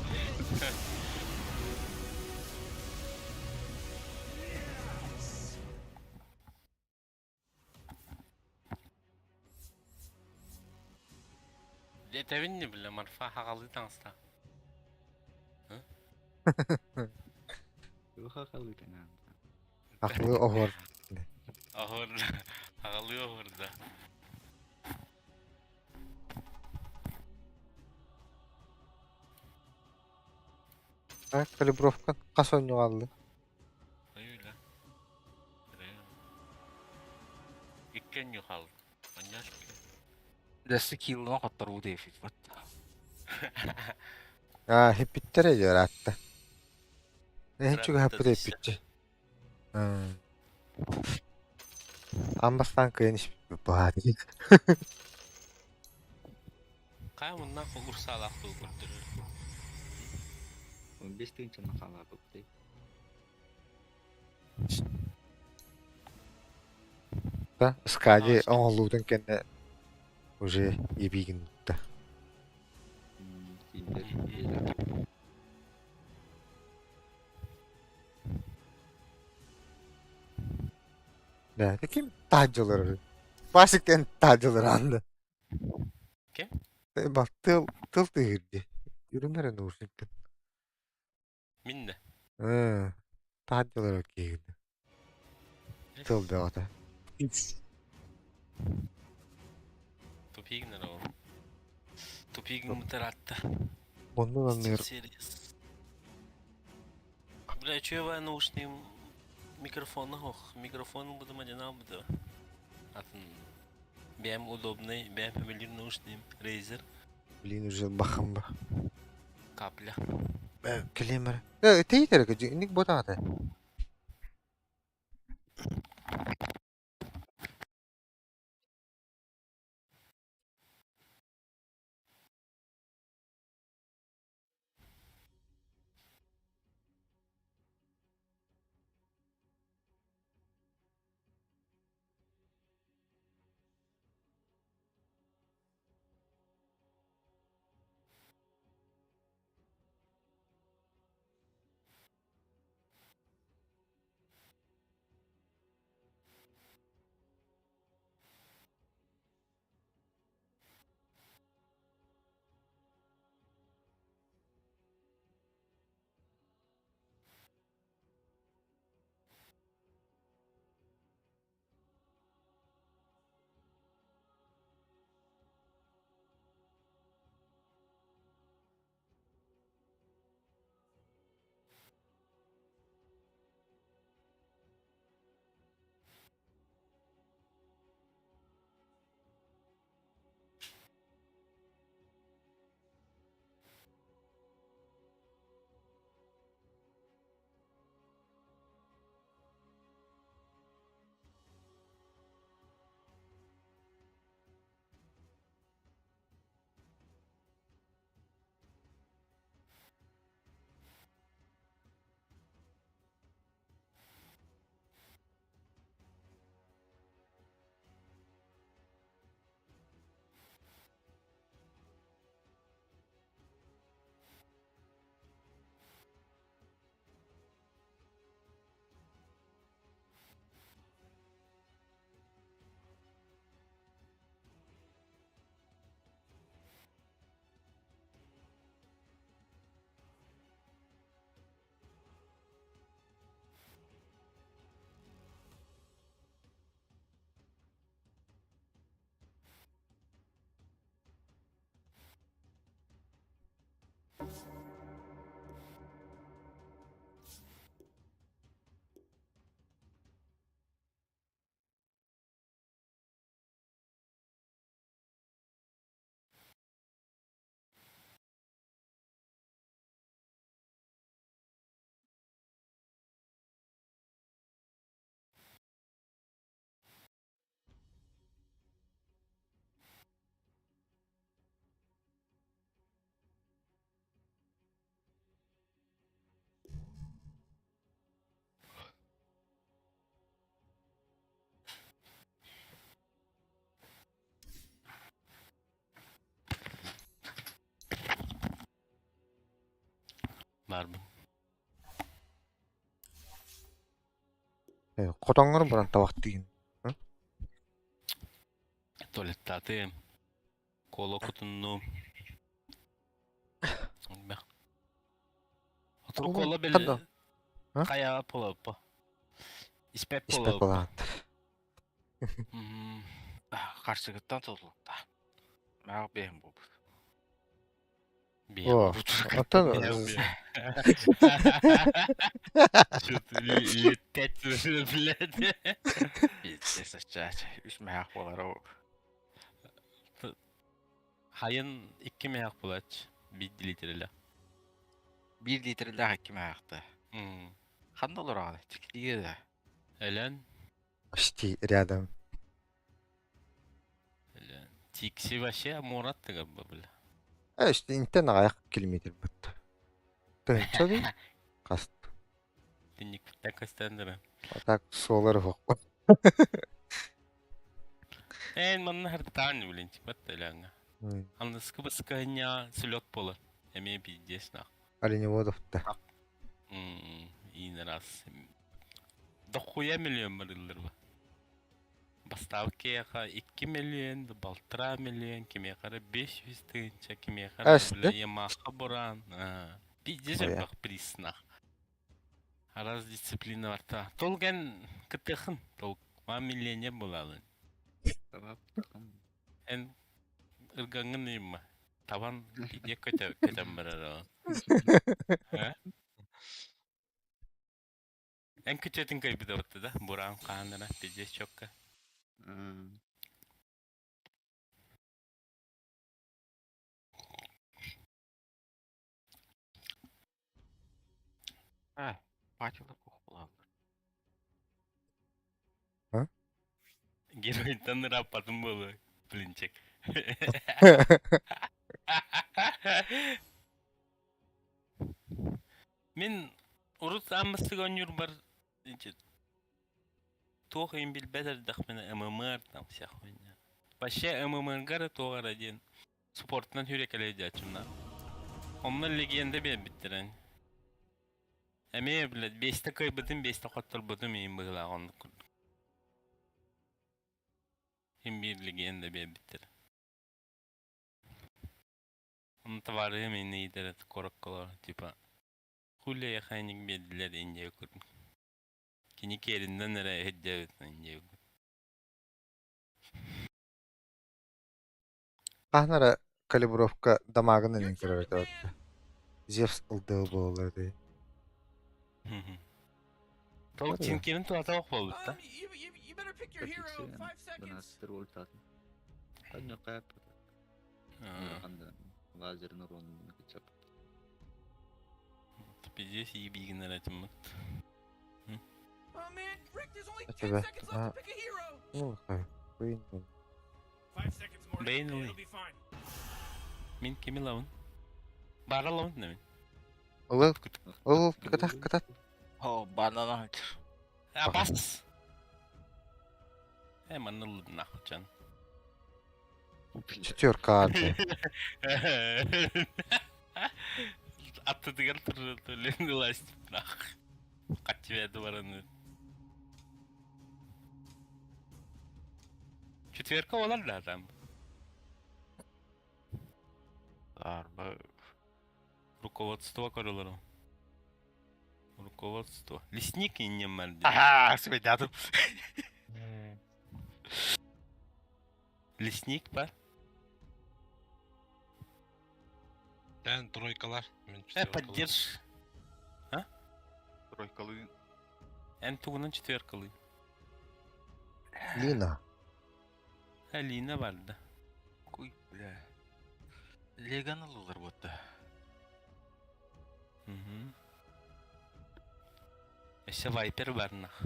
Этебин не биле Марфа хагалыы таҥаста. Туха халытана. Акылы оһор. Оһуорда. Хагалыы оһуорда. А, калибровка хас оонньуу хаалла? Öyle. Икки оонньуу хаалла. Оонньоочку. Дэссе киилынан хотторуу диэфит. Аа, хиппиттэрэ дьараатта. Эһин чугаһаппыт Ыраатта эппитчи. Аан бастаан кыайан испиппит баһаат. Хайа мунна урсаалаах тыл көрдөрөр. 15 тыынчаны халаабыт. Да, Скади оҥоллуутун кэннэ уже ебигин да. Тиийдэр. Да, ким таһдьылар? Пасиктен таһдьылар анды. Ким? Бak тыл тыл тыһырды. Үрүмэрэ наушниктен. Мин да. Э, таһдьылар киирди. Тыл бөҕөтө. Тупигнер ол. Тупигн мутаратта. Оннун анныгар Series. Бля, чё я наушный микрофон ох, микрофон буду мадина буду. Атын бэм удобный, бэм фамилир наушный Razer блин уже бахам ба. капля. Килемер. Э, тейтер кыжы ник ботаата. Баарбын. Хотоҥҥор баран табахтыын. Туалеттаатым. Кола кутуннум. Отур кола били хайаҕа полоппо. Испэт Испэт полоппо. балаант. Харчыгыттан тутулукта. Маа бэйэм буолбут. О, оттон Что-то летать уже, блядь. Пиздец, ачаача. Үс мэһээх буолар ол. Хайын икки мэһээх булач. Биир литрэлэх. Биир литрэлээх икки мэһээхтэ. Ханна олороҕун? Тиксигэ да. Элен. Почти рядом. Тикси вообще Мурат тыгар бля. Э, интен аҕыйах километр бытта. Тыһынча дуу? Хаст. Тинникпиттэн көстөндөрө. А так суолар уһук. Эн манна хартаан блин, типа төлөҥө. Аныскы быскаһыня слет болар. Эмиэ пиздец нах. Оленеводов-та. Иин раз. Дохуя миллион барыллар ба. Бастаабыт киһиэхэ 2 миллион, балтараа миллион, кимиэхэ эрэ 500 тыһыынча, кимиэхэ эрэ Эсти. бля Ямаха Буран. Пиздец элбэх приз нах. Араас дисциплина барта. Толген кытыхын, тол ма миллионер буолаалын. Эн ыргаҥҥын ыйма. Табан пиздец көтөн барар ол. Эн күтүөтүн кыайбыта батта да, бураан хааннара пиздец чокка. А, патилар кухпулаллар. Героинтан ырааппатын буолуо, блинчик. Мин урут ааммыстык оонньуурбар туох иһин билбэт эрдэхпинэ ММР там вся хуйня. Вообще ММР-га эрэ туох эрэ диэн спортунан сүүрэкэлэйэ дьааччымна. Онно легенда биэрбиттэрэ. Эмиэ, блядь, биэстэ кыайбытым, биэстэ хотторбутум иһин быһыылаах оннук курдук. Син биир легенда биэрбиттэрэ. Ону табаарыһым иннэ иитэрэ куоракка типа хули ехайник биэрдилэр Индия курдук. Кини киэриннэн эрэ иһирдьэбит Индия курдук. Хаһан эрэ калибровка дамаагын инин көрөр этэ Зевс ылдыа буолар дии. Толук Тинкерин туһата ох буолбут да. Пиздец ебигин эрэ Этэбэ. Бэйин ылый. Мин кими ылабын? Баара ылабын да мин. Ылыл, ылыл, кытах, кытат. О, банана. А, бас! Э, манна ыллым нахуй чан. Четверка арды. Аттытыгар турар ыласть нах. Хат бараны. Четверка олар да там. Арба. Руководство көрөлөрү. Руководство. Лесник иннем бар. Ага, свидател. Лесник бар. Тэн тройкалар. Мин Э, поддерж. А? Тройкалы. Эн тугунан четверкалый. Лина. Алина бар да. Куй, бля. Леган ылылар буотта. Угу. Өссө Вайпер бар нах.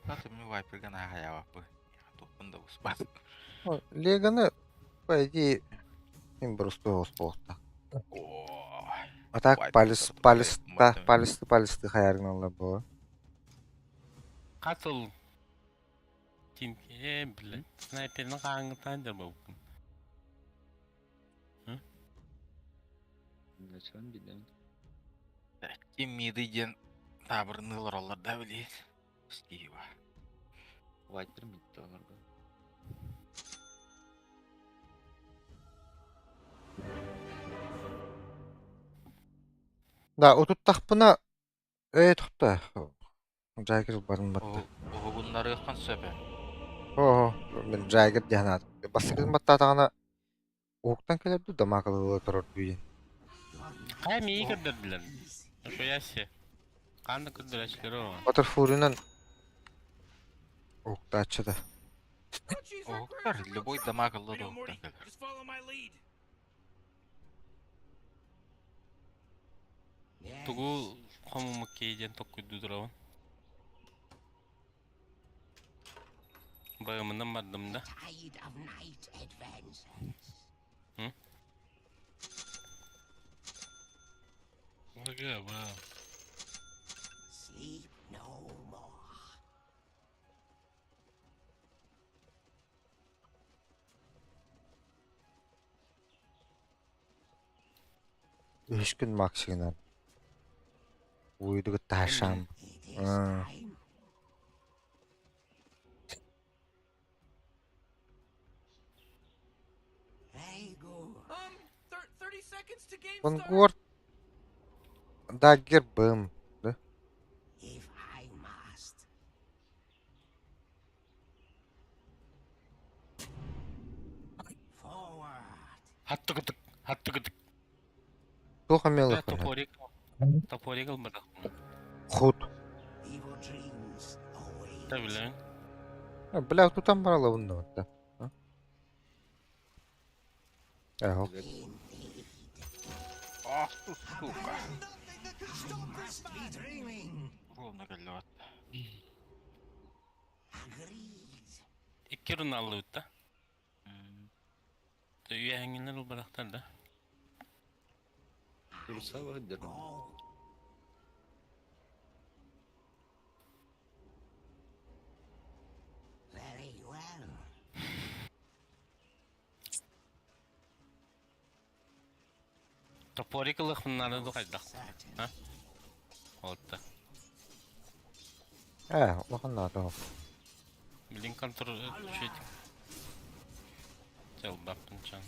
Таты мне вайперга на хаява бы. Туппун да успат. Леганы, по идее, им просто успел. А так палец, палец, та, палец, палец хаяргналла было. Катыл. Ким, э, блядь, снайперин хааңытан да болкун. Чон билем. Ким миды диэн таабырыныы олороллор да билиит. Стива. Вайпер мидте олорго. Да, утуттахпына ээ тохто. Джайгер барын батта. Уһугуннарыаххын сөп ээ. Оо, мин Джайгер диэн аат. Бастакытын баттаатаҕына уһуктан кэлэр дуу, дамаакалыы турар дуу диэн. Хайа мии көрдөрдүлэр. Нихуя себе. Ханна көрдөрөөччүлэр оо. Баттерфурынан уһуктааччы да. Oh, jeez, our Уһуктар, prayers are любой real дамаак I ылла да know, уһуктан Morty. кэлэр. Just follow my lead. Тугу хомумуккей диэн токкуйдуу турабын. Байымынан бардым да. Tide of night advances. Ага, баа. Sleep no more. Үһүс күн Максигынан. Уйдугу таһашам. It is Ah. time. Very good. 30 seconds to game start. Вангуард Даггер бым. If I must. Forward. Хаттыгытык, хаттыгытык. Туох Да, эмиэ топорик. Топорик ылбатах. Худ. Evil dreams await. Да билэбин. Бля, тутан баралабын да. Э, Indeed. Ах ты сука. Must be dreaming. Ровно кэллэҕит. Agreed. Икки рун аллыбыт да. Үйэһэҥҥиннэр ылбатахтар да. Турса бар Go. Very well. Топорик ылыхпыннары духайдах. Certainly. А? Отта. Э, улахан наада. Билин контр чуть. Чел баппын чан.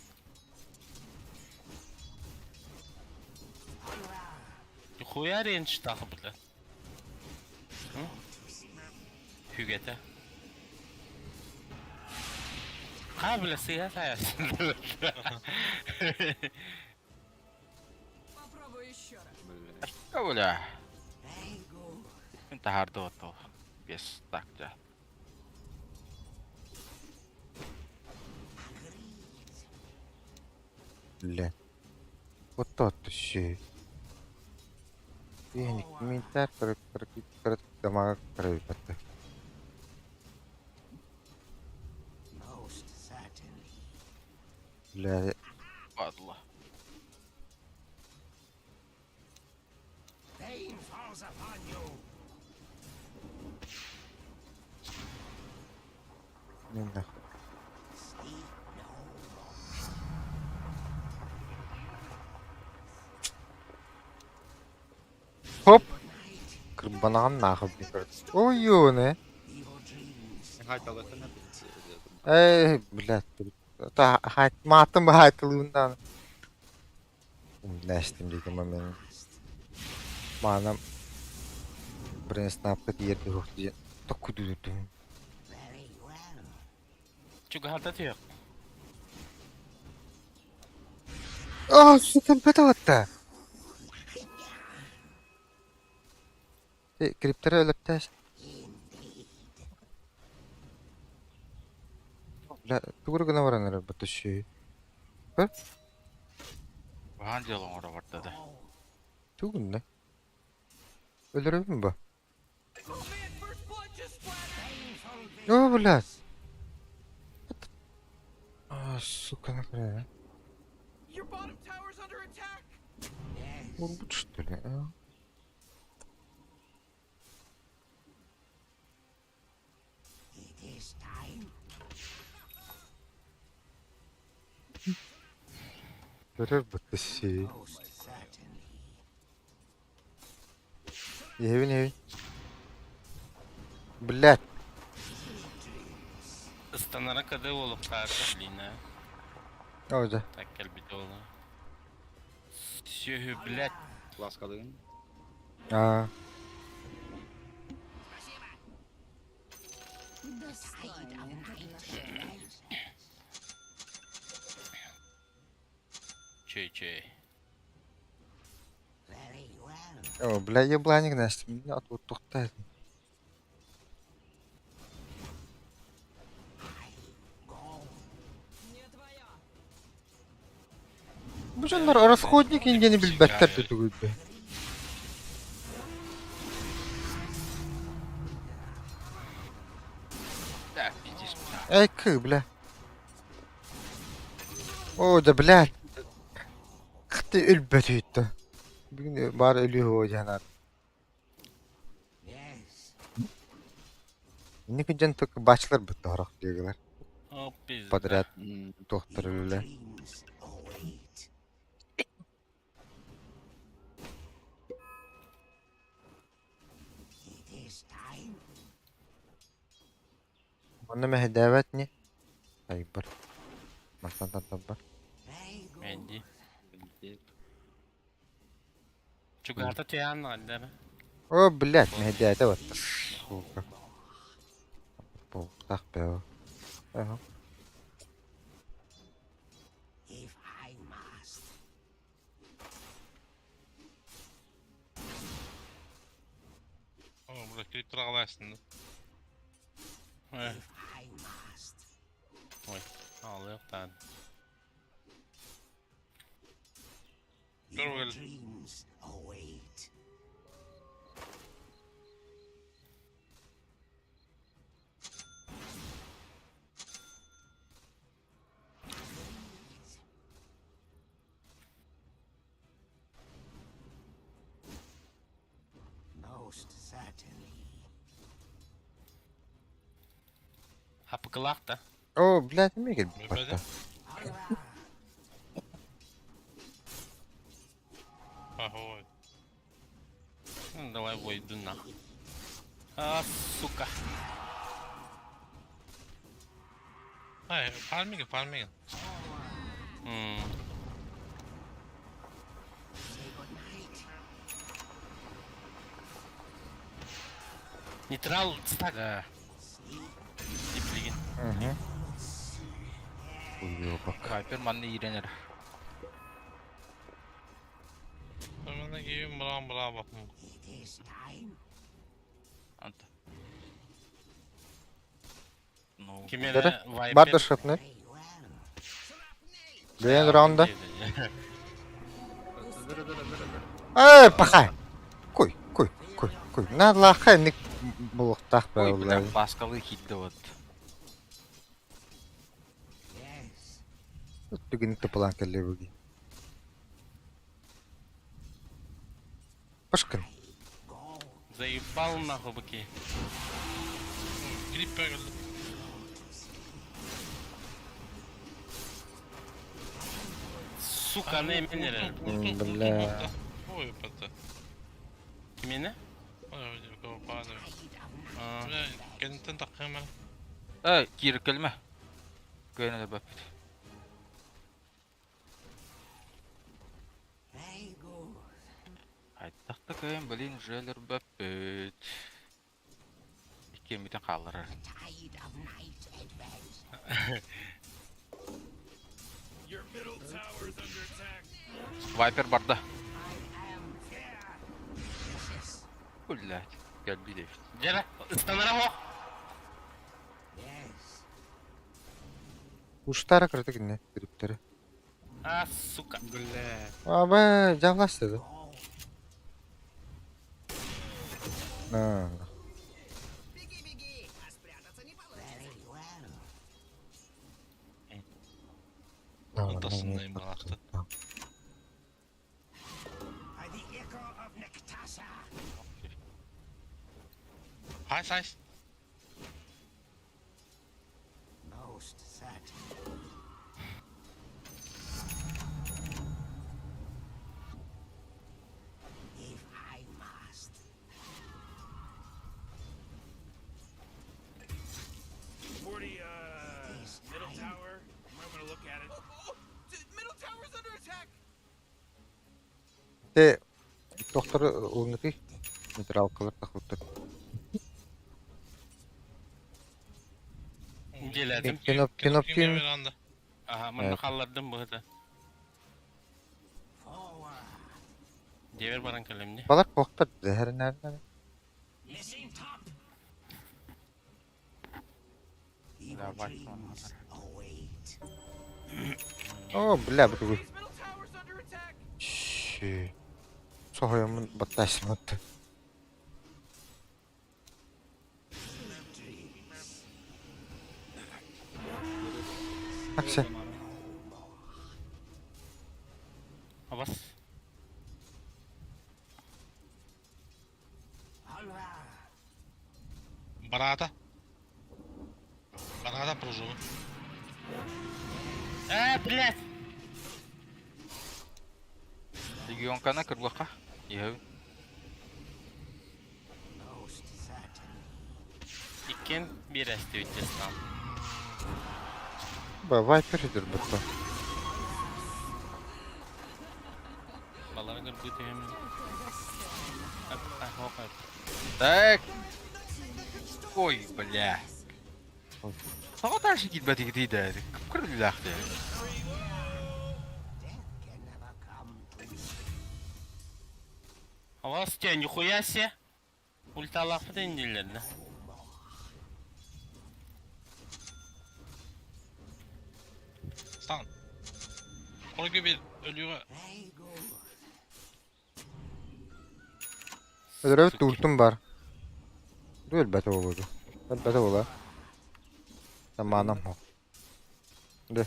Хуя рейндж тахы бля. Хүгете. Ха бля сыя саясын. Попробую еще раз. Бля. Very good. Мин таһаарды отол. Без так дьэ. Agreed. Бля. Вот тот еще. Денег комментар, дамага кыры батта. Most certainly. Бля, Падла. Pain falls upon you. не нахуй. Sleep no more. Хоп. Good night. Кырбанаган нахуй бир. Ой, не. Evil dreams. Хайталатана Эй, блядь. Та хайт матым хайтылыындан. Нэстим деген момент. Манам Брэнснапка диерди хохти. Токкудудум. Very well. Чугахата түйек. А, сука, беталатта. Криптері өлөптәш. Бля, тугур гына баран бутуши. Бахан дьыала оҥоро барда да. Тугун да. Өлөрөбүн ба. Oh man, first blood just splattered. О, блядь. А, сука, нахрена. Your bottom tower's under attack. Урбут, что ли, а? It is time. Көрөр бутуши. Most certainly. Иһэбин иһэбин. Блядь. Ыстанара кыды уолуктаата, блин, а. О, да. Так кэлбит уола. Сүөһү, блядь. Ласкалыгын. Аа. Достойное подношение. Чэй-чэй. О, бля, ебланик Настя, меня тут тухтает. Не твоя. Бу дьоннор расходник индиэни билбэттэр да тугуйда. Да, пиздец, бля. Эй, кы, бля. О, да, блядь. Хты өлбөт үттэ. Бүгүн баар өлүү хуо дьанар. Инники дьон только бачлар бытты хорох диэгэлэр. О, пизда. Подряд туохтар өлүлэ. Онно мэһэйдээбэт ини. Айбар. Мантан тантан Мэнди. Чугаһата тыаан аҕалла. О, блядь, мэһэйдээтэ батта. Сука. Буолтах бэҕэ. Ага. О, бля, криптор аҕалаастын да. Э. Ой, аҕалыахтаан. Көр Хапыкылаах да. О, блядь, эмиэ кэлбит Өлбөтө. батта. Ой. Ну, давай войду нахуй. А, сука. Ай, фарминг, фарминг. М. Нейтрал стак. Да. Диплигин. Угу. Уёбок. Вайпер манны иирэнэр. Манна киһим браво браво. Анта. Ну, Ким Бары? эрэ Вайпер. Бар да шапны. Бэйэн раунда. Эй, пахай. Куй, куй, куй, куй. Надлаха ник булуктах Ой, бля, бэҕэ. ласкалы хитде вот. Түгін тыпылан кэллэ буги. Пашкын. Заебал нахуй быки. Крип кэллэ. Сука, не мене. Бля. Ой, пата. Кимиэнэ? Ой, кого падаю. А, Бля, кэнниттэн таххыма. Эй, киир кэлмэ. Кыайан өлбөппүт. Хайдах да кыайан, блин, уже өлөрбөппүт. Иккиэммитин хаалларар. Your middle tower is under attack. Вайпер барда. Блять, кэлбит эбит. Дьэ, ыстанара хоох. Уштара кырдык инне кириптери. А, сука. Бля. Абы жавласты да. На. Беги, беги, а спрятаться не получится. Онтосуннайым балахты. Хайс, хайс. Те тохтор ылыныкый нейтралкалар тахбыттар. Дьиэлээтим. Киноп киноптин Аха, манна хааллардым быһыта. Дьиэбэр баран кэллим дии. Балар куохтар дэһэринээрдэр. Давай. О, бля, бу тугуй. Соһуйаммын баттаасыммыт. Такси. Абас. Бараата. Бараата пружу. Э, блядь! Легионканы кырбыахха. Иһэбин. Иккиэн биир эстибит дьастаан. Ба, Вайпер үдүрбүт ба. Балары кырбыы түһэммин. Так. Ой, бля. Тоҕо дальше киирбэтигитий да? Кып-кырыллаах дии. Авас тебя, нихуя себе! Ульталаахпыт иннилэр да. Стан. Хорга bir өлүүгэ Өлөрөбүт ультум бар. Ду өлбөтө буолуо дуу. Өлбөтө буолуо. Самаанам суох. Дэ.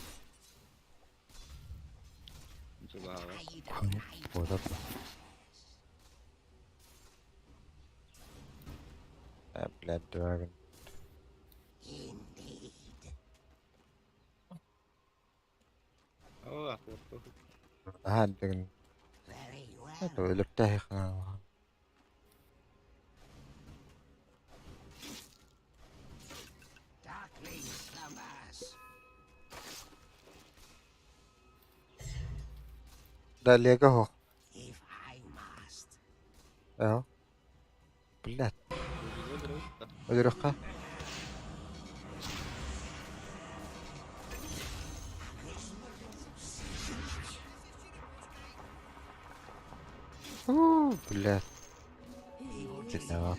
Буолар. Э, блядь, dragon. Наһаа эрдэгин. Өлөртөөх Далеко суох. Ээ. Блядь. Өлөрөххө. Уу, блядь. Бедняга.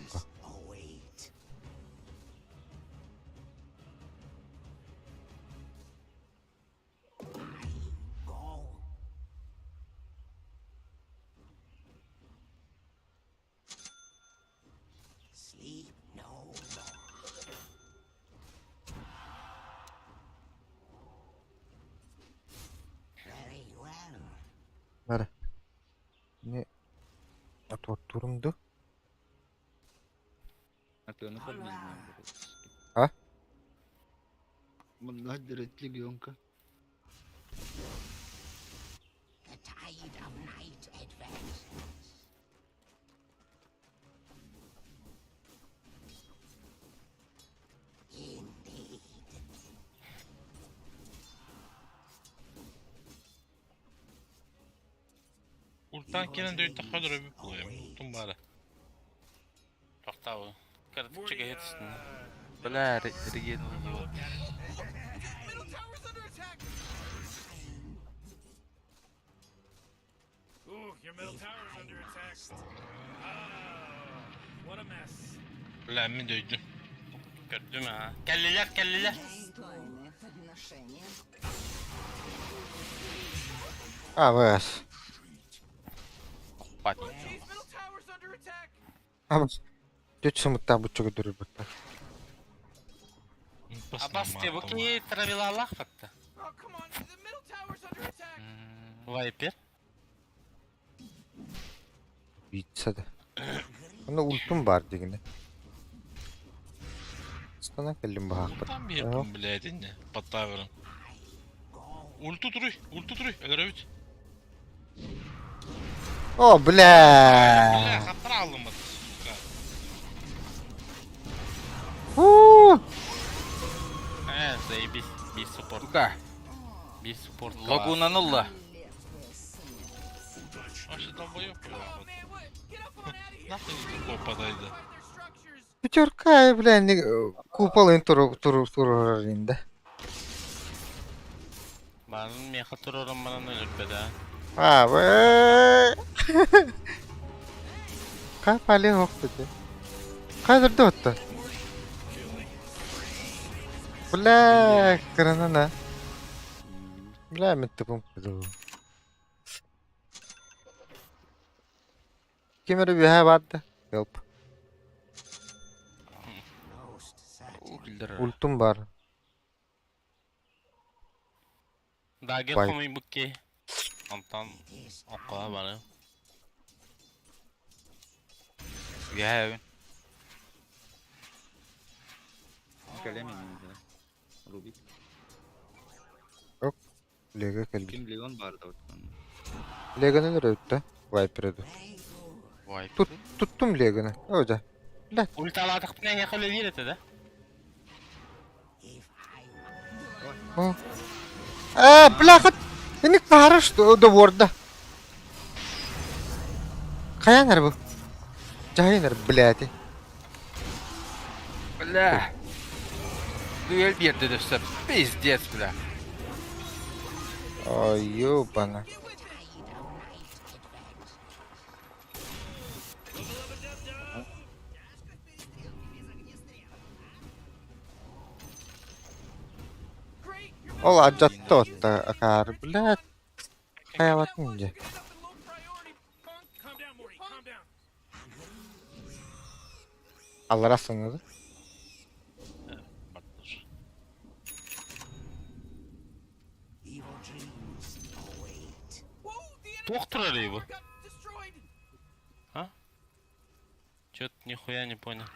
Бары. Не отуоттуурум дуу? Атыаны А? Манна легионка. Ультан кэлэн дөйдөххө өлөрөбүт буолуо. Ультум баара. Тохтоо. Кырдык чэгэһит Бля, реген его. Middle tower's under attack. Ooh, your middle tower's under attack. Ah, what a mess. Бля, мин дөйдүм. Көрдүм аа. Кэллилэр, кэллилэр. Достойное подношение. Абас. Пати. Jeez, middle tower's under attack. Абас. Түт сымыттаах буччуга дүрүрбүттэр. Абас те бу кини травилалаах факта. Oh, come on. The middle tower's under attack. Вайпер. Битсэ да. Онно ультум баар дигинэ. Стана кэллим баһаахпыт. Ультан биэрдим, блядь, инне. Подтаверым. Ульту туруй, ульту туруй, өлөрөбүт. О, Бля, бля! хаптара алыммат, сука. Уу! Э, заебись. Биир суппорт. Сука, Биир суппорт. лагунаны ылла. Летвая смерть. Вообще долбоёб, Нахуй попадайда. Пятерка, бля, куполын турар инде. Баарын миэхэ туруоран баран өлөрбөт аа. А, вэ. Капали хохту. Кайдырды отто. Бля, кыранана. Бля, мен тупым. Ким эрэ үөһэ баарда? Help. Ультум баар. Дагер Бай. хомуйбут киһи. Онтон оккоһо бары. Үөһэ Кэлэм иннинэ. Рубик. Лега кэлбит. Ким Леон баар да оттон. Леганы өлөрөбүт да. Вайпер ду. Вайпер. Тут туттум Леганы. О да. Ульталаатахпына эһиэхэ үлэлиир этэ да? О. Э, бляха! Инник баара что доборда. Хайан эрэ бу? Дьаһайан эрэ, блядь. Бля. Дуэль биэрдэ дөссө. Пиздец, бля. Ой, ёбана. Ол алдьатта отто акаары, блядь. Хайалатын дьэ. Calm down, Morty. Calm down. Аллара санады. Баттыр. Туох турарый бу? А? Чё-то нихуя не понял.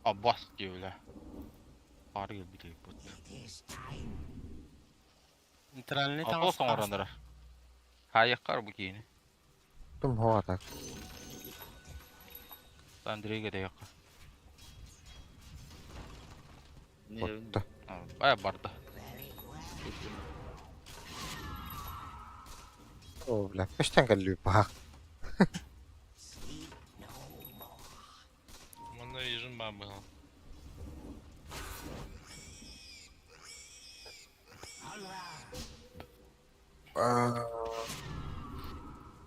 Аббас дии, бля. Хаар кэлбит бут. Нейтральный Атос таҥас оҥорон эрэр. Хаайыаххар бу киини. Тум хоатак. Андрейга дэйэххэ. Отто. Бая барда. О, бля, көстөн кэллүү баах. Манна режим баар быһал.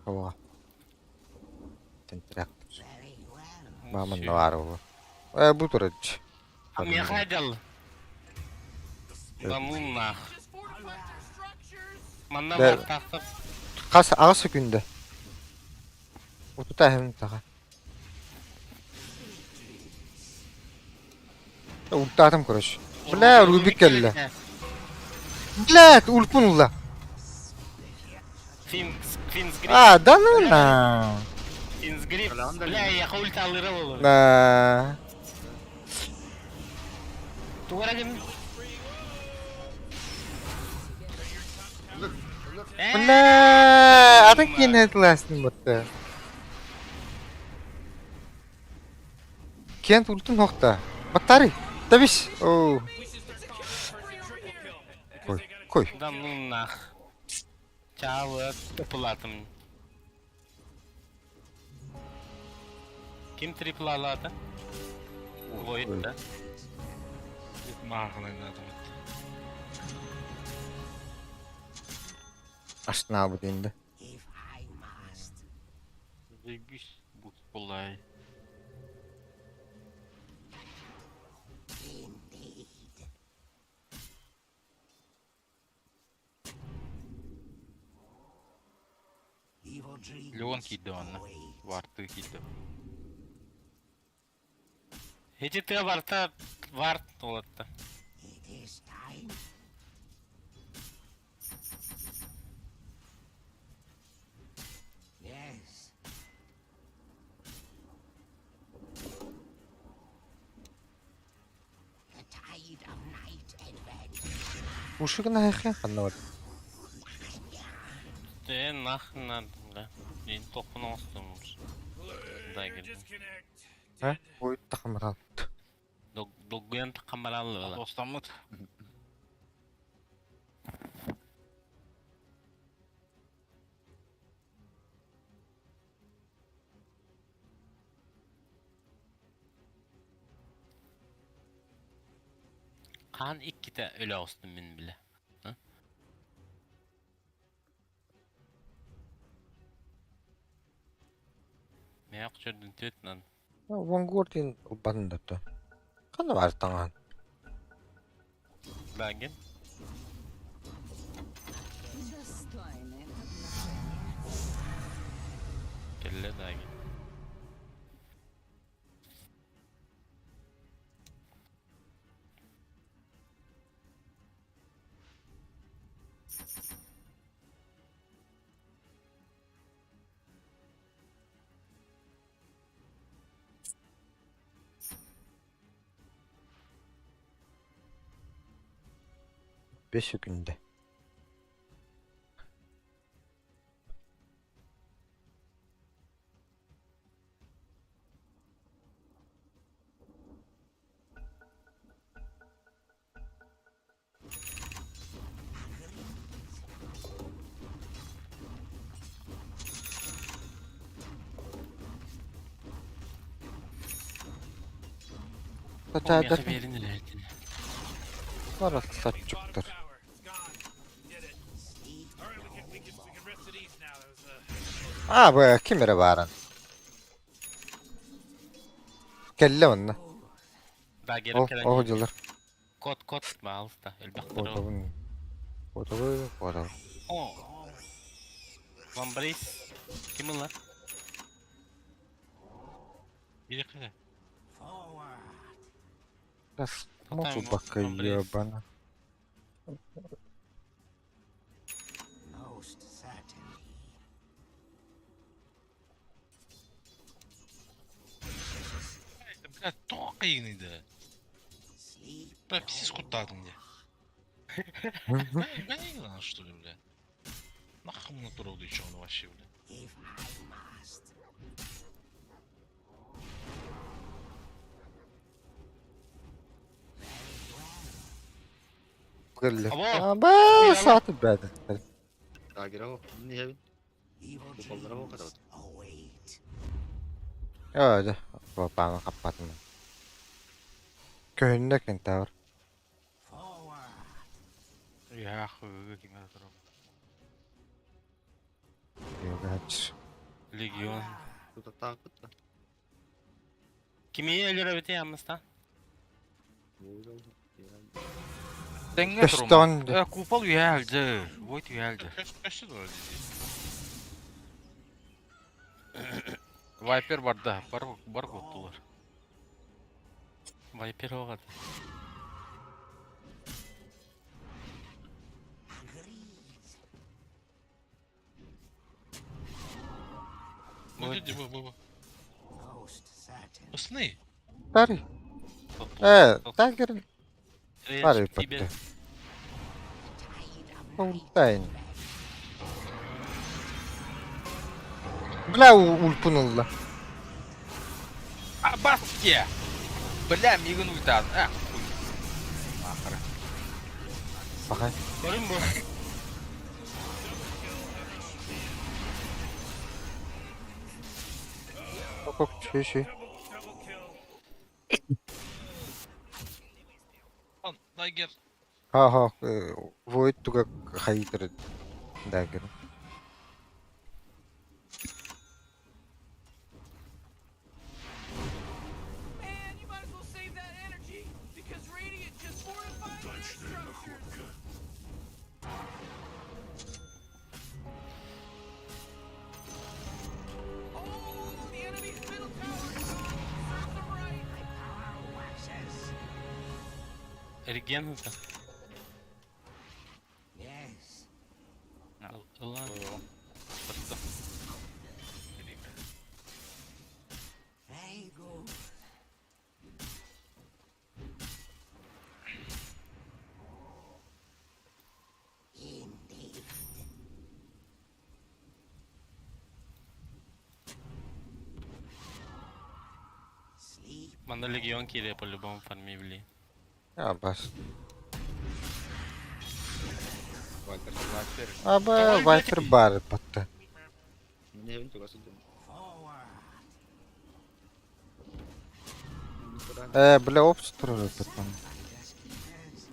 Ова. Тентрак. Маман наварова. Э, бу турыч. А миэхэ дьал. Да ну нах. Манна Да. бартаахтар. Хас аҕыс күндэ. Утута эһэм таха. Ультаатым короче. Бля, Рубик кэллэ. Блядь, ульпун улла. Финс, Финсгрип. А, да ну на. Финсгрип. Бля, я ульталыра болор. Да. Тугара ким? Бля, атын киин тыласын бутта. Кент ультун хохта. Батарей. Табис. Оу. Кой, кой. Да ну нах. Чао, тыпылатым. Ким триплалата? Void да. Мааҕынайдаатыбыт. Ашнаабыт инде. Заебись бут булай. Леон киирдэ онно. Вартыы киирдэ. Эти ты варта варт олатта. Ушугна хайхын ханна бар. Ты нах надо, да. Мен тохпун оңостум. Да кирдим. А? Ой, тахамрал. Долгуян тахамараллы бала. Достаммыт. Хаан иккитэ өлө оҕустум мин бile. Мээк чөрдүн түөтүнэн. Вангур диэн ылбатын да то. Ханна баар таҥаһын? Багин. Достойное подношение. Кэллэ дагин. Бес күндэ. Миэхэ биэрин элээтин. Барахсаччыктар. Аа, бу ким эрэ бааран. Кэллэ онно. Дагерым Ол, кэлэн ол дьыллар. Кот, кот, пожалуйста, элбэхтэр ол. Фотобун. Фотобун, фото. О! Вамбрейс. Ким ылар? Бириэхэ. Раз, Там бакка Вамбрейс. ебана. Most certainly. Бля, тоҕо кыйыгыный да? Sleep. Бля, пиздец куттаатыҥ дии. Бля, что ли, бля? Нахуй натурал он вообще, бля. If I must. Кэллэ. Або! Ба, сааты бэдэ. Тагера не хэвин. Evil Куполлара dreams хатабыт. await. Ээ, дэ. Паана хаппатын. Көһүннэ кентавр. Forward. Яах ким турар. Йогач. Легион. Тутаттаахпыт да. Кими өлөр эбити аммыста? Тэҥҥэ Көстөн. турум. Купол үһээлдьэ. Войт үһээлдьэ. Көстө дуо дии. Вайпер барда. Бар бар куттулар. Вайпер оҕат. Бу дии бу бу бу. Most certainly. Ысны. Тари. Ээ, тагер. Бари патты. Tide of Ултайн. Бля, ульпун ылла. А баске! Бля, мигын ультан. А, хуй. Махара. Бахай. Көрүн бу. Кок шүй шүй. Ан, Дагер. Ха ха, войт туга хайдыр дагер. Man, you might as well save that energy because Radiant just fortified their structures. Oh, the enemy's middle tower is gone. Serves them right. my power waxes. Реген это. Yes. Ылан. Very good. Indeed. Sleep. Манна легион кире по-любому фармивли. Я бас. Вайпер. Вайпер. Аба, вайпер бар патты. Не хэвин тугас идем. Forward. Ээ, бля, опс турар паттан. Finders keepers.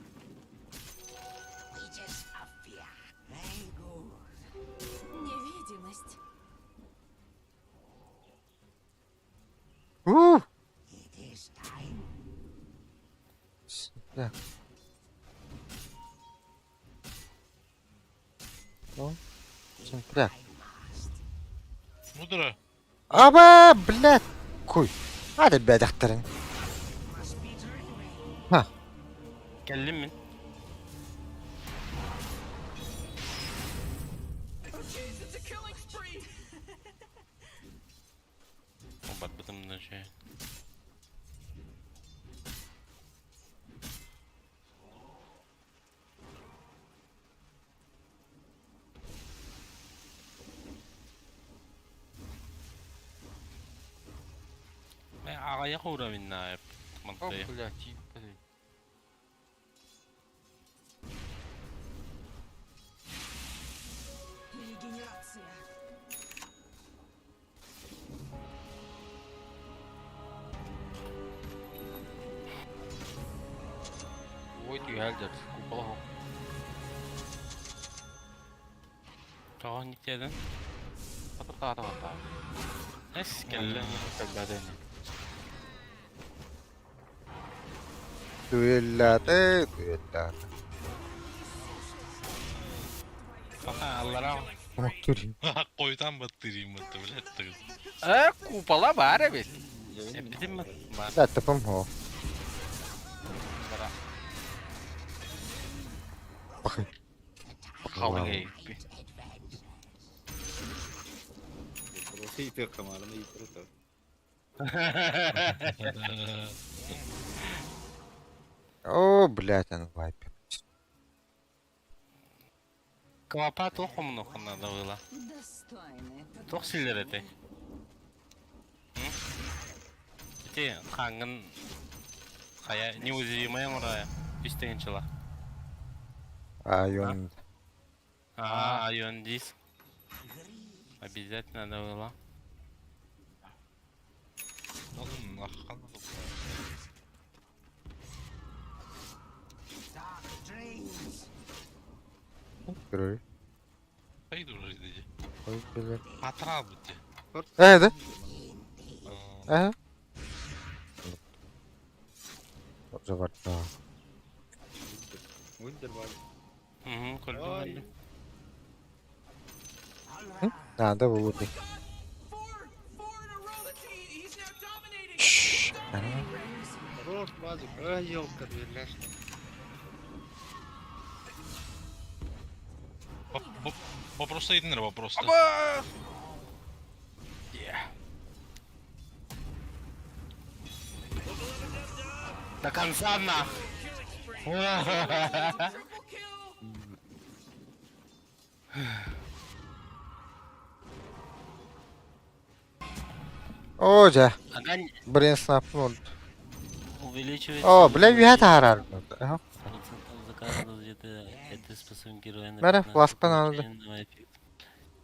Так. Ну, центряк. Мудро. Аба, блядь, куй. Hadi бэдэхтэрин. Ха. Кэллим мин. Oh jeez, it's a killing spree. Барбытым да үчүгэй. Аҕыйах уровеннаах О, блядь, блядь. Регенерация. Ой, түһэл купола Тоҕо никтиэдин? Хата Эс кэллэ. Кэлбэтэ Дуэллаата, дуэллаата. Пока аллара. Омук түрүн. Койдан баттырayım баттı блядь. тыгыз. Э, купола баар эбит. Эппитим бар. Да, тапым хо. Бара. Бахы. Халың эйпи. О, блядь, он вайпер. Клапа туох хомунуохха наада было. Достойны. Туох силлэр этэй? Ити хааҥҥын хайа неуязвимая оҥоройо үс тыһыынчалаах. Айон. Аа, айон диск. Обязательно надо было. Oğlum нахуй Көрөр. Хайды уже иди. Ой, блядь. Патрал бутти. Э, да? Э? Заварта. Угу, көрдүм. Надо было. Oh my god! Four! Four in a row! That's, he, he's now dominating! Шш. He's dominating! Вопрос единер вопрос. Аба! До конца нах! Triple kill! О, дьэ. Огонь Брин снапнул. увеличивается. О, бля, үйэ таарар. Аха. Процентов заказа где-то это способен героя на Бәрі, 15 фласпен алды. получения эффект.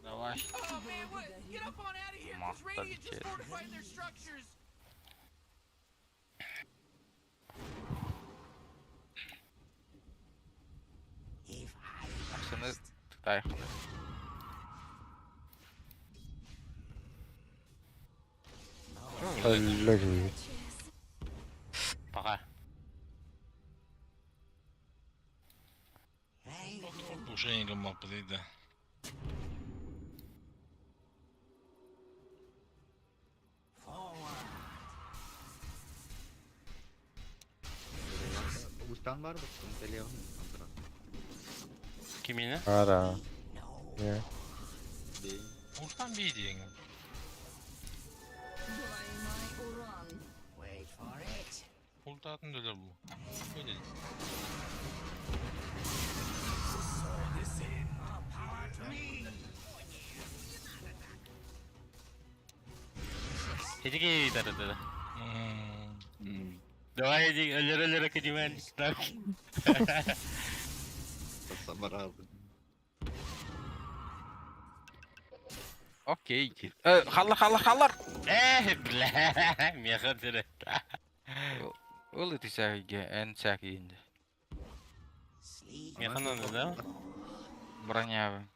Давай. Oh man, what? Get up on out of here, because Махта Radiant just битет. fortified their structures! Ахсыны тайханы. Өллөг. Пока. Ушенька маппы дейdi. Кимини? Ара. Не. Ультан бей диэн. Двойной урон. Ультатын дөлөр бу. Öyle. Эдиги да да да. Давай иди, өлөр өлөр академия. Так. Окей. Э, халлар, халлар, халлар. Э, бля, меха тире. Ол ити сәгиге, эн сәгиинде. Меха надо, да? Броня.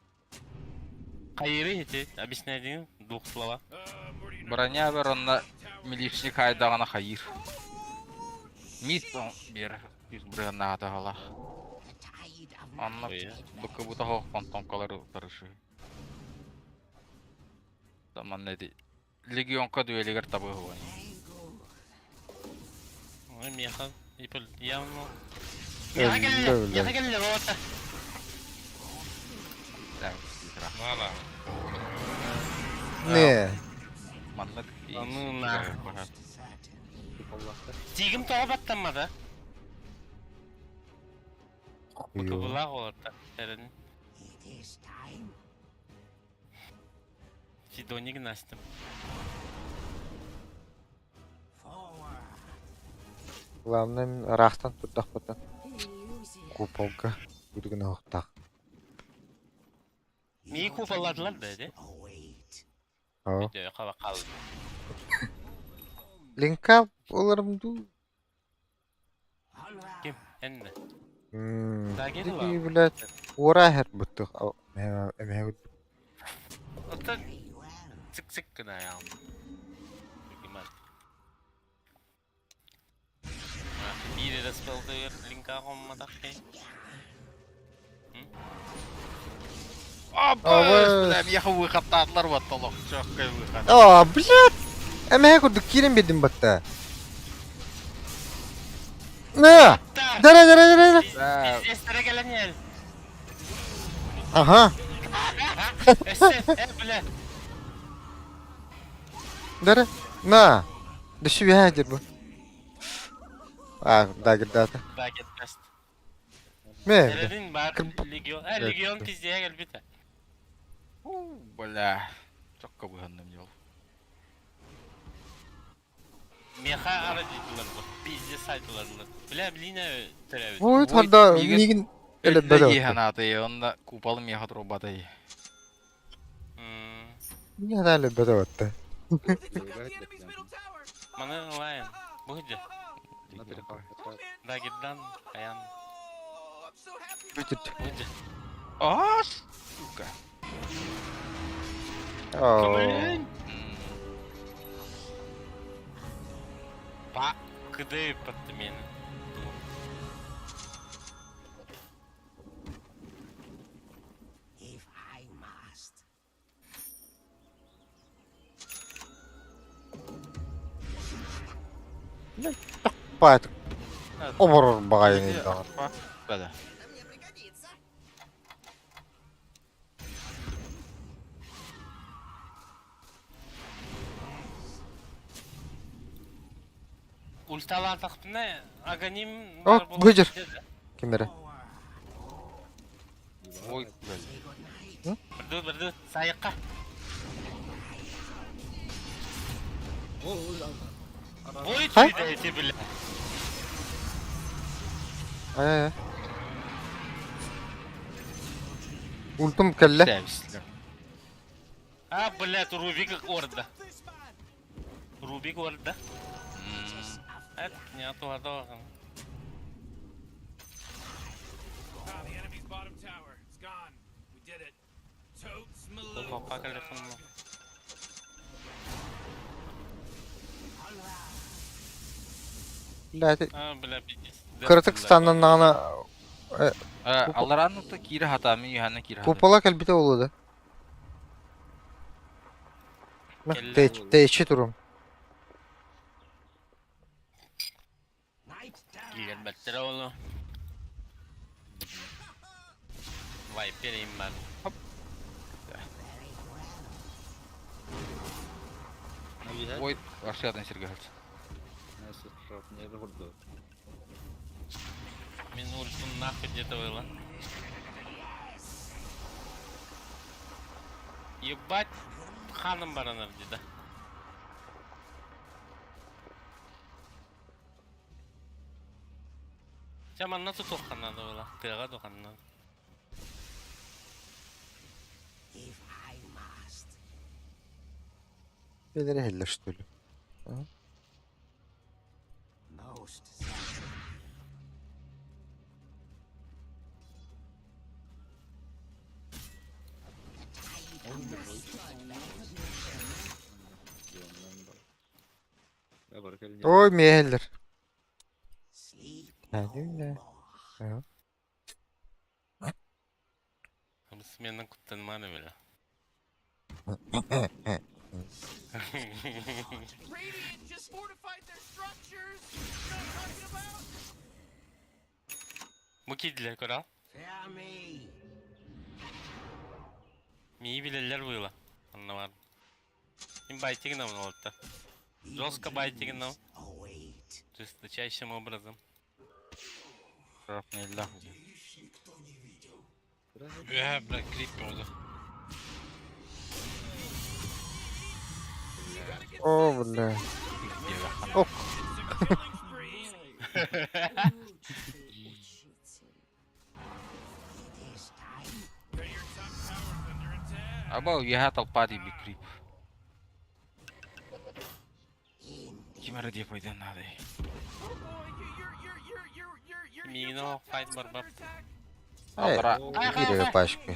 Хайыры эти, объясняй в двух словах. Броня бер онна милишник хайдагана хайыр. Мис он бер. 100 бырыһыан наадалаах. Онно быкыбыта суох фантомкалары утарышыы. Манна ити легионка дуэлигэр табыһыан. Ой, миэхэ явно Миэхэ кэллэ, миэхэ кэллэ, бабата. Наада. Не. Маннык Аны на. Тигим тоҕо баттаммата? Быкыбылаах олорда. Тэрин. Сидоник настым. Главное, мин ыраахтан турдахпытын куполга үргүн оһохтоох. Мии куполладылар да ди. Оо. Өйдөө хаба қалды. Линка ыларым дуу? Ким? Энне. Мм. Дагер Дии, ла. блядь, уора иһэр быттых. Эмэһэ Оттон цик-цик гына аягым. Биир эрэ спелдыгар линка хоммотах кей. Абыс, бля, миэхэ выходтаатылар уотта олох чоккай выход. Аа, блядь! Эмэһэ курдук киирэн биэрдим батта. На! Дара, дара, дара, дара! Пиздец, кэлэн иһэр. Ага. Өссө, э, бля. Дара. На! Дөссү биһэ бу. А, дагердаата. Дагер тест. Мэ. Эрэрин бар легион. Э, легион пиздея кэлбитэ. Бля. Чокко быһанным дьол. Меха ара дийтилер бу. Пиздец сайтыларылар. Бля, блин, төрөбүт. Ой, тарда мигин эле Өллө ханааты, онна купалы меха турбатай. Не дали бөдө. Маны лайын. Бу же. Дагердан аян. Бүтүт. Бу же. А, сука. Оо. Па, кыды патты мени. If I must. Паат. Оборор багайын дагы. Бада. Мне пригодится. Ульталаатахпына аганим О, быдыр. Кимере. Ой, бля. Бирду, бирду, сайыкка. Ой, Хай? чуйда эти, бля. Ай, ай. Ультум келле. Сәбислер. А, блядь, Рубик орда. Рубик орда. Это не а то The enemy's bottom tower. It's gone. We did it. Totes Malone. Папа телефон. Блядь, А, бля, пиздец. кырытык станнан Алларанны та кире хата, мин юханна кире хата. купола кэлбите болууда. Тэчи турум. Килербеттер олу. Вайпер им бар. Ой, аршадан сирге хат. Мин ультум нахуй где-то было. Ебать, ханым баранар деда. Жаманна тутуққан надо было. Тыға туханна. If I must. Белере хеллер что ли. Most certain. Ой, мехеллер. Sleep. Да. Сменнан куттанманы бля. Radiant just fortified their structures. You know what I'm talking about? Бу киирдилэр көрө. Fear me. Мии билэллэр быыла. Онно бар. Им байтигин олорто. Evil Жестко байтигин dreams await. Жесточайшим образом. Крапнелла. Үөһэ, бля, крип бөҕөтө. О, бля. Ок. Killing spree. Лучший учитель. It is time. Okay, your top tower's under attack. Аба үөһэ толпа дии крип. Ким эрэ диэп ойдан наада. Oh boy, you, you're, you're, you're, you're, you're, you're, your Миигин top олох fight tower's барбап. under attack. Алдара. Киирэ пашка.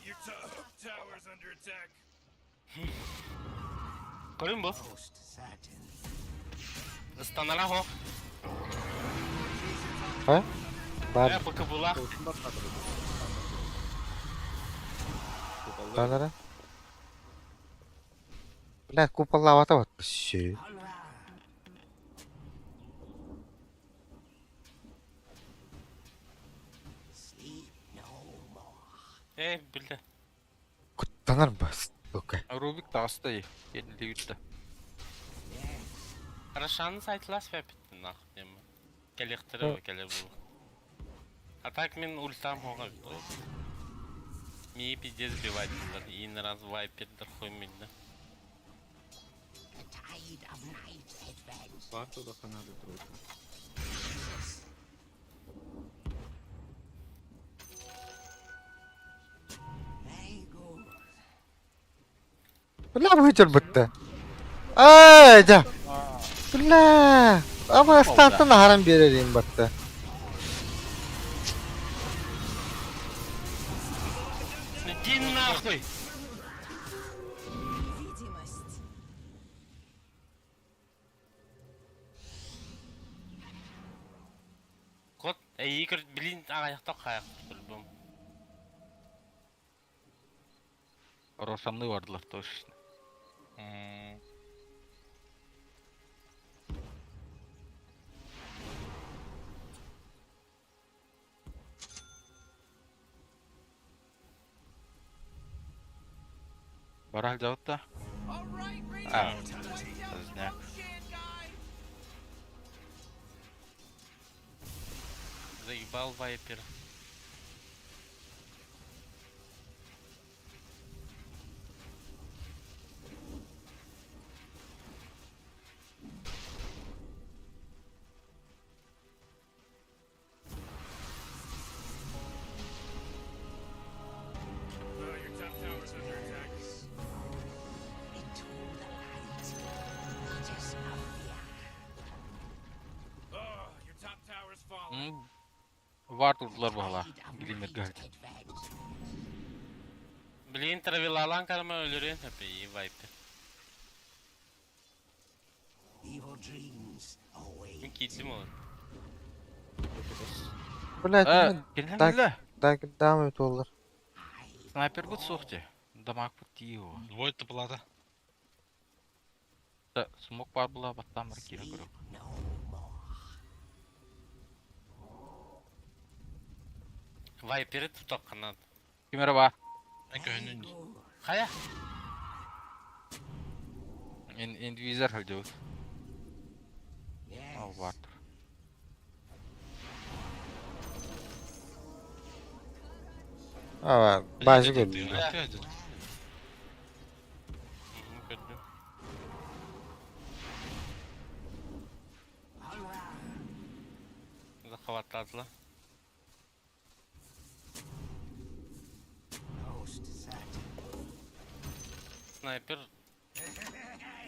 Your top tower's under attack. Көрүн бу. Most certain. Ыстанара хо. Ха? Бар. Э, быкы булах. Танара. Бля, куполлаабата вот. Все. Sleep no more. Э, бля. Куттанар бас. Сука. Рубик таҕыста дии. Кэллибит да. Рошаны сайтлас вәпиттин нах дем. Келехтире келе бу. А так мин ультам хога. Мии пиздец сбивать булар. Ин раз вайпер хуй минде. The tide of night advances. Бар туда фанаты тройка. Very good. Бля, выйдер бытты. Ай, да. Бля. Ама стантын харам берерим батты. Иди нахуй! Невидимость. Кот, эй, көр, блин, аяқта қаяқ по-любому. Рошанны бардылар точно. М, Бара жабытта. All right, Radiant А, just wiped out the знак. Roshan guy. Заебал вайпер. Your top tower's under attack. Into the light. It is a fear. Oh, your top tower's falling. М, Вар турдулар баһала. Tide of Гриммер night галь. advances. Блин, травилалан карма өлөрен хәпи вайпер. Evil dreams await. Мин кийтим ол. Бля, Э, кэлэн Так. билэ. так дамы толлар. Снайпер бут суох дии. Дамаг бут тии о. Войт плата. Смок бар була баттан бар кире Sleep көрөк. no more. Вайпери тутак канат. Ким эрэ бар. Эн көһүнүн. Хая? Индивизер халдьыбыт. Ол Yes. бар. Ава, бажы көрдүм. Көрдүм. Захватладылар. Most certain. Снайпер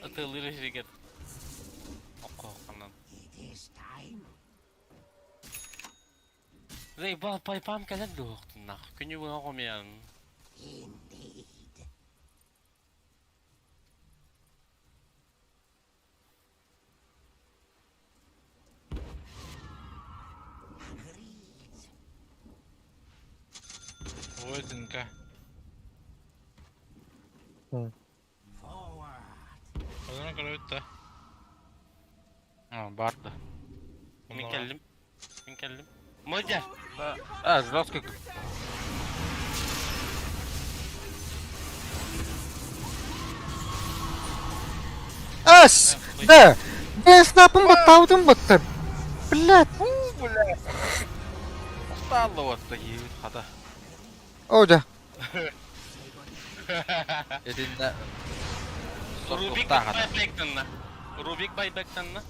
ытылыр жигит. Окко канат. It is time. Заебал пайпам кэлэн дуохтун нах. Күнү була гомян. Indeed. Войд НК. Олорон көрөбүт да. А, бар да. Мин кэллим. Мин кэллим. Модя! А, жестко. Ас! Да! Бля, снапым баттаабытым батта. Блядь! Бля. Усталла вот такие хата. О, да. Этиннэ Рубик соргуктаах ата. байбэктанна. Рубик байбэктанна.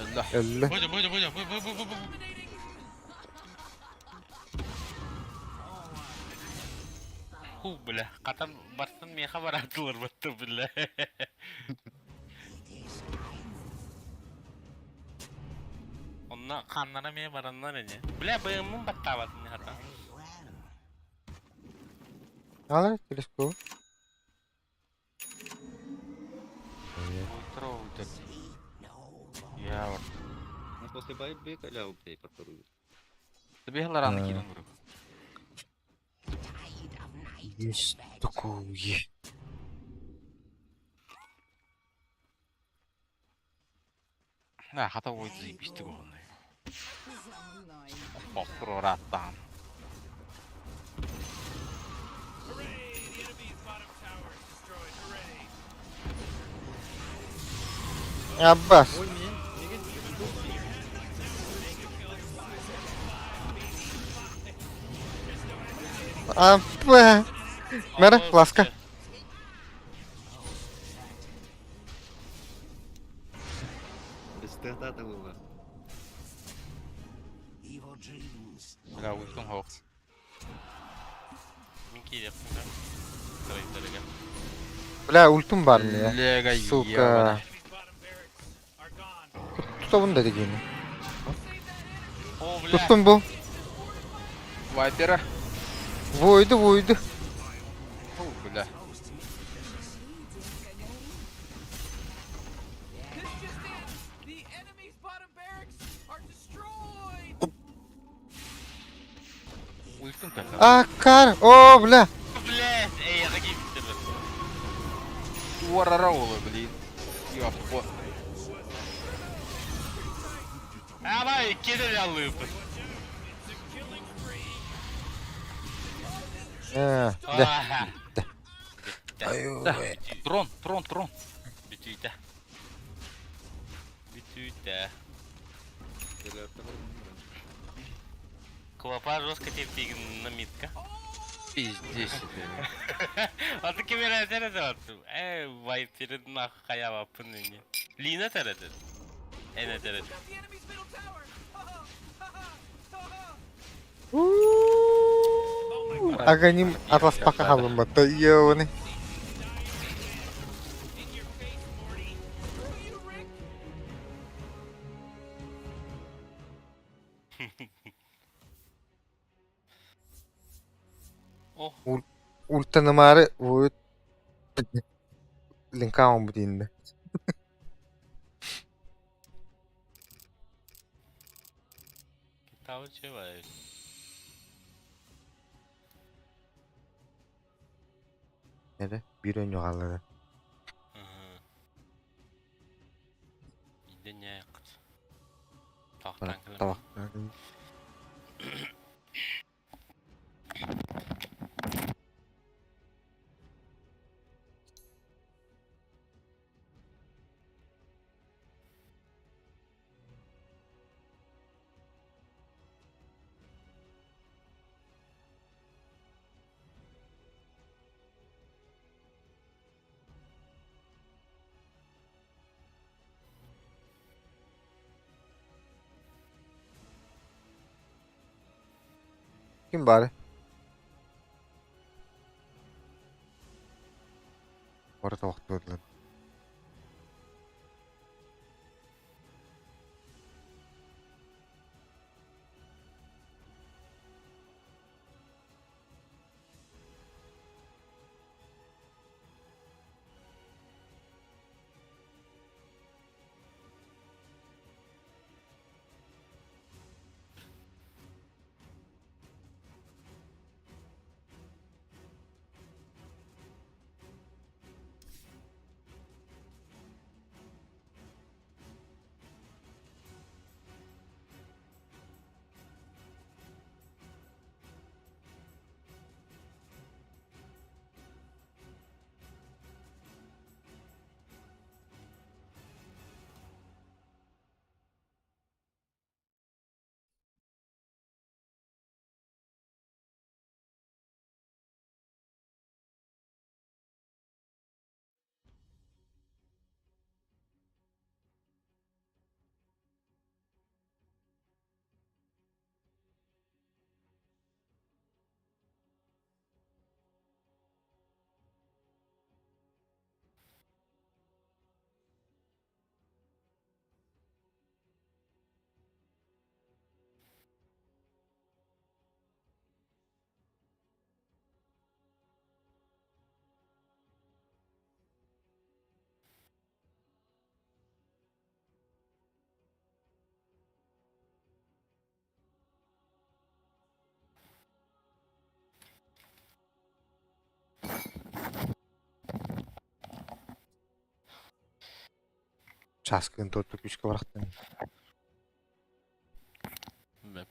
Өллө. Өллө. Бодя, бодя, бодя, бу, бу, бу, бу, бу. Ху, бля. Хатан барсан меха баратылар батты, бля. Онно ханнара мэ бараннар ини. Бля, быыммын баттаабатын хата. Алар, телескоп. Ультра ультра. Я вот. Ну, после байбека ля убей повторую. Тебе рано кидом вдруг. Есть такое. На, хата ой заебись ты гонный. За мной. Повтору раттан. Hooray! The enemy's bottom tower is destroyed. Hooray! Abbas. Ой, меня, меня Апа. Мера, ласка. без стата было. Evil dreams. Бля, ультун хок. Мин кииреппин. Трейдерге. Бля, ультум бар мне. Лега Сука. Enemy's bottom barracks are gone. Тутобун да дегени. О, бля. Туттум бу. Вайпера. Войду, войду. Фу, бля. This just in! The enemy's bottom barracks are destroyed! Ультун как. Акар. О, бля. Бля, эй, я киирбиттэр. Уарараула, блин. Ёппо. Давай, кидай алыпы. Э, да. Да. Трон, трон, трон. Бүтүүтэ. Бүтүүтэ. Клопа жестко тептигин на митка. Пиздец это. А ты кемера терете баттым. Э, вайперин нах хаява пыныни. Лина терете. Эне терете. Took out the enemy's middle tower! Ha ha! Ha ha! Ha ha! Аганим атлас пака халым батта. Ёны. In your face, Morty. Screw you, Rick! О, Ультанымары войд. Линкаун бутинде. китабы чебай. Нере? Бир өнү қалады. Иде не кыт. Тактан кылым. Табак. Ким бары? Бары табак турлар. Чааскыгын туорта күүскэ бырахтыҥ. Бэп.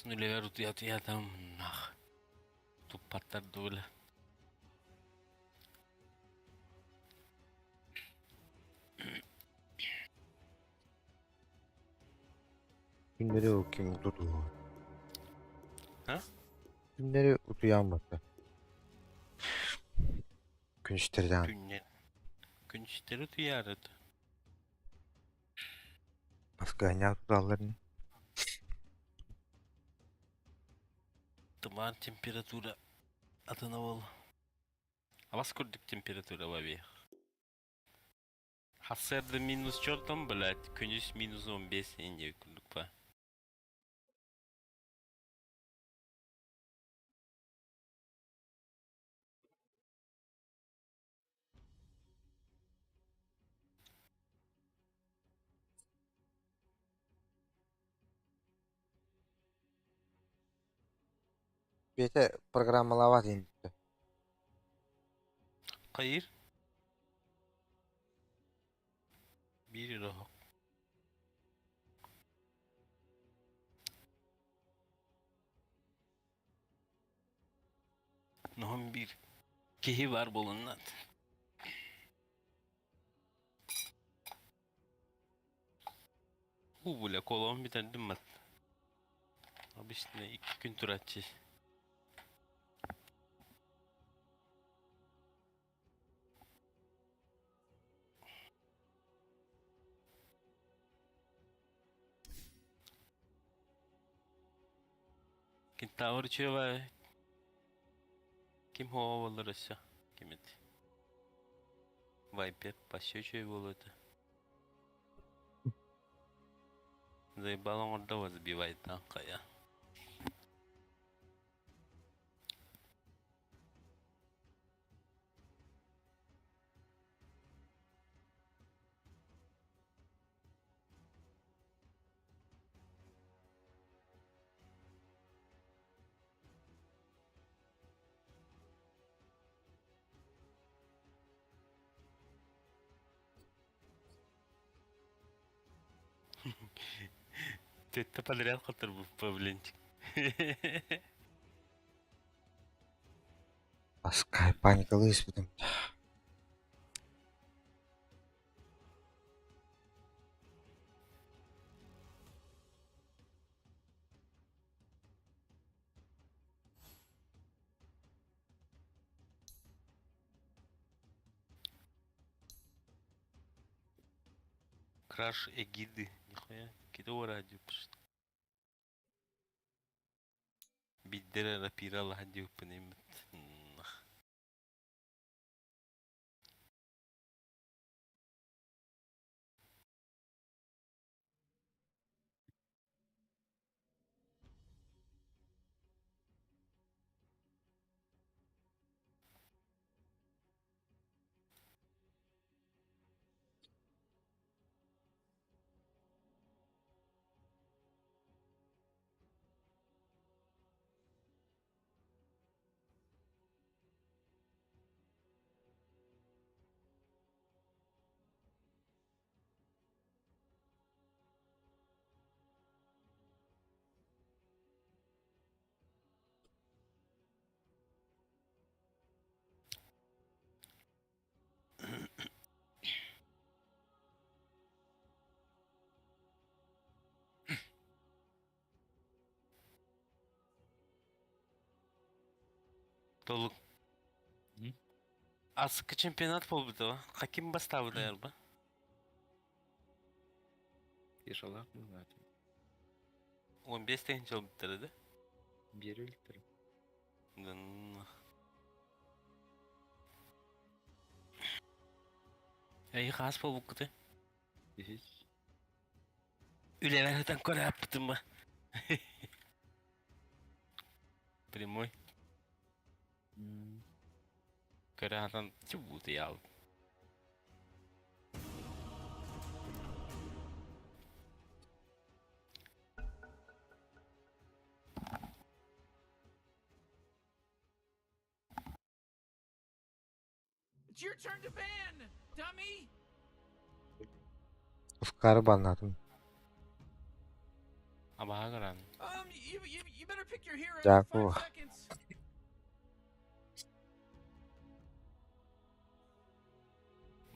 Асын үлэбэр утуйа-утуйа нах туппаттар дуу Günleri o kim utudu? Ha? Günleri утуйан барда. Күнүстэрдээн. Күннэр. Күнүстэри утуйаарыт. Баскыанньаах туталлар ини. Тымаан температура атына буолла. Абас курдук температура бабиэх. Хасыарда минус чертом, блядь, күнүс минус 15 инде курдук па. Бэйэтэ программалаабат ини Хайыр? Биир эрэ Ноһом биир киһи баар буолуннат. Уу бля, колоҕум бүтэрдим мат. Обычно икки күн турааччы. Кентавр үчүгэй Ким һуоҕа буоллар өссө ким этэй Вайпер вообще үчүгэй буолуо этэ Заебал оҥордо разбивайтаан хайа Тэттэ подряд хотторбут павлинчик. Аскай паникалыы испитим. Краш эгиды. Нихуя. Кида радио пишет. Биддere рапира диуппун иммит. Толук. Аскы чемпионат буолбута Хаким бастаабыта ярба. Тишалах, не знаю. 15 тыһыынча ылбыттара да? Биэрэ иликтэр. Эй, хаас буолбуккуты? Үһүс. Үлэбэр ытан көрөөппүтүм ба. Прямой. Көрө хатан чубуутуйаал. It's your turn to ban, dummy. Ускары баннадым. Абаһа көрөн. You you you better pick your hero. Дьаакыбы. Five seconds.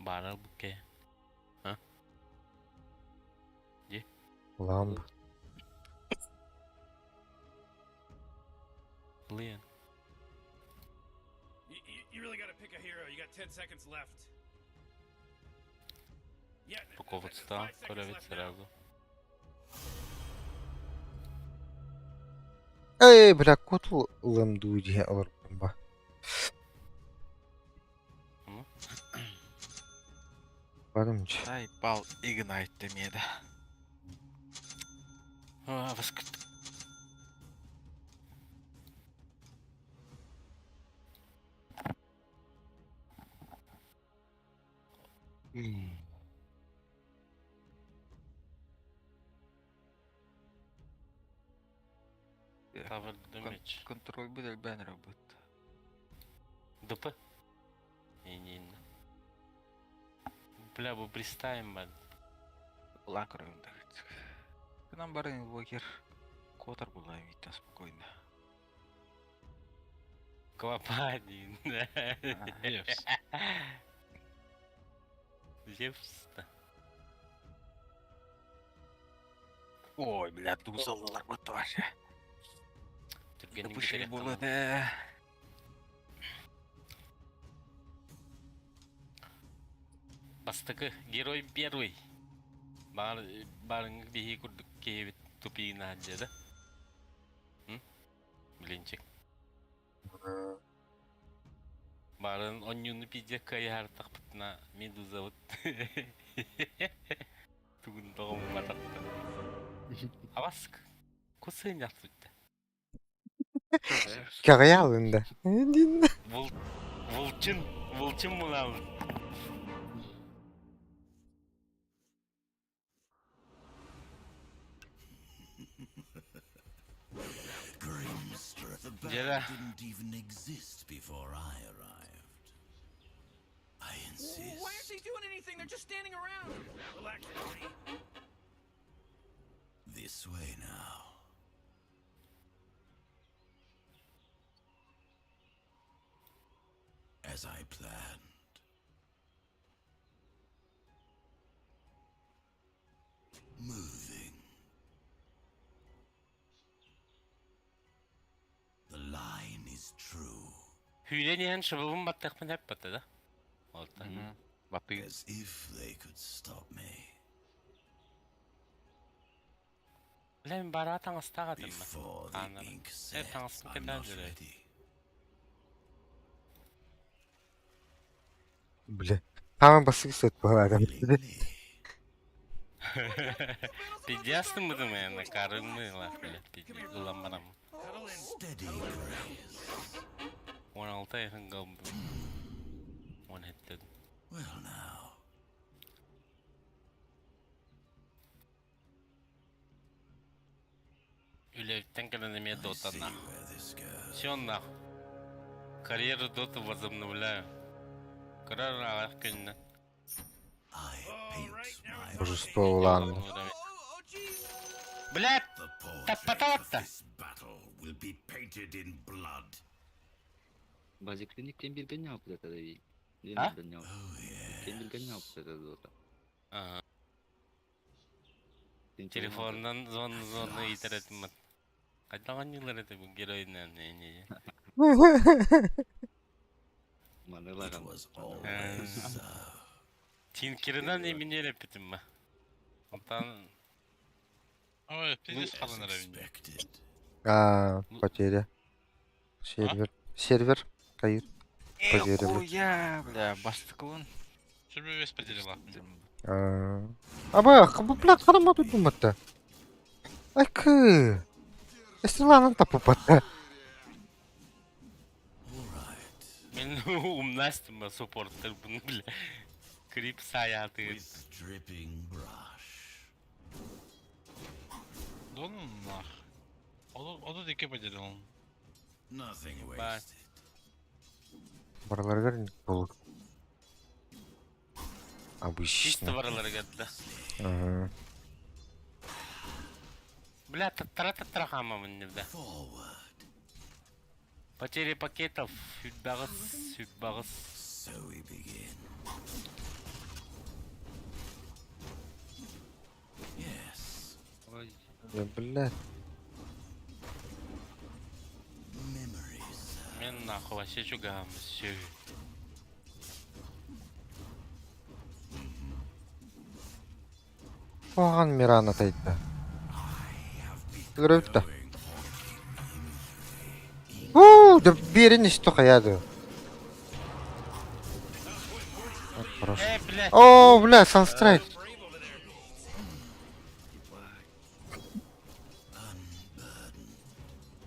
Баарар букке. А? Улахан Блин. You, you, you really gotta pick a hero. You got 10 seconds left. Yeah. Руководство 5 seconds көрөбүт left now. сразу. Эй, бля, кот ылым дуу диye олорбун ба. Ну? Барымчы. Дай бал Ignite демиэдэ. А, воск... Tower damage. Контроль будет бен работа. ДП? Не-не-не. Бля, бу пристаем, бан. Улаан көрөбүн да. Нам бары инвокер. Котор была иметь спокойно. Клопанин. Зевс. Зевс-то. Ой, бля, тузаллар вот вообще. Түргенин Допущение бүтерек было, канал. да. Бастакы герой первый. Бар барың биһи курдук киһибит тупигин аһаддьа да. М? Блинчик. Барын онньууну пиздец кыайыһартахпытына медузабыт. Тугун тоҕомматахпыт. Абаск. Кусыйнахпыт. Кагая алынды. Вул Волчин, волчин булабыт. Grimstra, the Jedi. battle didn't even exist before I arrived. I insist. Why aren't they doing anything? They're just standing around. Relax, buddy. This way now. As I planned. Moving. The line is true. Hüyle nihen şıbыбын баттахпын хеп батта да. Олта. Баты. As if they could stop me. Бля, мен бара таңыстаға дым. Before the Anladım. ink Evet, sets, tangsın I'm not kendileri. ready. Бля. Хаман басык сөт баладым. Willingly. Пиздястым быдым yani, karımı la бля, пиздец, ылан барам. Cuddle in. Steady, Grace. 16 yakın kaldım. 17 dedim. Well, now. Үлэттен кэлэн эмиэ I Dota see нах. where this goes. Все нах. Карьеру Доту возобновляю. Карар аҕах күннэ. I All right, paint now my it's Божество улаанды. Oh, oh, oh, jeez. Блядь! The portrait Таппаталатта. of this battle will be painted in blood. Базиклин кем билген yaptı dedi. А? Oh, yeah. Кем билген yaptı dedi дота. Ага. Телефонунан звонну звонну иитэр этим. Хайдаҕан ньылар этэ бу геройунан не It was always so. Тинкеринан эминер эппитим ма. Онтон Ой, пиздец As халан эрэ expected. А, потеря. Сервер. Сервер. Кайыр. Потеря. Хуя, бля, бастыкылын. Сүрбэ вес потеряла. Аба, бля, харама тудуматта. Айкы. Эстиланан тапупатта. Мен умнастым ба суппорттар бұны, бля. Крип саяты. With dripping brush. Да ну нах. Оду дике потерял. Nothing Bye. wasted. Бараларгар болу. Чисто Обычно. баралар гадда. Ага. Бля, таттара таттара хамамын не бля. Forward. Потери пакетов, сүтбағыс, сүтбағыс. So we begin. Yes. Ой, Да, бля. Memories. Мен нахуй вообще чугам, все. Оған Мирана тайда. Көрөбүт да. Уу, да берин исто каяды. Хорошо. Э, бля. О, бля, Санстрайк.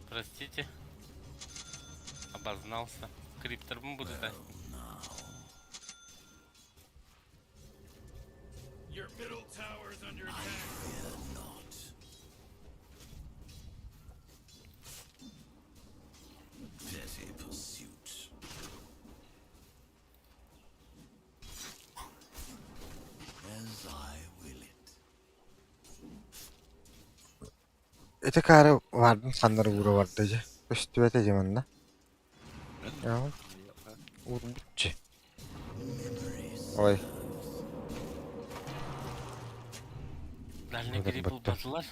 Простите. Обознался. Криптором буду да. Your middle tower's under attack. Not. Petty pursuit. As I will it. Эти кары вардын саннары ура барды же. Өстүбөтө же манна. Я урбутчу. Ой, Дальний Вот гриб это бытты. батылар.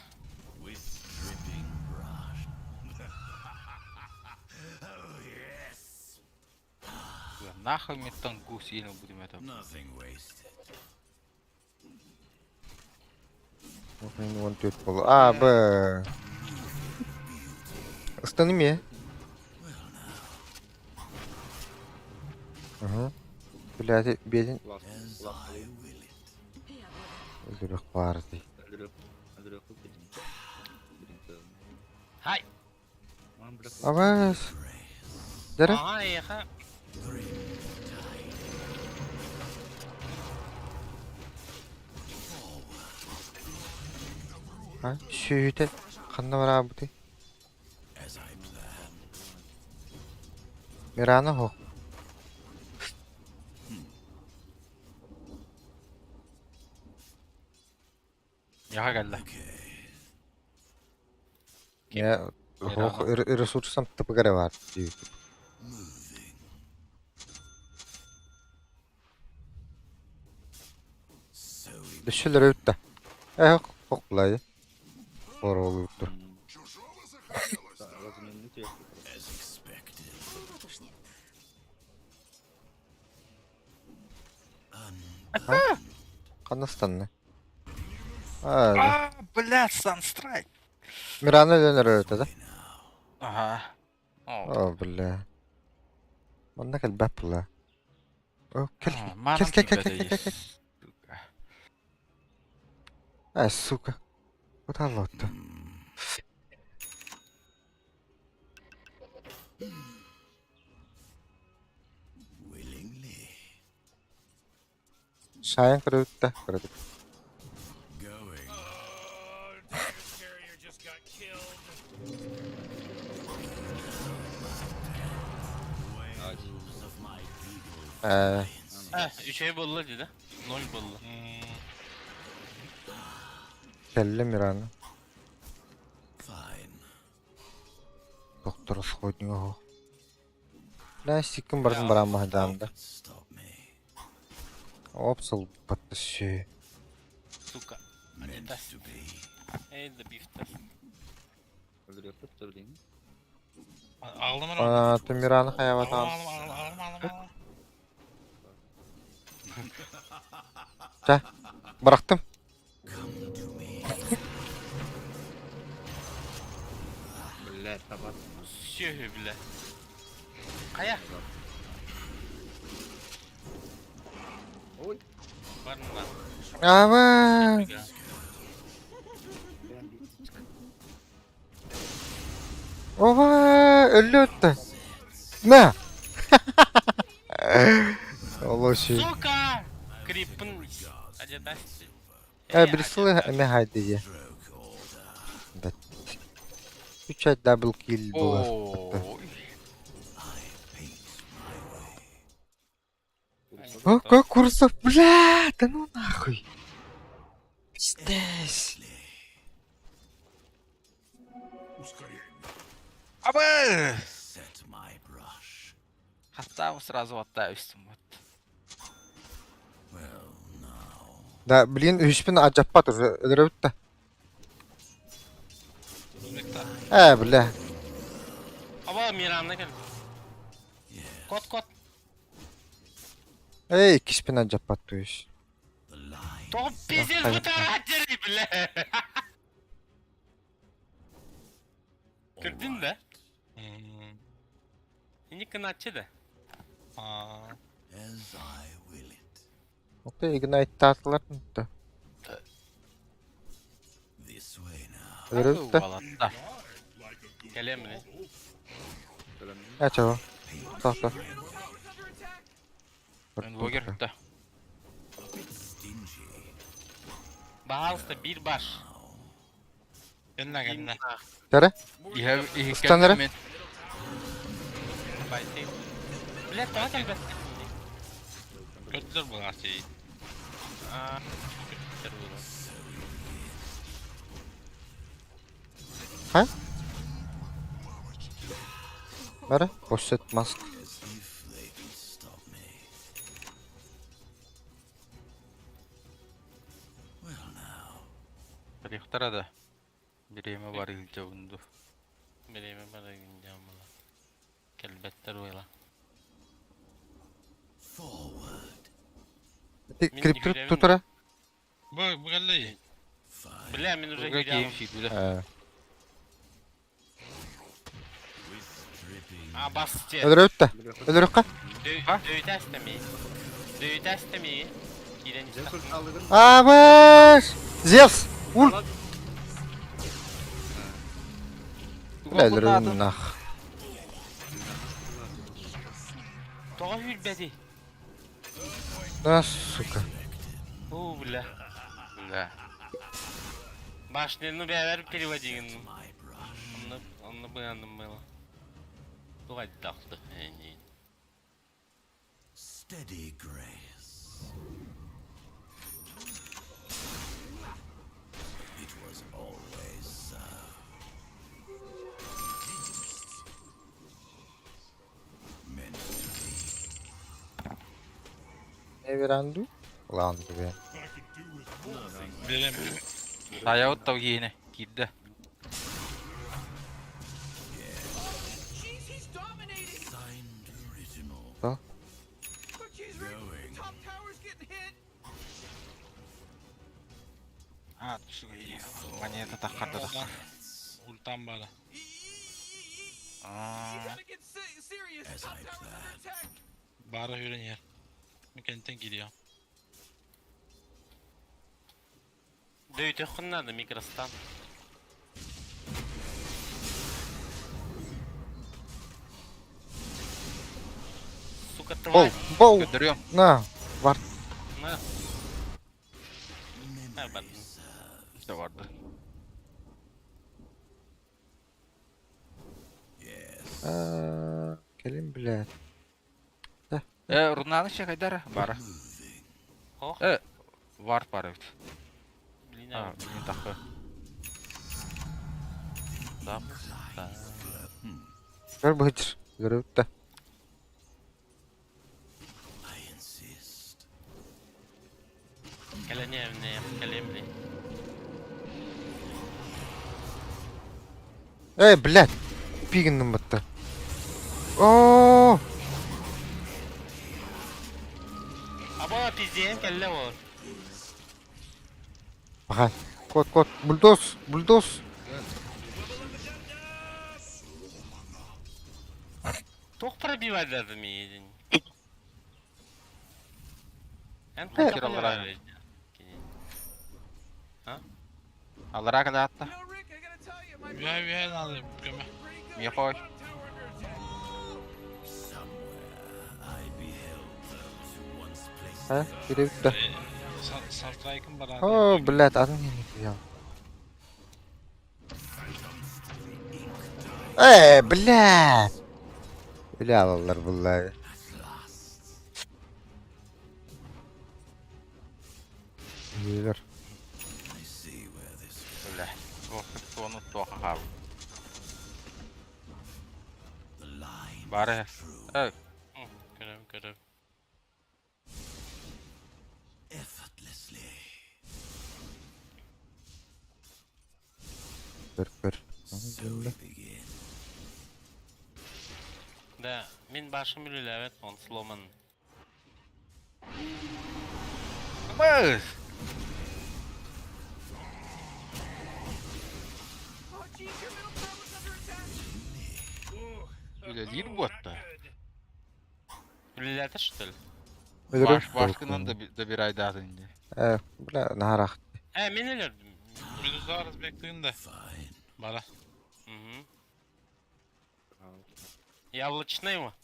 With dripping brush. oh yes. Бля, Нахуй мне танку сильно будем это. Nothing wasted. мен 14 болу. А, Б. Ыстан эме? Ага. Бля, бедин Лас, As лас, I will it. өлүрөх бар дей. өлөрөк, өлөрөк билин. Билин. Хай. Ман бля. Абас. Дәрі? Ага, еха. А, сүйүтэ. Ханна бараа бути. As I planned. Мирана хо. Яха кэллэ. Я хох ресурсам тыпыгара бар. дии. Moving. So we Düşülөр өттө. Э, хох булай. Оролу өттө. Разменный техника. as expected. Вот уж нет. Канастанны. А, А, бля, Санстрайк. Мирана өлөнөр өттө да. Ага. О, О, бля. Манна кэлбэп була. О, кел. а, Кел, кел, кел, манам кел, кел, кел. Сука. А, сука. Куда лотто? Willingly. Шайын көрөттө, көрөттө. Going. Oh, Dire's carrier just got killed. Wails of my people. Э, Э, үчей болла dedi. Ноль болла. келле Мирана. Fine. Доктор сходнего хох. Бля, сиккин бардын барамма хадамда. Stop me. Опсыл баттышы. Сука. Meant Адидас. to be. Эй, да бифтас. Өлөрөк да билин. Ağlama А, ты Мирана хаяватан. Ağlama ağlama ağlama ağlama. Ча, бырактым. Come to me. Сүөһү бile. Хайа? Ой. Барна. Ава. Ова, өллө өттө. На. Олоши. Сука! Криппин адьатас. Э, Брислы эме хайды же. Бэт. Үч ай дабл килл буолар. Ой. О, как курсов, бля, да ну нахуй. Пиздец. Абы! Set my brush. Хастаабы сразу аттаа үстүм вот. Well, now. Да, блин, үһүспүн адьаппат уже өлөрөбүт да. Э, бля. Аба Миранна кел. Кот кот. Эй, иккиспин адьаппат туйус. The line. Тоҕо пиздец бутараатери бля. Көрдүн да? Ини кыначчы да. Аа. As I will it. Окей, Ignite таатылар да. This way now. Өлөрөбүт да. Балатта. Кэлем бile. Э, чего? Тоқ, тоқ. Инвогер да. A bit stingy. Баһаалыста биир баш. Кэннэ кэннэ. Тэре? Иһэ иһи Ыстанара? мен. Бля, тоҕо кэлбэт. Көттөр булаасы. Аа, көттөр буолар. Ха? Бары? Босет маск. As if they could stop me. Well, now. Тарихтара да. Бириэмэ бар илдьэ унду. Бириэмэ бара күндээм була. Кэлбэттэр буола. Forward. Мин Криптер жүгүрэбин. тутара? Бу бу кэллэй. Fine. Бля, мин уже Туга киим киирээм. сиитүлэ. Э. With dripping. А, бас те. Өлөрөбүт да. Өлөрөккө? Дөйтәстеми. Дөйтәстеми. Киирэн Zeus алдыгын. Абаш! Зевс! Ул! Бля, өлөрөбүн нах. Тоҕо хүрбэти. Да, сука. О, бля. Бля. Башняны бэйэбэр переводигин. My brush. Онно онно быһанным было. Тугайдахты. Эни. Steady grace. It was always so. Meant to be. Эверанду? Ланду, бля. Берем. Таябыт тау киинэ. Киирдэ. Jeez, he's dominating. Signed original. Да. Oh, jeez, Rick, the top tower's getting hit. А, түшүгэй. Монета таххарда да. Ультам бара. You Аа. gotta get serious. As Top I tower's under planned. attack. Бара хүрэн иһэр. Кэнтэн кириэ. Дөйтөххүн надо микростан. Сука, Бол, тварь. бол! Көдөрүөм. На, бар. На. А, бардым. Да барды. Yes. Э, Кэлин, бля. Э, рунаны шахайдара бара. Moving. Ох, Э, вард бар эбит. блин, А, а. блин тахы. Да. Да. Көр быһыдыр. Өлөрөбүт да. I insist. Кэлэне, не, кэлем, блин. Эй, блядь! Пигинным батта. О, Аба, пизден, кэлле ол. Ага. Кот, кот, бульдоз, бульдоз. Туох пробивать миигин? Эн Э. хайдах Аллараа. Кини. Аллараа кэлээтта. You know, Rick, I gotta tell you, my Үһэ үһэ надо көмө. looking pretty good. Миэхэ ой. Bottom tower under attack. Somewhere I beheld those who once placed Ha, biri bitti. Сартрайкын бар О, блядь, атын кини Э, блядь. Өлө алаллар буллар. Билер. I see where this goes. Бля. Туох туону туоха хаал. The line Бары. is true. Э, Көрөм, көрөм. Effortlessly. Көр, көр. So we begin. Да, мин башым үлэлээбэт, он сломан. Быс! Oh, jeez, your middle tower's under attack. Ooh, Үлэлиир oh, not буотта. good. Үлэлээтэ что ли? Өлөрөр. Баш башкынан да да бир айдаатын инде. Э, бля, наһарах. Э, мин өлөрдүм. Минус разбектыгын да. Fine. Бара. Мгм. Яблочный его.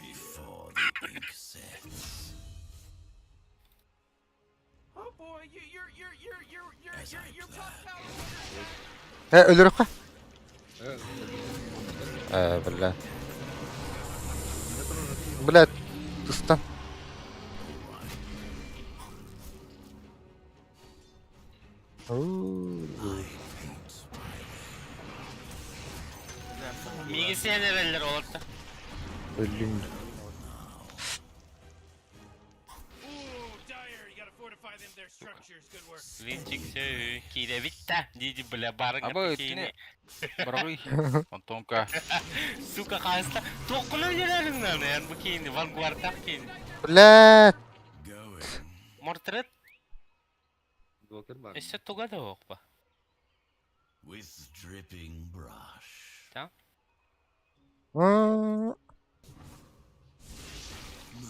Before the ink sets. Oh boy, you, your your your your your As your I your top planned. tower's under attack. Э, өлөрөххө. Э, бля. Блядь, тыстан. Оу. Миги сен эрэллэр олорто. Өлүм. Ooh, dire, you gotta fortify them their structures. Good work. Линчик сөө киирэбит та диди бля бары Аба киини. өттүнэ барабый. Онтонка. Сука хаста. Токкуна үлэлэрин наны ян бу киини вангуартах киини. Блядь. Going. Мортрет Блокер бар. өссө туга да окпа. With dripping brush. М.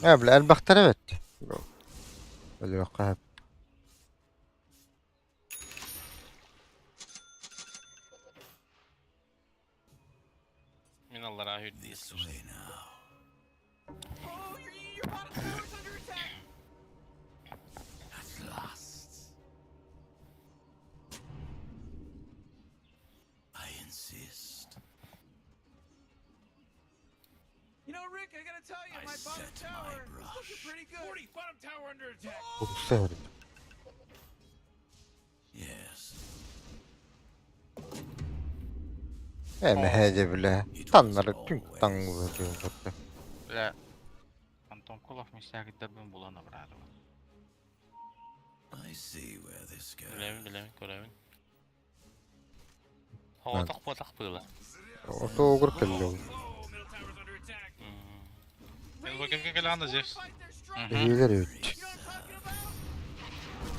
Э, бля, элбэхтэр эбит. Өлүөххэ. Мин аллара хүрдү. This way now. Oh, your your bottom tower's under attack. At last. I insist. You know, Rick, I gotta tell you, I my bottom set my tower is looking brush. pretty good. 40, bottom tower under attack. Улса өрд. Yes. Э, мэхэдэ бля. It was Таннары түн always таң бөлү. Бля. Антонкулов мисягиддербин булана барады. I see where this goes. Билэбин билэбин көрөбүн. Хоотох ботах быыла. Отоогур кэллэ. Oh, middle tower's under attack. Блокерге кэлэҕин да Зевс. Fortified their structures. Билер эбит. You know what I'm talking about?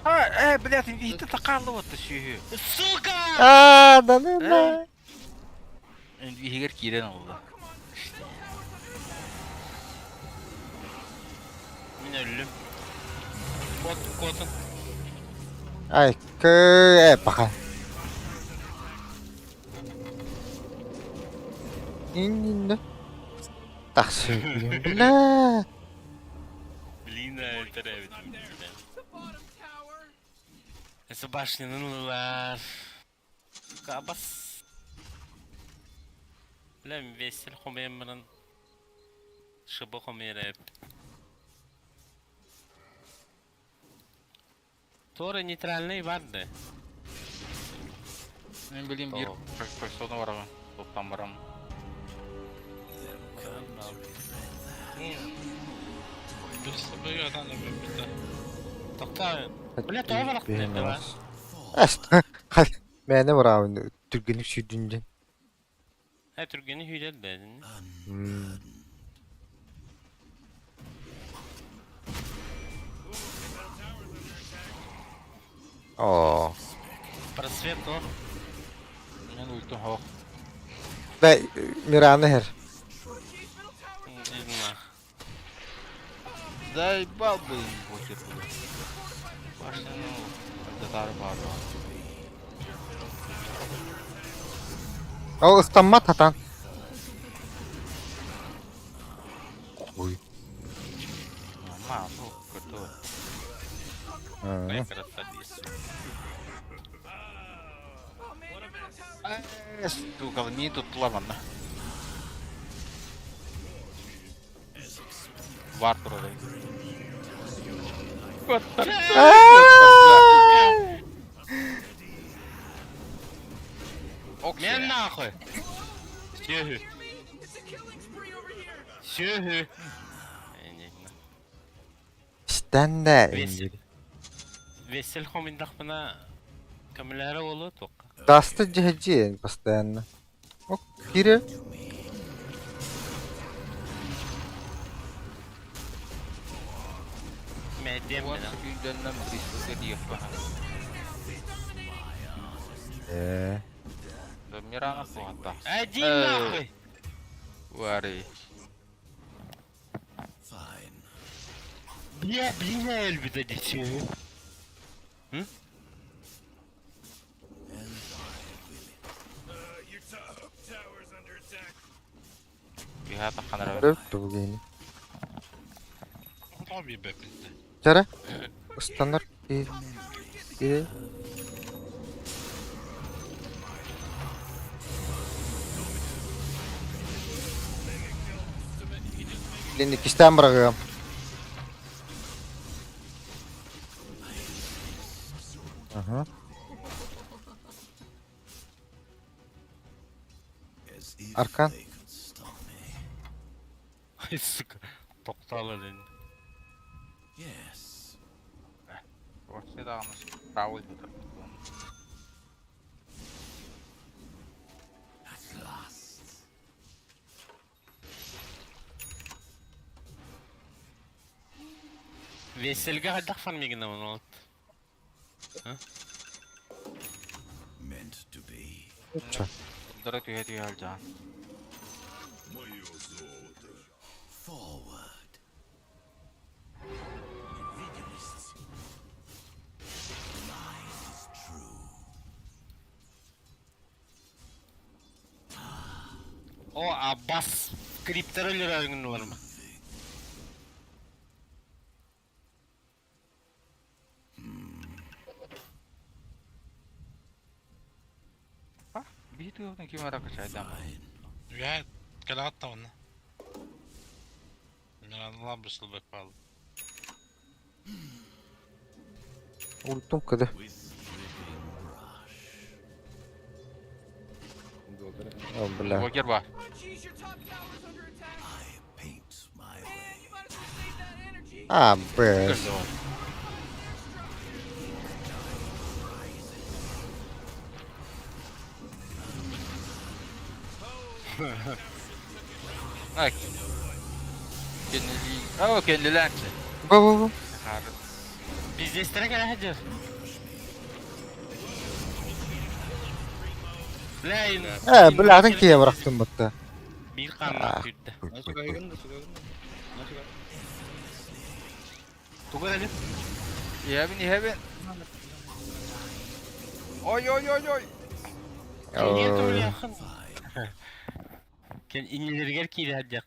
А, э, блядь, инвиһитэ такаалла буотта сүүһү. Сука! Аа, да ну да. Инвиһигэр киирэн олла. Oh, come on. Middle tower's under attack. Мин өллүм. Кот котун. Ай, кы э баха. Иннинне. Тахсы. Бля. Блин, это Not there. The bottom tower. Это башнянын ылар. Кабас. Бля, весел хомемрын. Шыбы хомереп. Тора нейтральный барды. Мен билим бир персона бараган. Топтан барам. Them come to regret that. Бир атан да бир. Токта. Бля, тоға барақ не ба? Аст. Мэне барабын түргенүк сүйдүнжен. Ә түргені хүйдел бәдін. Мм. Оо. Просвет о. Мен ультум хоох. Да, Мираны иһэр. Не Заебал бы бокер блядь. Башняны татары бар. Ол ыстаммат хатан. Ой. Ма, ну, крутой. Сука, мин туттулар манна. Вар турар. Мен нахуй. Сүөһү. Сүөһү. Стэнде. Весель хоминдахпына көмөлөһөрө буолуо туохха. Дасты дьэһдьиэн постоянно. Ок, кире. Мэдиэм Уон мина. сүүрдэннэн бристолга диэххэ. Э. Мирана суохта. Иди нахуй. Вари. Fine. Бля, блин, өлбүтэ дии сүөһү. As I will it. Your top tower's under attack. Үһэ тахханара. Көрөр тугу Тоҕо биэрбэппин Чара. Ыстанар. Кире. Кире. Блин, иккистээн быраҕыам. Аха. As if Аркан. they could stop me. Сука. Тоқталы ден. Yes. Вообще даҕаны правый бутар. At last. Весельге хайдах фармигина ол. Meant to be. Ча. Дара түһэ түһэ алдьаан. Forward. Vigorists. Lies is true. О, Аббас криптер өлөрөрүн ма? Биир тыгын ким эрэ качайдам. Fine. Үһэ кэлэҕит даҕаны. Мираналаах быстылбат баалла. Ультум кыды. With dripping brush. О, бля. Бокер бар. Oh jeez, your top tower's under attack. I paint my Man, way. you might as well save that energy. А, б. Ай. Кеннели. Оо, кеннилээччи. Бу бу бу. Хаар. Пиздестере кэлэ сылдьар. Бля, Э, бля, атын киһи бырахтым бутта. Биир хааннаах күүрдэ. Тугу эрэ Иһэбин, иһэбин. Ой, ой, ой, ой. Кэнниэ туруйаххын. Кэн иннилэригэр киирэ сылдьах.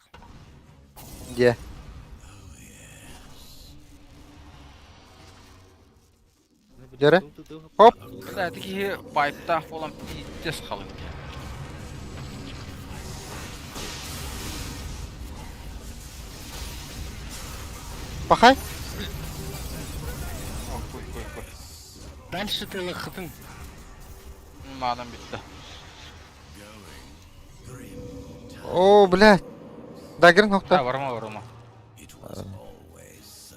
Дьэ. Дьэрэ. Хоп. Бля, ити киһи пайптаах буолан пиздец халыҥ. Пахай. Ой, кой, кой, кой. Дальше ты лыхытын. Маанан бүттэ. О, блядь. Дагерин Да, хохта. барыма, барыма. It was always so.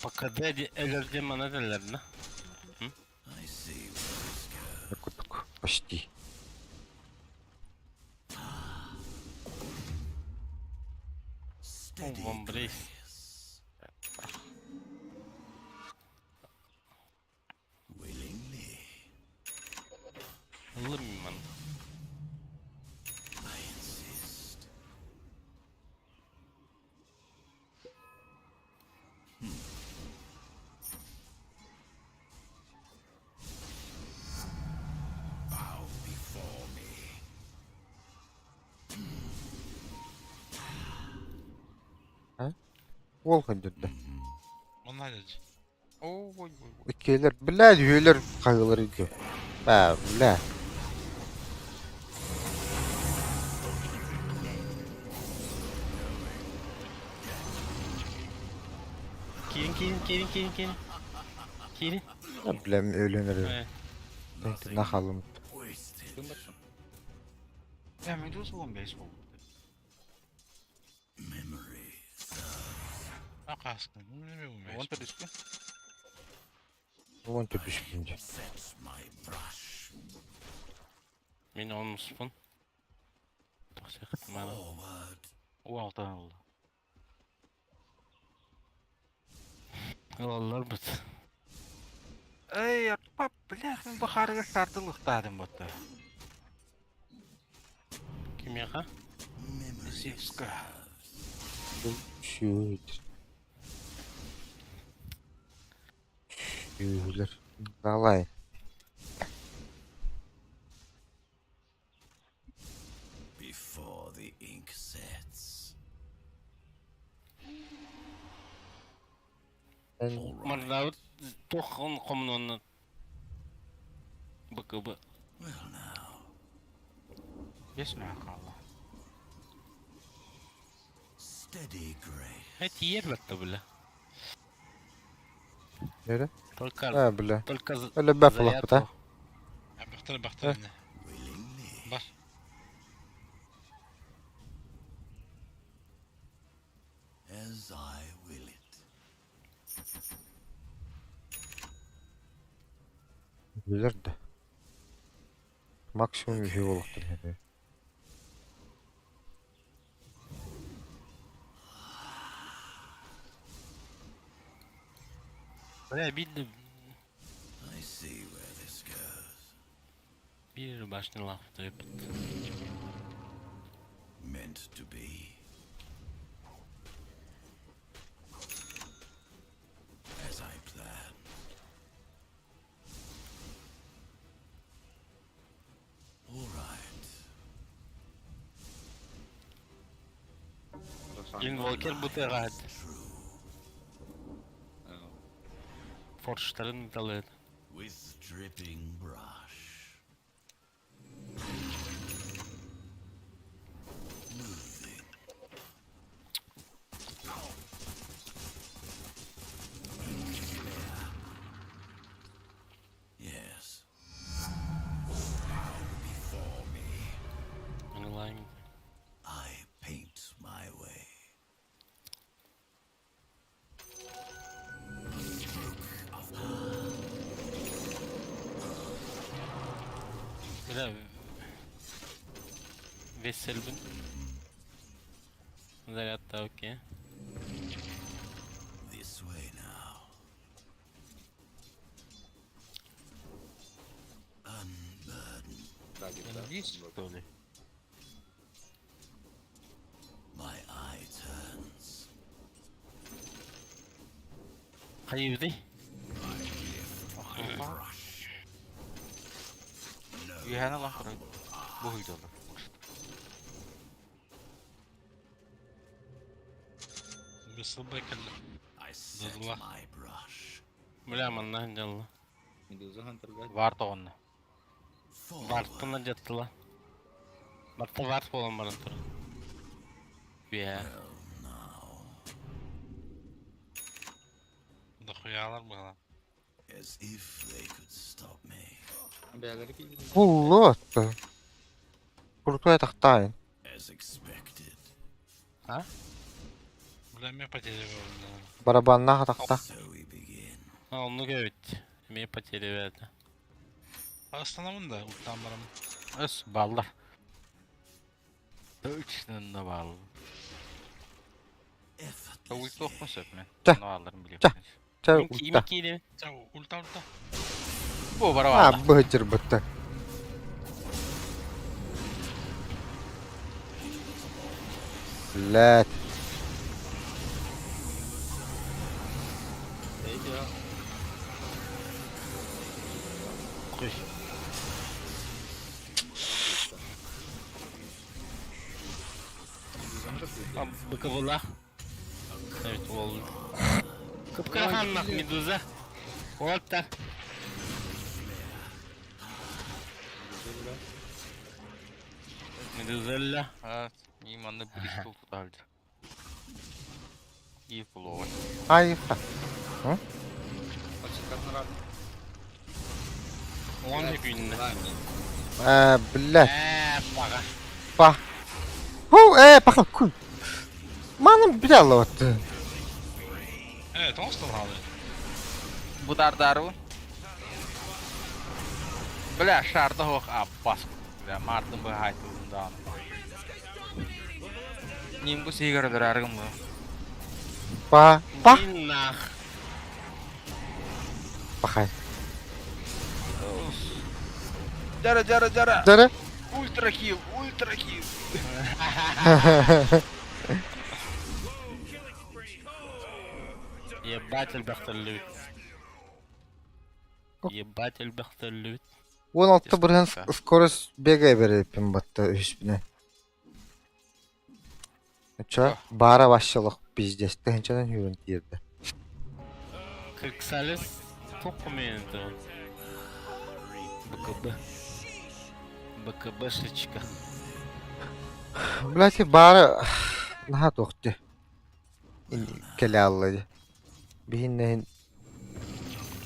Пока дэди өлөрдө мана дэллэрнэ. I see where this goes. Кутук. Почти. Steady Вон брейс. grace. Уол көрдөрдө. Онно дьэ. Ой ой ой. Иккиэлэр, бля, үһүөлэр хаһыылар үйгэ. Ба, бля. Киирин киирин киирин киирин киирин. Киирин. Бля, өлөн эрэр. Нахалым. Я медуза 15 болду. Акаскын. Он түстү. Он түспүн дьэ. Мин онуспун. Тохсехтмана. О алтан oldu. Ылаллар быт. Эй, пап, бля, мен бахарыга сардылыктадым ботта. Кимиэхэ? Сивска. Сүүр. Сүүрлэр. Далай. Before the ink sets. Мордабыт туох он хомнуонна БКБ. Well now, Бес мә қалды. steady grace. Эти ербатта бля. Нere? Только А, бля. только Öyle бә флапта. заряд. Бахтар бахтар инне. Бар. As I will it. Билер да. Максимум үһү болуктар. Бля, видно I see where this goes. бир башня лахта епт. Meant to be. As I planned. All right. Инвокер бутырат. Форштарын талыт. With dripping brush. Moving. Yes. Bow before me. Онлайн. I paint my way. A stroke of Бля. Веселбин. Заряд та окей. this way now. Unburdened. Есть, что ли? My eye turns. Хайыбды. Brush. Үйәні лан құрай. Бұл үйді олар. Бысылбай кэллэ. I set Додула. my brush. Бля, манна дьалла. Медуза Хантерга. Бар тоғынна. Forward. Бартына жаттыла. Барта барт болан баран тур. Бя. Well, now. Дохуялар була. As if they could stop me. Бээлери кийдим. Буллу атты. Куртуя тахтайын. As expected. Бля, мен потеря Барабанна тахта. So we begin. А, онну көбүт. Эме потеря бәді. Астанамын да, ултан барам. Өс, баллар. Точно бал. Effortlessly. Ulti оқпын сөп мен. Ча. Оны алырым білем. Ча. Ча Ими ульта. кири. Ча, ульта ульта. Бу бара А, бала. быжыр бытты. Блядь. Кой. А, БКБла. Evet. Ол. Кыпкыраханнах медуза. Вот так. Медузелла. А, манна Бристол тутаалдьа. И флой. Айфа. Он күннэ. Э, блядь. Э, баҕа. Па. Ху, э, паха куй. Маным билялла вот. Э, тоҥустан хаалый. Будардару. Бля, шарда хоох аппас. Бля, Мартын быһаайтылын даҕаны. Нимбус иһигэр өлөрөөрүгүн бу. Па, па. Нах. Пахай. Жара, жара, жара. Жара. Ультрахил, ультрахил. Ебать элбэхтэллибит. Ебать элбэхтэллибит. 16 бырыһан скорость бега эбэриппин батта үһүспүнэ. Ча, баара ващалах пиздец, тыһынчанан хүрэн тиэрдэ. Кырксалес токументы. БКБ. БКБшечка. Блядь, баара наһаа туохты. Кэлэ алла дии. Биһиннэһин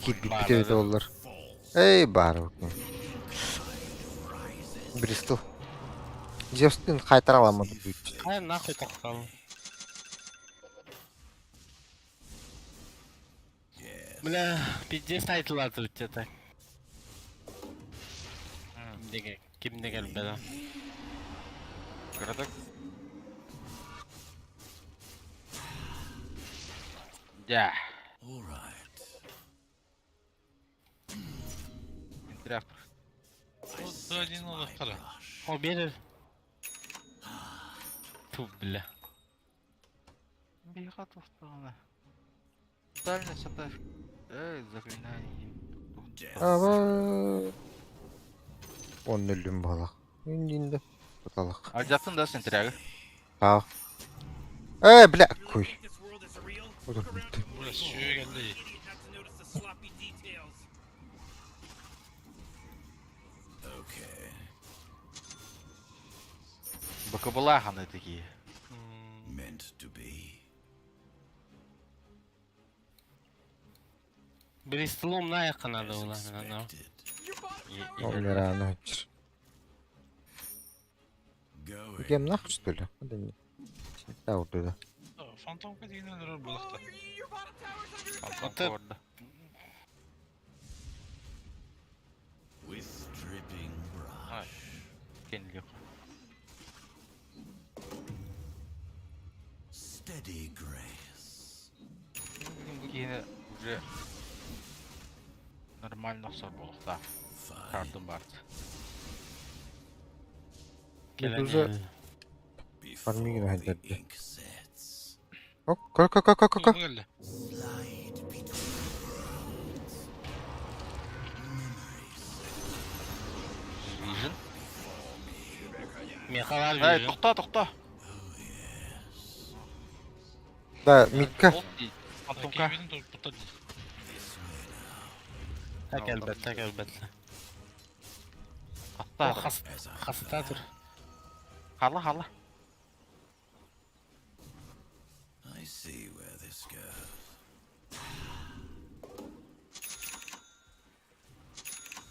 киирбиппит эбитэ буоллар. Эй, баара Бристол. Зевстин хайтараламмыт бүт. Хай нахуй тохтал. Бля, пиздец айтылаты так. Кимдеге, кимде келбеде. Кыратык. Дьэ. All right. Интряп. Один олохтара. О, берер. Ту, бля. Биха тустаҕына. Дальность это... Эй, заклинание. Аба. Он өлүм балак. Индинде. Баталак. Алдьатын да синтрягы. Аа. Э, бля, куй. This world is real. Бля, сүүгэ кэлли. Idiot not to notice the sloppy details. Okay. БКБлаханы такие. Meant to be. Бристолом на якынады As улар. expected. Your bottom tower Он рано. Going. Кем нах что ли? Да не. Да, вот это. Фантомка деген өлөрөр Oh, булахта. your, your bottom tower's under attack. Фантом орда. With dripping brush. Кенлик. Steady grace. Бу киһини уже нормально охсор буолуохтаах. Fine. Картын барт. Медуза. Before Фармигин the хайдарды. ink sets. Ко ко ко ко ко ко. Келли. Slide between worlds. Memories Вижен. Мехалар Эй, бери. тохтоо, тохтоо. Да, Митка. Ол дии. Фантомка. Кимбитин турбута дии. Так элбет, так элбет. Хатта. Хас, хаста тур. Хала, хала. I see where this goes.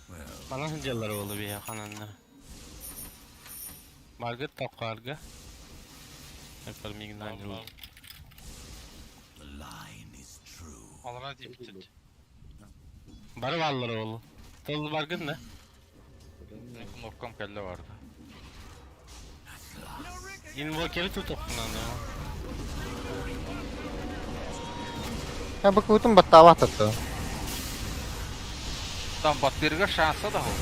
Well, Bana hıncalar oldu bir yakananlar. Margıt tapkarga. Yaparım Алла. the line is true. Алра дии битет. Бары баллар oldu. Tol bargın ne? Кнопкам кэллэ барды. Invoker'i tut okunan Я бакутум баттава тата. Там баттырга шанса да хол.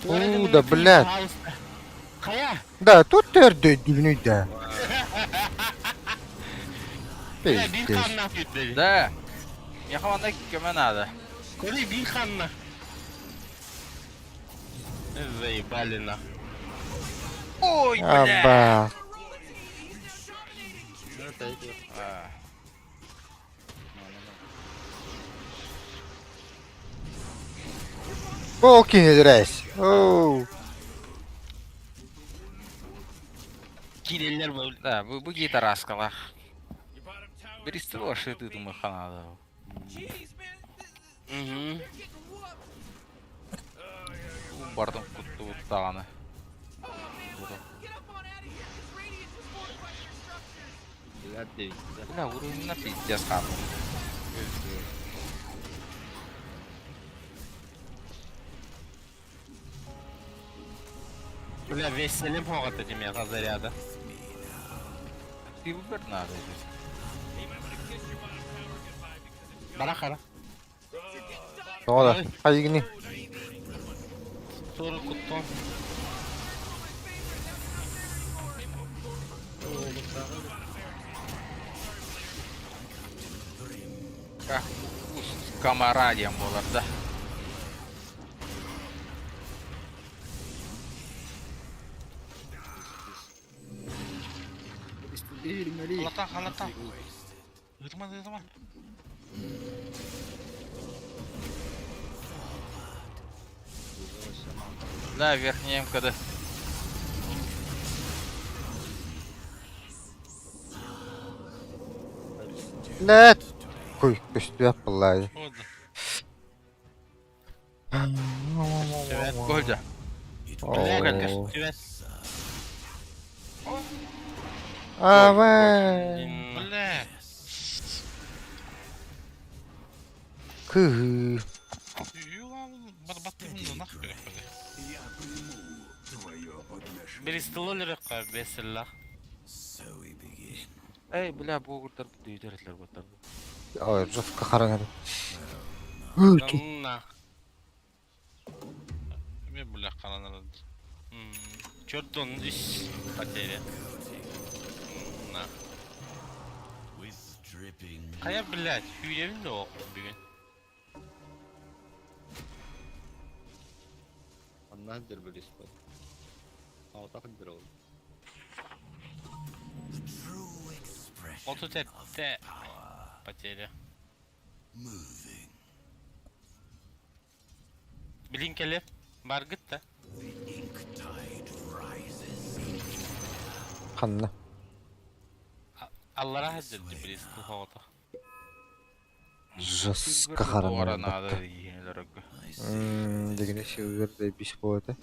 У, да, блядь. Kaya. Да, тут төрдө дүнүй да. Бля, bir Пиздец. kanla dedi. Да. Меха манна көмө надо. Kori bir kanla. Заебали на. Ой, бля! Аба. А, Бу киһи Оу. Киирэллэр бу. Да, бу гитараскалаах. Биристи вообще тытымы ханада. Угу. Бардым куттубут даҕаны. Бля, уровень пиздец хаалла. Бля, веселим хоҕото димиэхэ заряда. Силбер надо здесь. Бара хара. Тоҕо да? Хайыгыный? Туору куттуом. Как комара диэн буолар да. Халата, халата. Ытма, ытма. Да, верхний МКД. Нет. Куй, көстүөх буоллаа. Ода. Гольдя. Бля, Оо. көстүбэт. Ава. Бля. Кыһыы. Юла, барбаттым нах керек. Бристол өлөрөккө бесиллах. So we begin. Эй, бля, бугурдар дүйдер буттар. Ой, жестко хараңар. На. Мен бля каранар. Чордон үс потеря. На. With dripping Хайа, блядь, хүйребин де оқ бүгүн. The true expression Отут of этте power. потеря. Moving. Билин келе баргыт да. The ink tide rises. Ханна. Аллара хаджырды Бристол хоҕото. Жестко хараңар. надо дегенелерге. I see. Дегене силвер де бис буолла.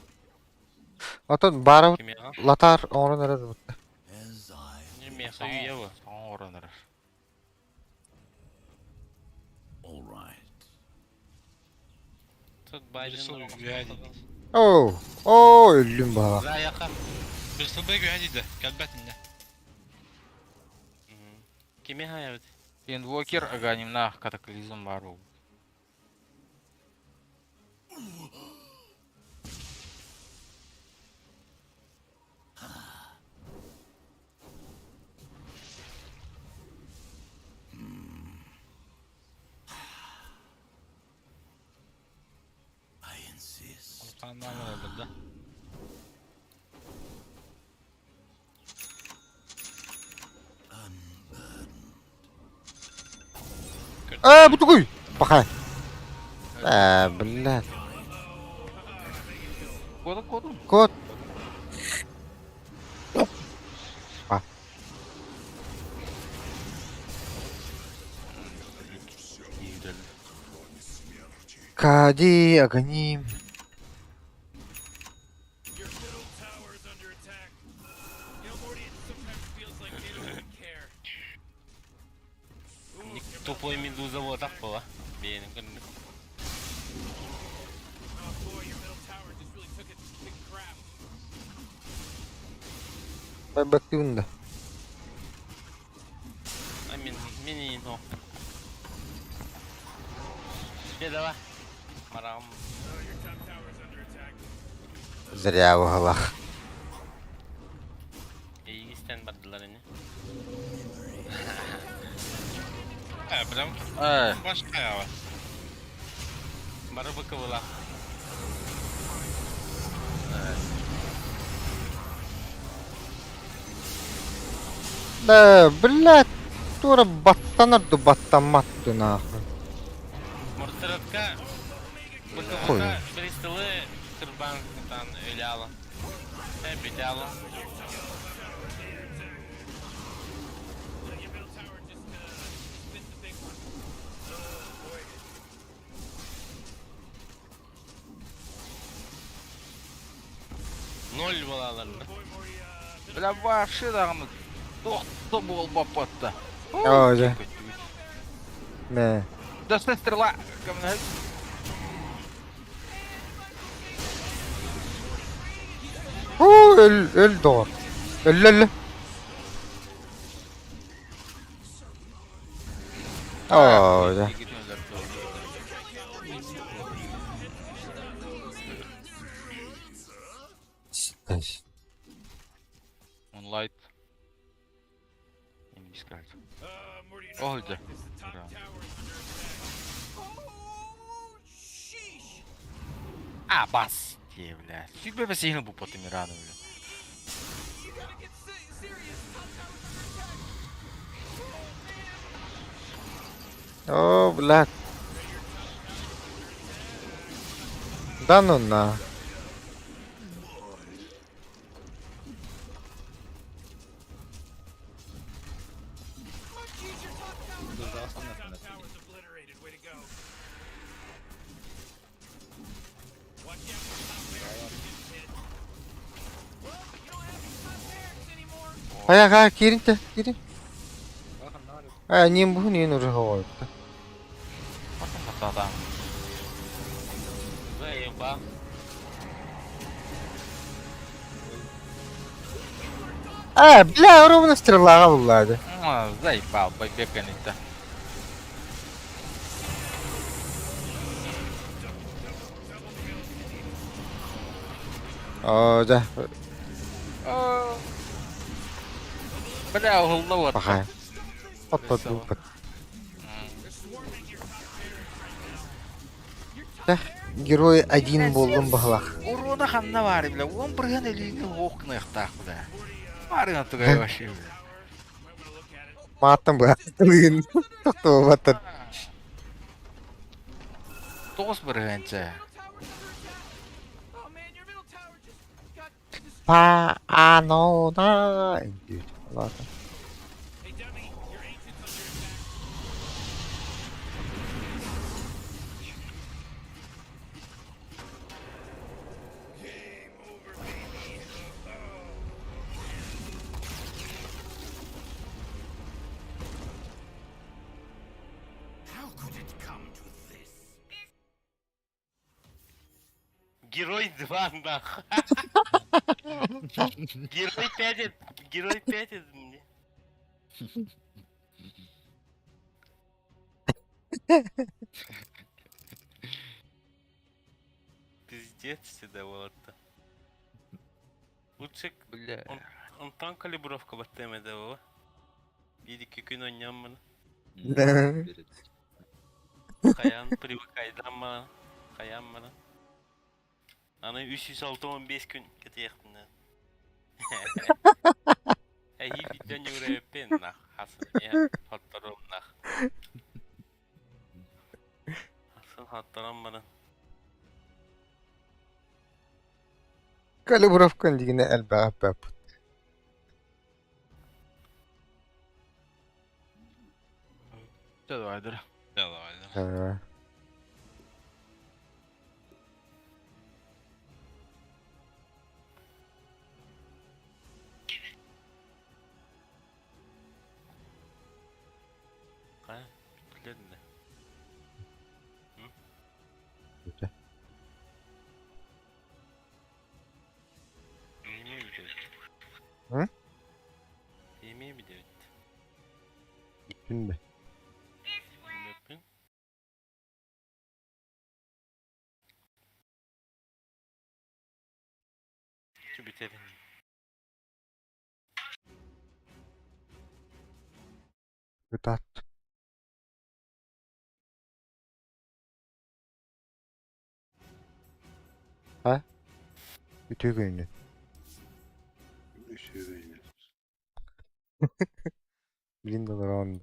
Отон бара Кимиэхэ? латар оҥорон эрэр бутта. As I Миэхэ үйэ бу. Саҥа оранар. All right. Тут Байден. Бристол үйә дейді. Оо, оо өллүм баҕа. Заяка. Бристол бек үйә дейді. Кәлбәт инде. Кими хаябыт? Инвокер аганимна катаклизм бар ол. I insist. Kandan да. Ээ, бу тугуй. Баха. Ээ, блядь. Кода кодум. Кот. А. Кади, Аганим. Your middle tower is under attack. You know, Morty, it sometimes feels like they don't even care. Тупой медуза вот так была. Бейнин күннүк. Oh boy, your middle tower just really took a big crap. Бактыын да. А мин мини но. Де давай. Марам. Oh, your top tower is under attack. Зря угалах. Эйгистен бардылар эне. Ә, білем. Эй, Башка я. Бары быкыбыла. Да, блядь, туора баттанар ду баттаммат ду нахуй. Мортаратка Хуй. БКВ Бристолы кырбан кытан өлө ала. Э, бүтэ ала. Ноль балаларына. Бля, вообще даҕаны тохто буолбаппатта. Оо, дьэ. Мэ. Достань стрела. Көмөлөһө. Уу, өл, өл доҕор. Өллө өллө. Оо, дьэ. Moonlight. Искать. О, да. А, бас. Те, бля. Фиг бы сильно был потом рано, бля. О, блядь. Да ну на. Хайа хайа киирин тэ киирин. Аа ним бу нин уже хоҕойбута. Заебал. Аа бля ровно стрелаҕа буллаады. Заебал, байбеккэн иттэ. Оо да. Бля, уһулла вот. Пахай. Отто Герой один буоллум баһылах. Урона ханна баар бля, он бырыһан илиини ох гыныахтаах бля. Баарына тугай вообще бля. Мааттан быһааттылыын тохтуубаттан. Тоҕус бырыһыанча. Па а но на Ладно. How could it come to this? Герой 2 нах. Герой 5 Герой 5 мне. Пиздец всегда вот-то. Лучше Бля. он там калибровка баттемеде баба. Биир-икки күн оонньоон Хайаан привыкайдан хайаан мана. Аны 365 күн кэтиэхпинэ. Эһии бүтэн үрэппин нах хасын хотторум нах. Хасын хоттором баран. Калибровкан дигинэ элбэҕи эппэппит. Давай, да. Давай, да. Хайа, бүттүлэр Yemeği mi bitirdi? Hı? Yemeği mi bitirdi? Şimdi. Yapın. Şu bitelim. Gıdat. Ha? Үтүө күнү. Блин, раунд.